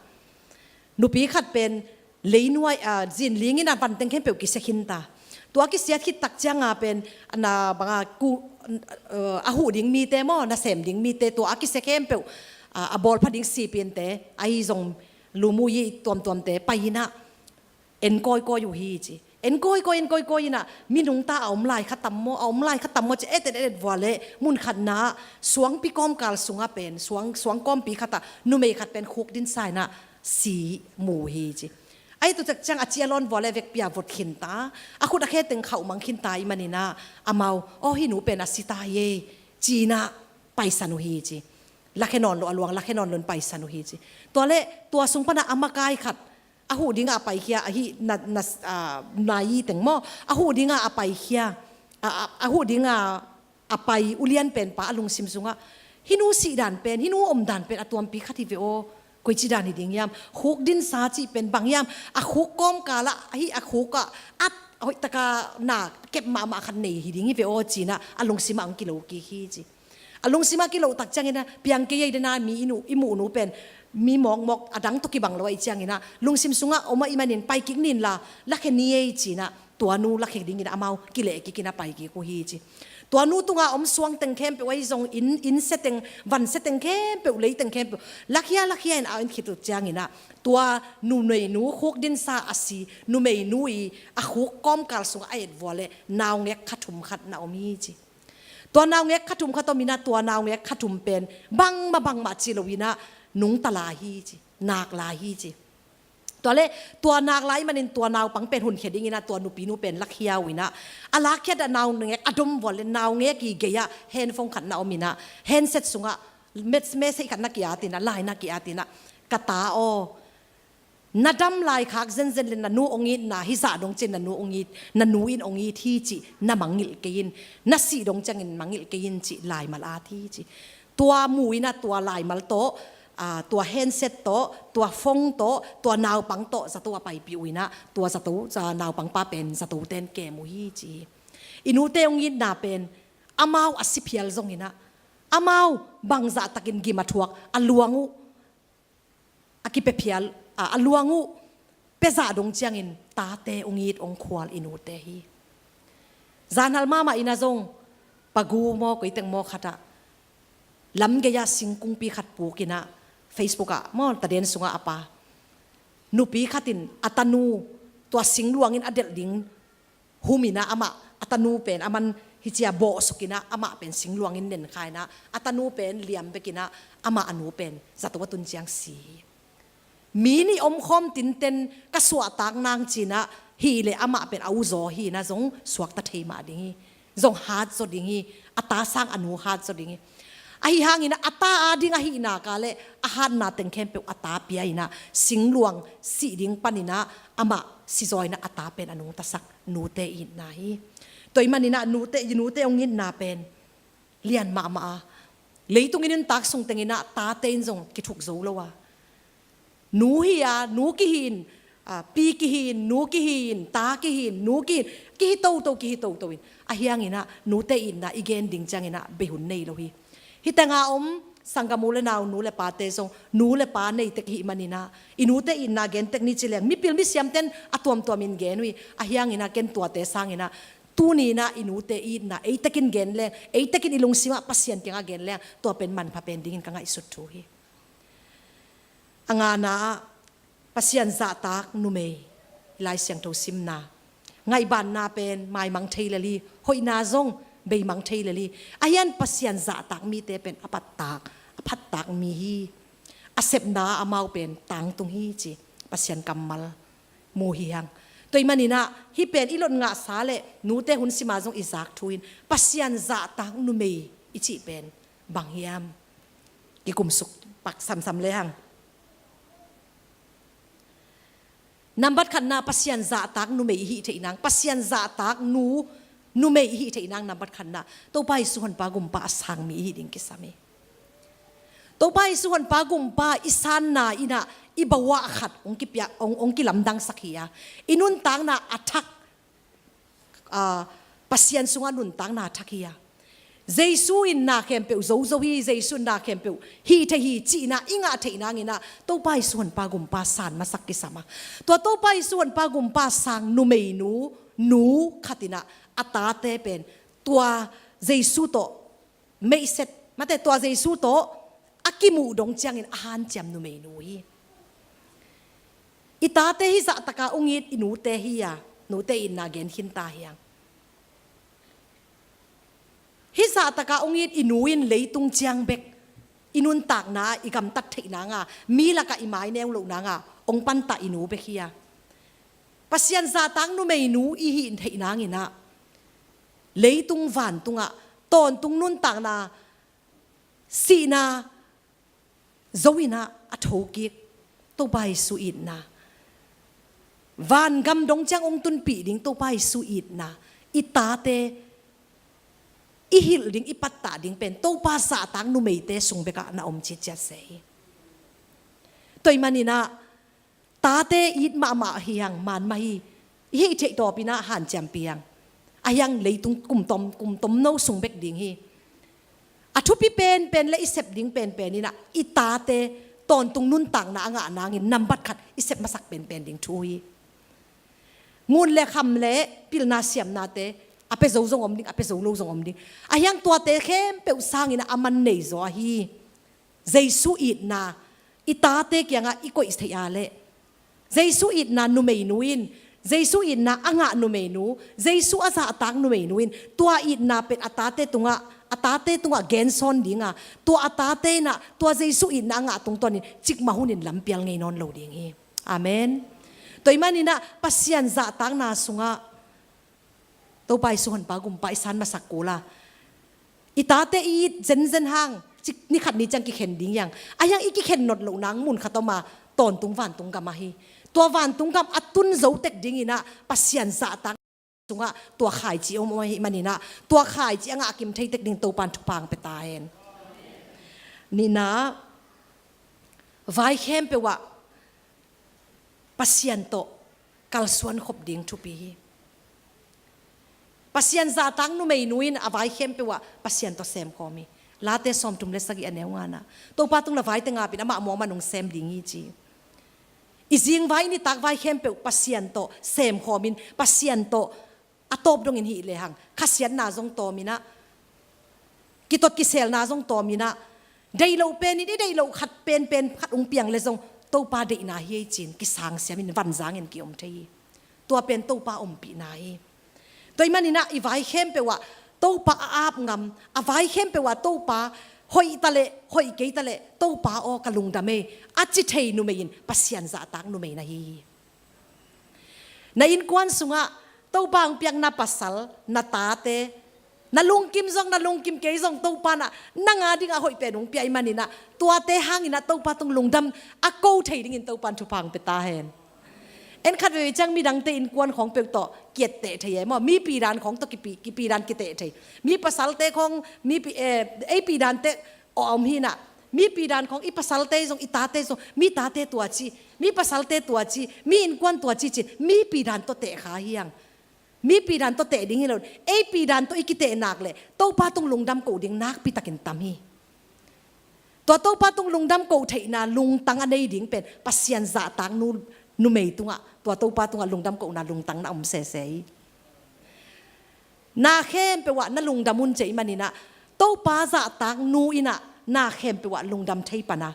Nupi khat pen leinuai, ah, zinling inah vanteng khempeuh kisia khin ta. Tua kisiat khit tak ciangah pen na bangah ku, ah, a huh ding mite maw, nasem ding mite, tua a kisia khempeuh, ah, a bawlpha ding sipinte, ahi zong lumui tuamtuamte pai inah en kawikawi uh hi ci. En kawikawi, en kawikawi inah mi nungta a om lai kha tam maw, a om lai kha tam maw ci et et et et vua leh, mun khatna ah suangpi kawmkal sungah pen, suang, suang kawmpi khatah numei khat pen khukdinsa inah si mu uh hi ci. Ahi tua tak ciang a ci a lawn vua leh vekpi ah vot khin ta, a khut a khe teng khauh mang khin ta ahih man inah amau, aw, hih nu pen a si ta hi ei ci inah paisan uh hi ci. Lakhia nawn lo, a luang lakhia nawn lo in paisan uh hi ci. Tua leh tua sung panah a makai khat a huh dingah a paikhia, ahi na, na, ah, nai teng maw, a huh dingah a paikhia, a, a, a huh dingah a pai ulian penpa a lungsim sungah, hih nu sihdan pen, hih nu omdan pen a tuampi khat hi ve aw. Koici dan hi ding hiam? Khukdinsa cih pen bang hiam? A khuk kawmkalah, ahi a khukah at hoihtaka na kep mahmah khat nei hi ding hi ve aw ci inah a lungsimah ang kilo kik hi ci. A lungsimah kilo tak ciang inah piang kei ei dena mi i nu, i muh nu pen mi mawkmawk a dang tawh kibang lo ahih ciang inah lungsim sungah om ahih manin pai kik ni inla, lakhia ni ei ci inah tua nu lakhia ding inah amau kileh kik inah pai kik uh hi ci. Tua nu tungah om suang teng khempeuh ahi zong inn, inn sia teng, van sia teng khempeuh, lei teng khempeuh lakhia, lakhia inah a en khit uh ciang inah tua numei nu khukdinsa a si numei nu i a khuk kawmkal sungah a et vua leh naungek kha thum khat na om hi ci. Tua naungek kha thum khat om inah tua naungek kha thum pen bangmah bangmah ci lo inah nungta lai hi ci, nak lai hi ci. Tua leh tua nak lai manin tua naupang pen hunkhia ding inah tua nupinu pen lakhia uh inah, a lakhia dah naungek a dom vua leh naungek i gei-ah handphone khat na om inah handset sungah mes-, message khat na ki-at inah, line na ki-at inah, ka ta aw, na dam laikhak zenzen le na nu ong itna hizah dong ciang na nu ong it, na nu in ong it hi cih na mangngilh kei in, na sih dong ciangin mangngilh kei in cih laimal at hi ci. Tua mu inah tua laimal tawh aa, tua handset tawh, tua phone tawh, tua naupang tawh zato a paipih uh inah, tua zato, za naupangpa pen zatote in kem uh hi ci hi. I nute hong itna pen amau a si phial zong inah, amau bangzahtakin gim a thuak a luang uh, a kipia phial, a, a luang uh pia zah dong ciangin tate hong it hong khual i nute hi. Zanhal mahmah inah zong Pagu maw, koiteng maw khatah lamgei-ah singkungpi khat puk inah, Facebook ah maw, taden sungah a pa, nupi khatin a tanu tua singluangin a delh ding hum inah amah a tanu pen, aman hici-a bawhsuk inah amah pen singluangin nenkha inah, a tanu pen liam bek inah, amah a nu pen zato a tun ciang si hi. Mi nih omkhawm tinten ka suahtak nang ci inah, hih leh amah pen a uzaw hi inah zong suakta thei mah ding hi. Zong hat zaw ding hi. A ta sang a nu hat zaw ding hi. Ahi hangin ah a ta ading ahih nak leh a hatna teng khempeuh a ta pia inah, singluang sih ding panin ah amah sizaw inah a ta pen a nungtasak nute itna hi. Tua ahih manin ah nute, nute hong itna pen lian mahmah a, leitung i nuntak sung teng inah tate in zong kithuk zo lo a, nu hi a, nu kihi in, a, pi kihi in, nu kihi in, ta kihi in, nu kihi in, kihi toto, kihi toto in. Ahi hangin ah nute itna i gen ding ciangin ah bei hun nei lo hi. Hih teng a om sanggam u le nau, nu le pate zong nu le pa nei tek i hih manin ah i nute itna gen tek ni ci leng mipil misiamten a tuamtuamin gen uh hi. Ahi hangin ah ken tuate sangin ah tuni inah i nute itna ei tekin gen leng, ei tekin i lungsimah Pasian kiangah gen leng, tua pen manpha pen dingin ka ngaihsut thu hi. A ngana ah Pasian zahtak numei, Lai Siangtho simna, ngaihbanna pen maimang thei lel hi, hoihna zong beimang thei lel hi. Ahi hang Pasian zahtak mite pen a phattak, a phattak mi hi. A sepna ah amau pen tangtung hi ci Pasian kammal mu hi hang. Tua ahih manin ah hih pen i lot ngahsa leh nute hun sima zong i zak thu in, Pasian zahtak numei i cih pen bang hiam? Kikumsuk pak samsam le hang. Nambat khatna, Pasian zahtak numei i hih theih nang, Pasian zahtak nu, numei i hih theih nang nambat khatna, Topa Jesu Honpa Gumpa a sang mi i hih ding kisam hi. Topa Jesu Honpa Gumpa i sanna inah i bawah khat hong kipia, hong, hong kilamdangsak hi a, i nuntakna a thak, a, Pasian sungah nuntakna a thak hi a, Jesu in na khempeuh zozo hi, Jesu in na khempeuh hih thei hi cihna i ngah theih nang inah Topa Jesu Honpa Gumpa san masak kisam a, tua Topa Jesu Honpa Gumpa sang numeinu, nu khat inah a tate pen tua Jesu tawh meihset, mate, tua Jesu tawh a kimuh dong ciangin a hanciam numeinu hi. I tate hih zahtaka hong it i nute hi a, nute itna gen khinta hi hang. Hih zahtaka hong it i nu in leitung ciang bek i nuntakna ah i gamtat theih nanga, mi lakah i maineu loh nanga hong pantah i nu bek hi a, Pasian zahtak numeinu i hih theih nang inah leitung vantungah tawntung nuntakna, sihna zo inah a thokik Topa Jesu itna, vangam dong ciang hong tunpih ding Topa Jesu itna, i tate i hilh ding, i pattah ding pen Topa zahtak numeite sung bekah na om citciat se hi. Tua ahih manin ah tate it mahmah hi hang, man mah hi. I hih theih tawpin ah hanciampih hang. Ahi hang leitung kum tom, kum tomno sung bek ding hi. A thupi penpen le i sep ding penpen inah i tate tawntung nuntakna a ngah nangin nambat khat i sep masak penpen ding thu hi. Ngun le kham le pilna siamnate a pia zo zong om ding, a pia zo lo zong om ding. Ahi hang tuate khempeuh sangin ah a man nei zaw ahi. Jesu itna i tate kiangah i koih theih a leh, Jesu itna numeinu in, Jesu itna a ngah numeinu, Jesu a zahtak numeinu in tua itna pen a tate tungah, a tate tungah gensawn dinga, tua a tate inah tua Jesu itna a ngah tungtawnin cikmah hunin lampial ngei nawn lo ding hi. Amen. Tua ahih manin ah Pasian zahtakna sungah Topa Jesu Honpa Gumpa i san masak kul a, i tate i it zenzen hang, cik ni khat ni ciang kikhen ding hi hang. Ahi hang i kikhen not loh nang mun khat om a, tawntung vantung gam ahi. Tua vantung gam a tun zo tek ding inah Pasian zahtak sungah tua khaici om om ahih manin ah tua khaici a ngah kim thei tek ding Topan thupha hong pia ta hen. Nihna, vai khempeuh ah Pasian tawh kalsuan khop ding thupi hi. Pasian zahtak numeinu in a vai khempeuh ah Pasian tawh semkhawm hi. Late sawmthum le sagih a neu ngana, Topa tung na vai teng apin amah muang man hong sem ding hi ci. I zingvai i nitak vai khempeuh Pasian tawh semkhawmin, Pasian tawh a tawp dongin hih lehang khasiatna zong tawminah, kitot kiselna zong tawminah, deih loh penin i deih loh khat penpen khat hong piang le zong Topa deihna hi ei cin kisangsiamin vanzangin kiom thei hi. Tua pen Topa ompihna hi. Tua ih maninah i vai khempeuh ah Topa a ap ngam, a vai khempeuh ah Topa hoih taleh hoih kei taleh Topa aw ka lungdam ei a ci thei numei in Pasian zahtak numei na hi hi. Na innkuan sungah Topa hong piak na pasal, na tate, na lungkim zong na lungkim kei zong Topa nah nang a dingah hoih pen hong pia ih maninah tuate hanginah Topa tung lungdam a ko thei dingin Topa in thupha hong pia ta hen. En khat veve ciang midangte innkuan khawng peuh tawh kiatteh thei e maw? Mipi dan khawng tawh kipi, kipi dan kiteh thei. Mi pasalte khawng mipi, eh, eipi dante aw a om hinah, mipi dan khawng i pasalte zong i tate zong mi tate tua ci, mi pasalte tua ci, mi innkuan tua ci ci, mipi dan tawh teh kha hiang. Mipi dan tawh teh ding hi lo, eipi dan tawh i kiteh nak leh Topa tung lungdam ko ding nakpitakin tam hi. Tua Topa tung lungdam ko theihna lungtang a nei ding pen Pasian zahtak nu, numei tungah, tua Topa tungah lungdam kohna lungtang na om sese hi. Na khempeuh ah na lungdam un ci ih maninah Topa zahtak nu inah na khempeuh ah lungdam thei pana,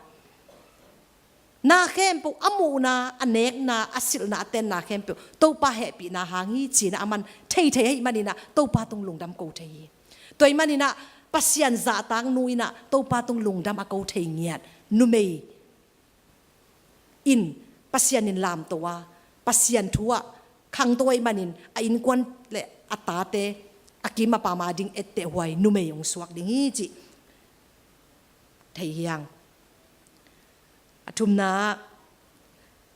na khempeuh a muhna, a nekna, a silhna, a tenna khempeuh Topa hehpihna hang hi cinah a man theithei ahih maninah Topa tung lungdam ko thei hi. Tua ih maninah Pasian zahtak nu inah Topa tung lungdam a ko thei ngiat numei in Pasian in lamto a, Pasian thu ah khangto ahih manin a innkuan le a tate a kim a pam a ding etteh huai numei hong suak ding hi cih thei hiang. A thumna,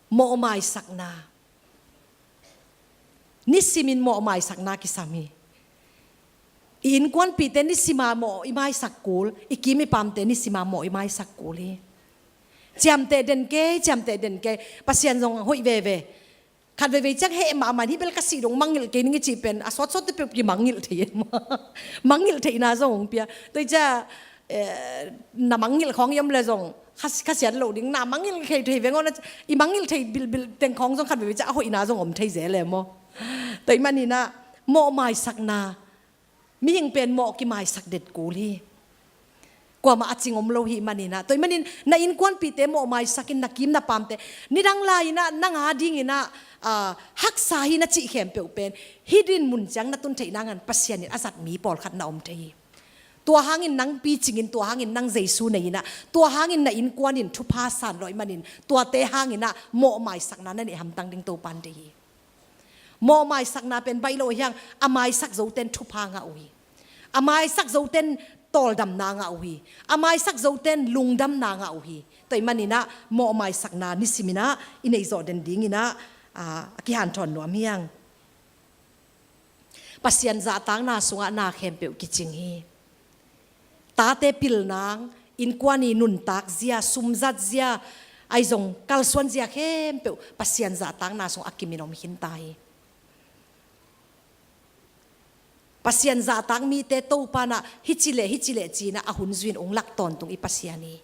mawhmaisakna. Nisimin mawhmaisakna kisam hi. I innkuanpihte nisima mawh i maisak kul, i kim i pamte nisima mawh i maisak kul hi. Ciamteh den kei, ciamteh den kei. Pasian zong hoih veve. Khat veivei ciang heh mahmah in hih bel ka sih dong mangngilh kei ning i cih pen a sawtsawtte peuh kimangngilh thei em? Mangngilh theihna zong hong pia. Tua ih ciah, eh, na mangngilh khawng i om le zong kha, khasiat loh ding, na mangngilh thei thei veng aw na, i mangngilh thei bilbil teng khawng zong khat veivei ciah a hoihna zong om thei zel em aw? Tua ih maninah mawhmaisakna, mihing pen mawh kimaisak det kul hi. Kuamah a cing om lo hi maninah. Tua ih manin na innkuanpihte mawhmaisakin na kim na pamte nidang lai-inah nang a dinginah, ah, haksa hi na cih khempeuh pen hih dinmun ciang na tun theih nangan Pasian in a zat mi pawlkhat na om thei hi. Tua hangin nang picingin, tua hangin nang Jesu nei-inah, tua hangin na innkuan in thupha san lo ih manin tuate hanginah mawhmaisakna na neih hamtang ding Topa in deih hi. Mawhmaisakna pen baih lo hiang, a maisak zoten thupha ngah uh hi. A maisak zoten tawldamna ngah uh hi. A maisak zoten lungdamna ngah uh hi. Tua ih maninah mawhmaisakna nisiminah i neih zawh den dinginah, ah, a kihanthawn nuam hiang. Pasian zahtakna sungah na khempeuh kicing hi. Tate pilna, innkuan i nuntak zia, sumzat zia, ahi zong kalsuan zia khempeuh Pasian zahtakna sungah a kimin om khinta hi. Pasian zahtak mite Topa nah hici leh hici leh cinah a hun zui-in hong lak tawntung i Pasian hi.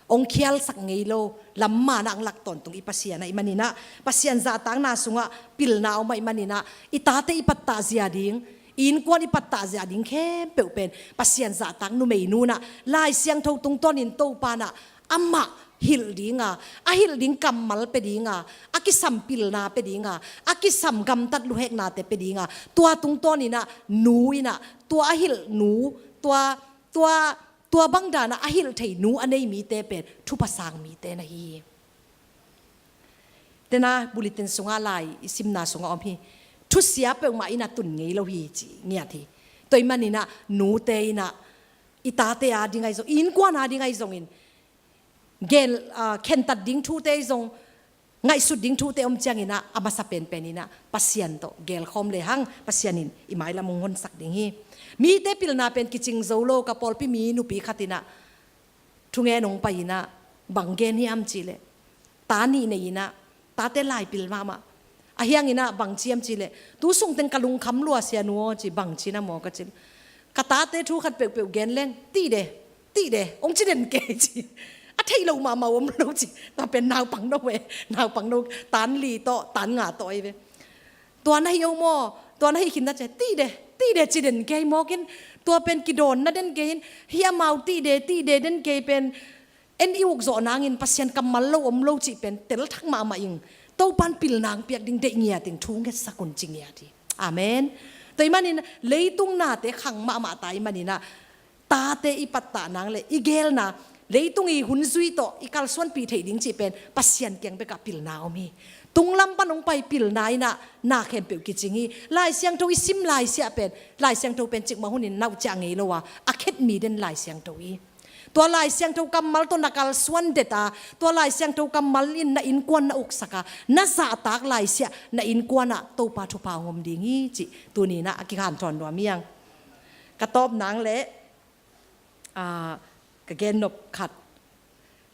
Hong khialsak ngei lo lam manah hong lak tawntung i Pasian ahih maninah Pasian zahtakna sungah pilna om ahih maninah i tate i pattah zia ding, i innkuan i pattah zia ding khempeuh pen Pasian zahtak numeinu nah Lai Siangtho tungtawnin Topa nah amah hilh dinga, a hilh ding kammal pia dinga, a kisam pilna pia dinga, a kisam gamtat luheknate pia dinga, tua tungtawninah nu inah tua a hilh nu, tua, tua, tua bang danah a hilh thei nu a nei mite pen thupha sang mite na hi hi. Tena bulletin sungah lai i simna sungah om hi. Thusia peuhmah inah tun ngei lo hi ci ngiat hi. Tua ih maninah nute inah i tate a ding ahi zong, i innkuan a ding ahi zongin gen, ah, khentat ding thute ahi zong, ngaihsut ding thute om cianginah a masa penpeninah Pasian tawh gelkhawm lehang Pasian in i mailam hong honsak ding hi. Mite pilna pen kicing zo lo, ka pawlpi mi nupi khatinah thungen hong pai-inah Bang gen hiam cihleh, ta nih nei inah, tate laipil mahmah. Ahi hanginah bang ci hiam cihleh, tu sungteng ka lungkham lua sia nu aw ci, bang ci na maw ka cih. Ka tate thu khat peuhpeuh gen leng, tih de, tih de, hong ci den kei ci. A theih loh mahmah om lo ci. Tua pen naupang no ve, naupang no tan li tawh, tan nga tawh ei ve. Tua na hi o maw, tua na hi khin na ci, tih de, tih de ci den kei mawkin, tua pen kidawn na den kei in, hi amau tih de, tih de den kei pen, en i uk zawh nangin Pasian kammal lo om lo cih pen telthak mahmah ing. Topan pilna hong piak ding deih ngiat ing, thu ngetsak un ci ngiat hi. Amen. Tua ahih manin leitung nate khang mahmah ta ahih maninah, tate i pattah nang le i gelna, leitung i hun zui tawh i kalsuanpih theih ding cih pen Pasian kiang bekah pilna om hi. Tunglam pan hong pai pilna inah na khempeuh kicing hi. Lai Siangtho i sim laisiah pen, Lai Siangtho pen cikmah hunin na uh ciah ngei lo a, a khet mi den Lai Siangtho hi. Tua Lai Siangtho kammal tawh na kalsuan det a, tua Lai Siangtho kammal in na innkuan na uksak a, na zahtak laisiah na innkuanah Topa thupha hong om ding hi cih tuninah a kihanthawn nuam hiang. Ka tawp nang le, aa, ka gennop khat.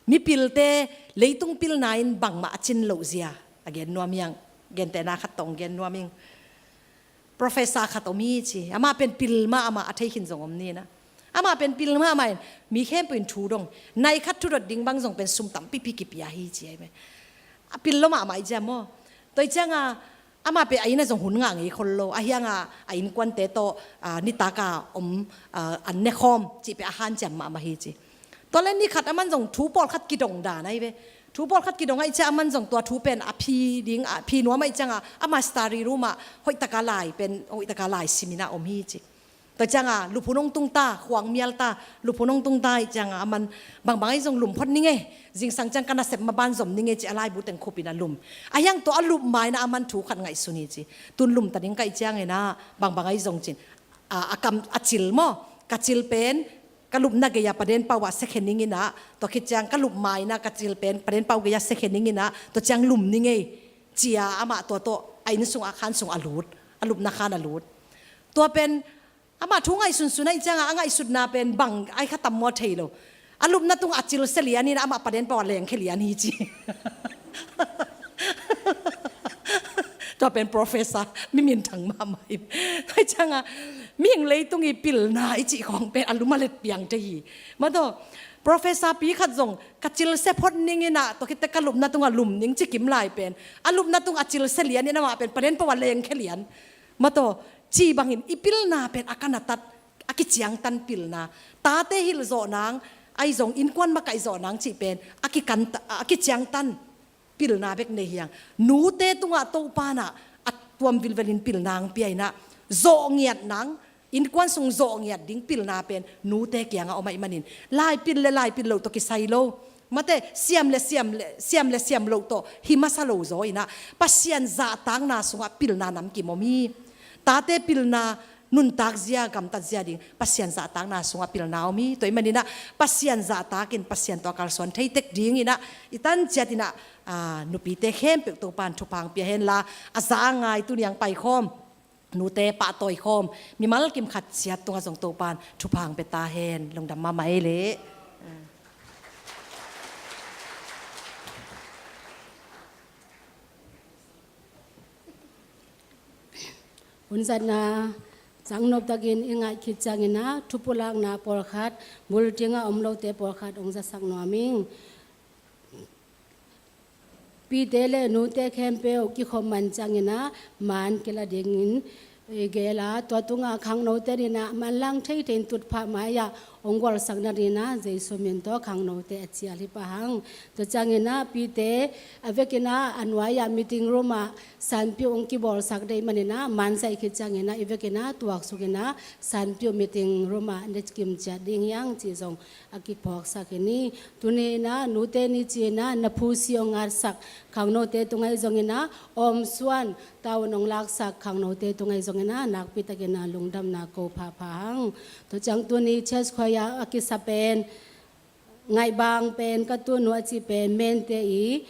Mipilte leitung pilna in bangmah a cin loh zia a gen nuam hiang. Gentehna khat tawh gen nuam ing. Professor khat om hi ci. Amah pen pil mahmah, a thei khin zong om ni na. Amah pen pil mahmah in mi khempeuh in thu dong. Nai khat thudot ding bang zong pen sum tampipi kipia hi ci ai me. A pil lo mahmah i ciam maw. Tua i cianga amah pen a inn ah zong hun ngah ngei khol lo. Ahi hanga a innkuante tawh, a, nitaka om, a, an nekhawm cih pen a hanciam mahmah hi ci. Tua le ni khat aman zong thu pawlkhat kidong dan ahi ve. Thu pawlkhat kidong ahih ciang aman zong tua thu pen a phi ding, a phi nuam ahih cianga, amah study room ah hoihtaka lai pen, hoihtaka lai simin a om hi ci. Tua cianga luphun hong tung ta, khuang mial ta, luphun hong tung ta ahih cianga aman bangbang ahi zong lum phot ning e, zingsang ciang ka nasep maban zom ning e ci a laibu teng khupin a lum. Ahi hang tua a lup ma-in a aman thu khat ngaihsun hi ci. Tun lum ta ding ka hih ciangin a bangbang ahi zong cin. A, a kam a cil maw, ka cil pen ka lupna gei-a paden pau ah sekhe ning inah, tua khit ciang ka lup ma-in ah ka cil pen paden pau gei-a sekhe ning inah, tua ciang lum ning ei, ci-a amah tua tawh a inn sungah khan sung a lut, a lupna khan a lut. Tua pen amah thu ngaihsunsun ahih ciangah a ngaihsutna pen bang ai kha tam maw thei lo. A lupna tungah a cil se lian inah amah paden pau ah lengkhe lian hi ci. Tua pen professor, mi minthang mahmah hi. Tua ciangah mihing leitung i pilna i cih khawng pen a lum a let piang thei hi. Mataw, professor pi khat zong ka cil se phot ning inah, tua khitteh ka lupna tungah lum ning ci kim lai pen, a lupna tungah a cil se lian inah amah pen paden pau ah lengkhe lian. Mataw, ci bangin i pilna pen a kan a tat, a kiciangtan pilna. Tate hilh zawh nang, ahi zong innkuan makaih zawh nang cih pen a kikan ta-, a kiciangtan pilna bek nei hiang. Nute tungah Topa nah a tuam vilvelin pilna hong pia inah, zawh ngiat nang, innkuan sung zawh ngiat ding pilna pen nute kiangah om ahih manin, laipil le laipil loh tawh kisai lo. Mate, siam le siam le, siam le siam loh tawh hi masa lo zaw inah, Pasian zahtakna sungah pilna namkim om hi. Tate pilna, nuntak zia, gamtat zia ding Pasian zahtakna sungah pilna om hi. Tua ahih maninah Pasian zahtakin Pasian tawh a kalsuan thei tek dinginah i tan ciat inah, aa, nupite khempeuh Topan thupha hong pia henla, a za a ngai tuni hong paikhawm nute pahtawi khawm mimal kim khat ciat tungah zong Topan thupha hong pia ta hen. Lungdam mahmah ei leh. Hun zatna, cang noptakin i ngaih khit ciangin ah, thupulakna pawlkhat, bultinga om lote pawlkhat hong zasak nuam ing. Pite le nute khempeuh kikhop man ciangin ah, man kila dingin i gel a, tua tungah khangnote in ah manlang theithei in tutphah mai-ah hong gualsak nadingin ah Jesu min tawh khangnote a cial hi pah hang. Tua ciangin ah pite a vekin ah a nuai-ah meeting room ah sanpiu hong kibawlsak deih manin ah, man zaih khit ciangin ah i vekin ah tuaksuk in ah sanpiu meeting room ah na kim ciat ding hi hang cih zong a kiphawksak hi ni. Tuni in ah nute ni ci-in ah na phusi hong ngatsak khangnote tungah ahi zongin ah, awmsuan tavuan hong laksak khangnote tungah ahi zongin ah, nakpitakin ah lungdamna ko phapha hang. Tua ciang tuni church choir a kisa pen, Ngaihbang pen ka tunu a cih pen mente i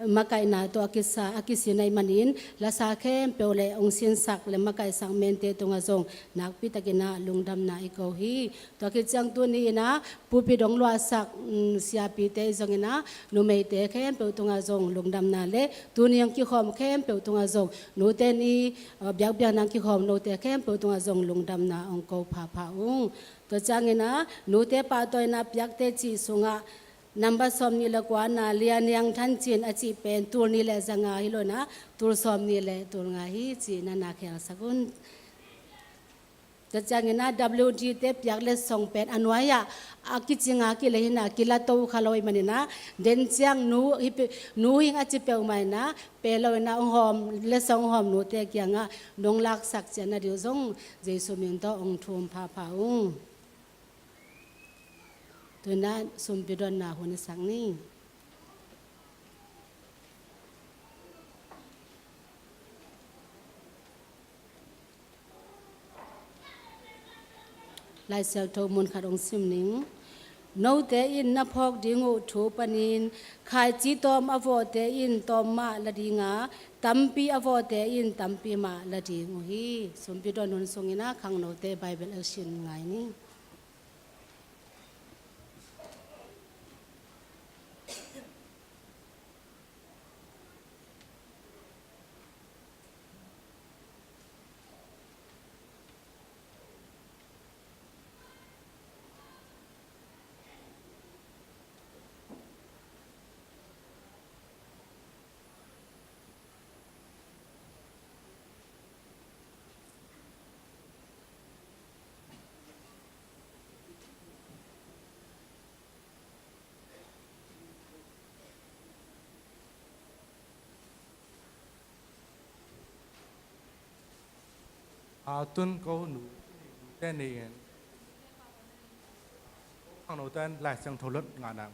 makaihna tawh a kisa, a kisin ahih manin, lasa khempeuh le hong sinsak le makaihsak mente tungah zong nakpi takin ah lungdamna i ko hi. Tua khit ciang tuni in ah pulpit hong luahsak, mm, siapite i zongin ah numeite khempeuh tungah zong lungdamna le tuni hong kikhawm khempeuh tungah zong nute ni, uh, biakbiakna hong kikhawm note khempeuh tungah zong lungdamna hong ko phapha ung. Tua ciangin ah nute pahtawi in ah piakte cih sungah number sawmnih le kuana Lia Niang Than Cin a cih pen tul nih le za nga hi lo in ah tul sawmnih le tul nga hi ci-in ah na khelsak un. Tua ciangin ah W G te piak letsong pen a nuai-ah a kici nga kilei hi in ah kilato kha lo ahih manin ah den ciang nu hi pe, nu hing a ci peuhmah in ah pe lo in ah hong hawm, letsong hong hawm nute kiangah nong laksak ciat nading uh zong Jesu min tawh hong thum phapha ung. Tu-in ah sumpi donna hun i sak ni. Lai Siangtho mun khat hong sim ning. Note in na phawk ding uh thu panin khaici tawm a vawhte in tawm mah la ding a, tampi a vawhte in tampi mah la ding uh hi. Sumpi don hun sungin ah khangnote Bible action ngai ni. A tun ko nu, nute ni in. Khangnote in Lai Siangtho Lot ngahna.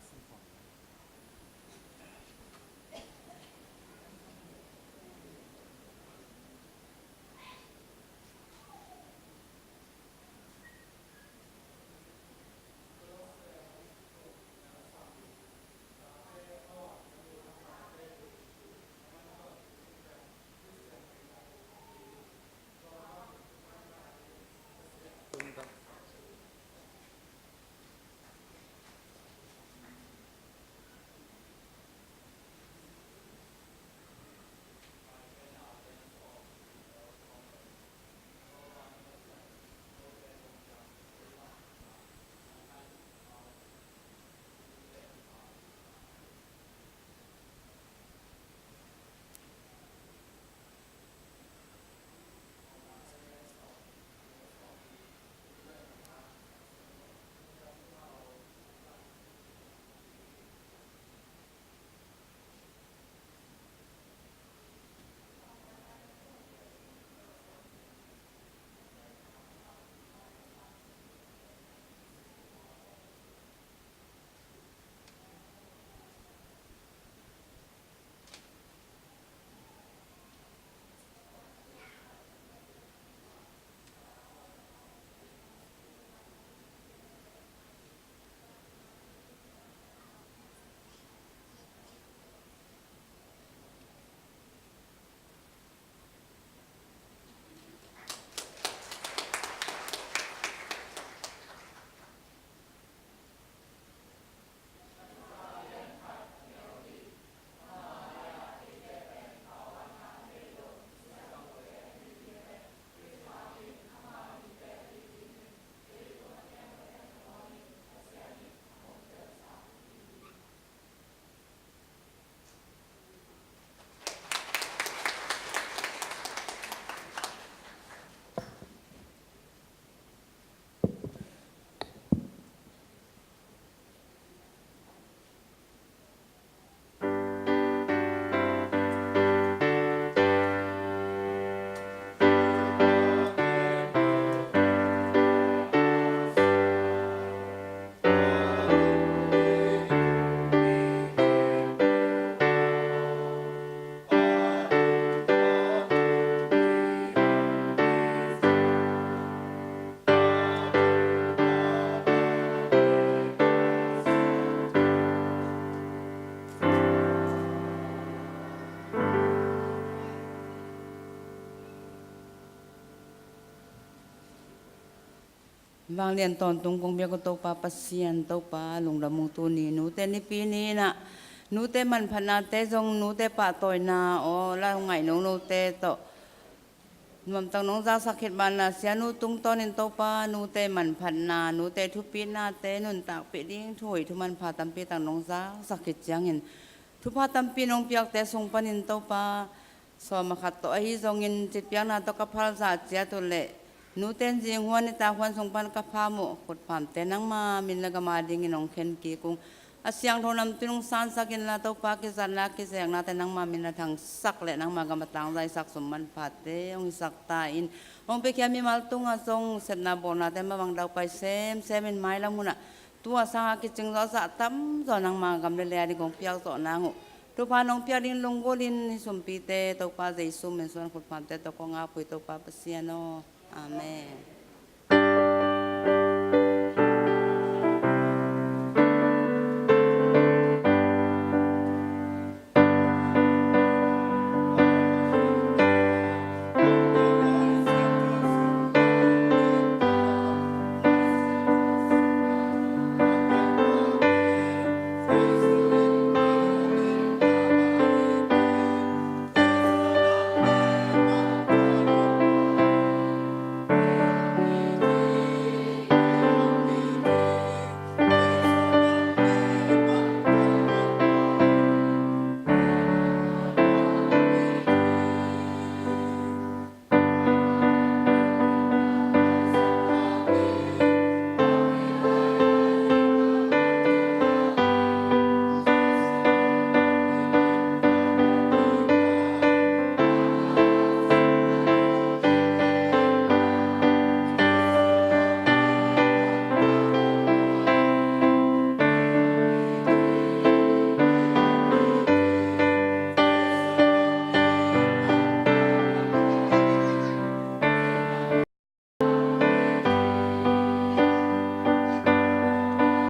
Vanglian tawntung kong biak uh Topa Pasian, Topa lungdam ung. Tuni nute nipi ni-in ah nute manphatnate zong, nute pahtawina aw la ngaih nonote tawh nuamtak nong zaksak khit banah, sianu tungtawnin Topa nute manphatna, nute thupitnate nuntakpih ding thuhoih thumanpha tampi tak nong zaksak khit ciangin, thupha tampi nong piakte sung panin Topa, sawm a khat tawh ahi zongin citpiakna tawh ka phal zah ciat uh leh, nute in zinghuan nitak huan sung pan ka pham uh khutphamte nangma min le gam adingin hong khen kik ung. A siangtho namtui in hong sansak inla Topa, kizatna kizeknate nangma min a thangsak leh nangma gam a tangzaisak sum manphate hong hisak ta in, hong piakhia mimal tungah zong sepna bawlnate mavang daupai semsem in, mailam hunah tu a sanga kicing zawh a zah tamzaw nangma gam le lei ading kong piak zawh nang uh, thupha nong piak ding lunggulhin hih sumpite Topa Jesu min suang khutphamte tawh kong ngak uh hi Topa Pasian aw. Amen.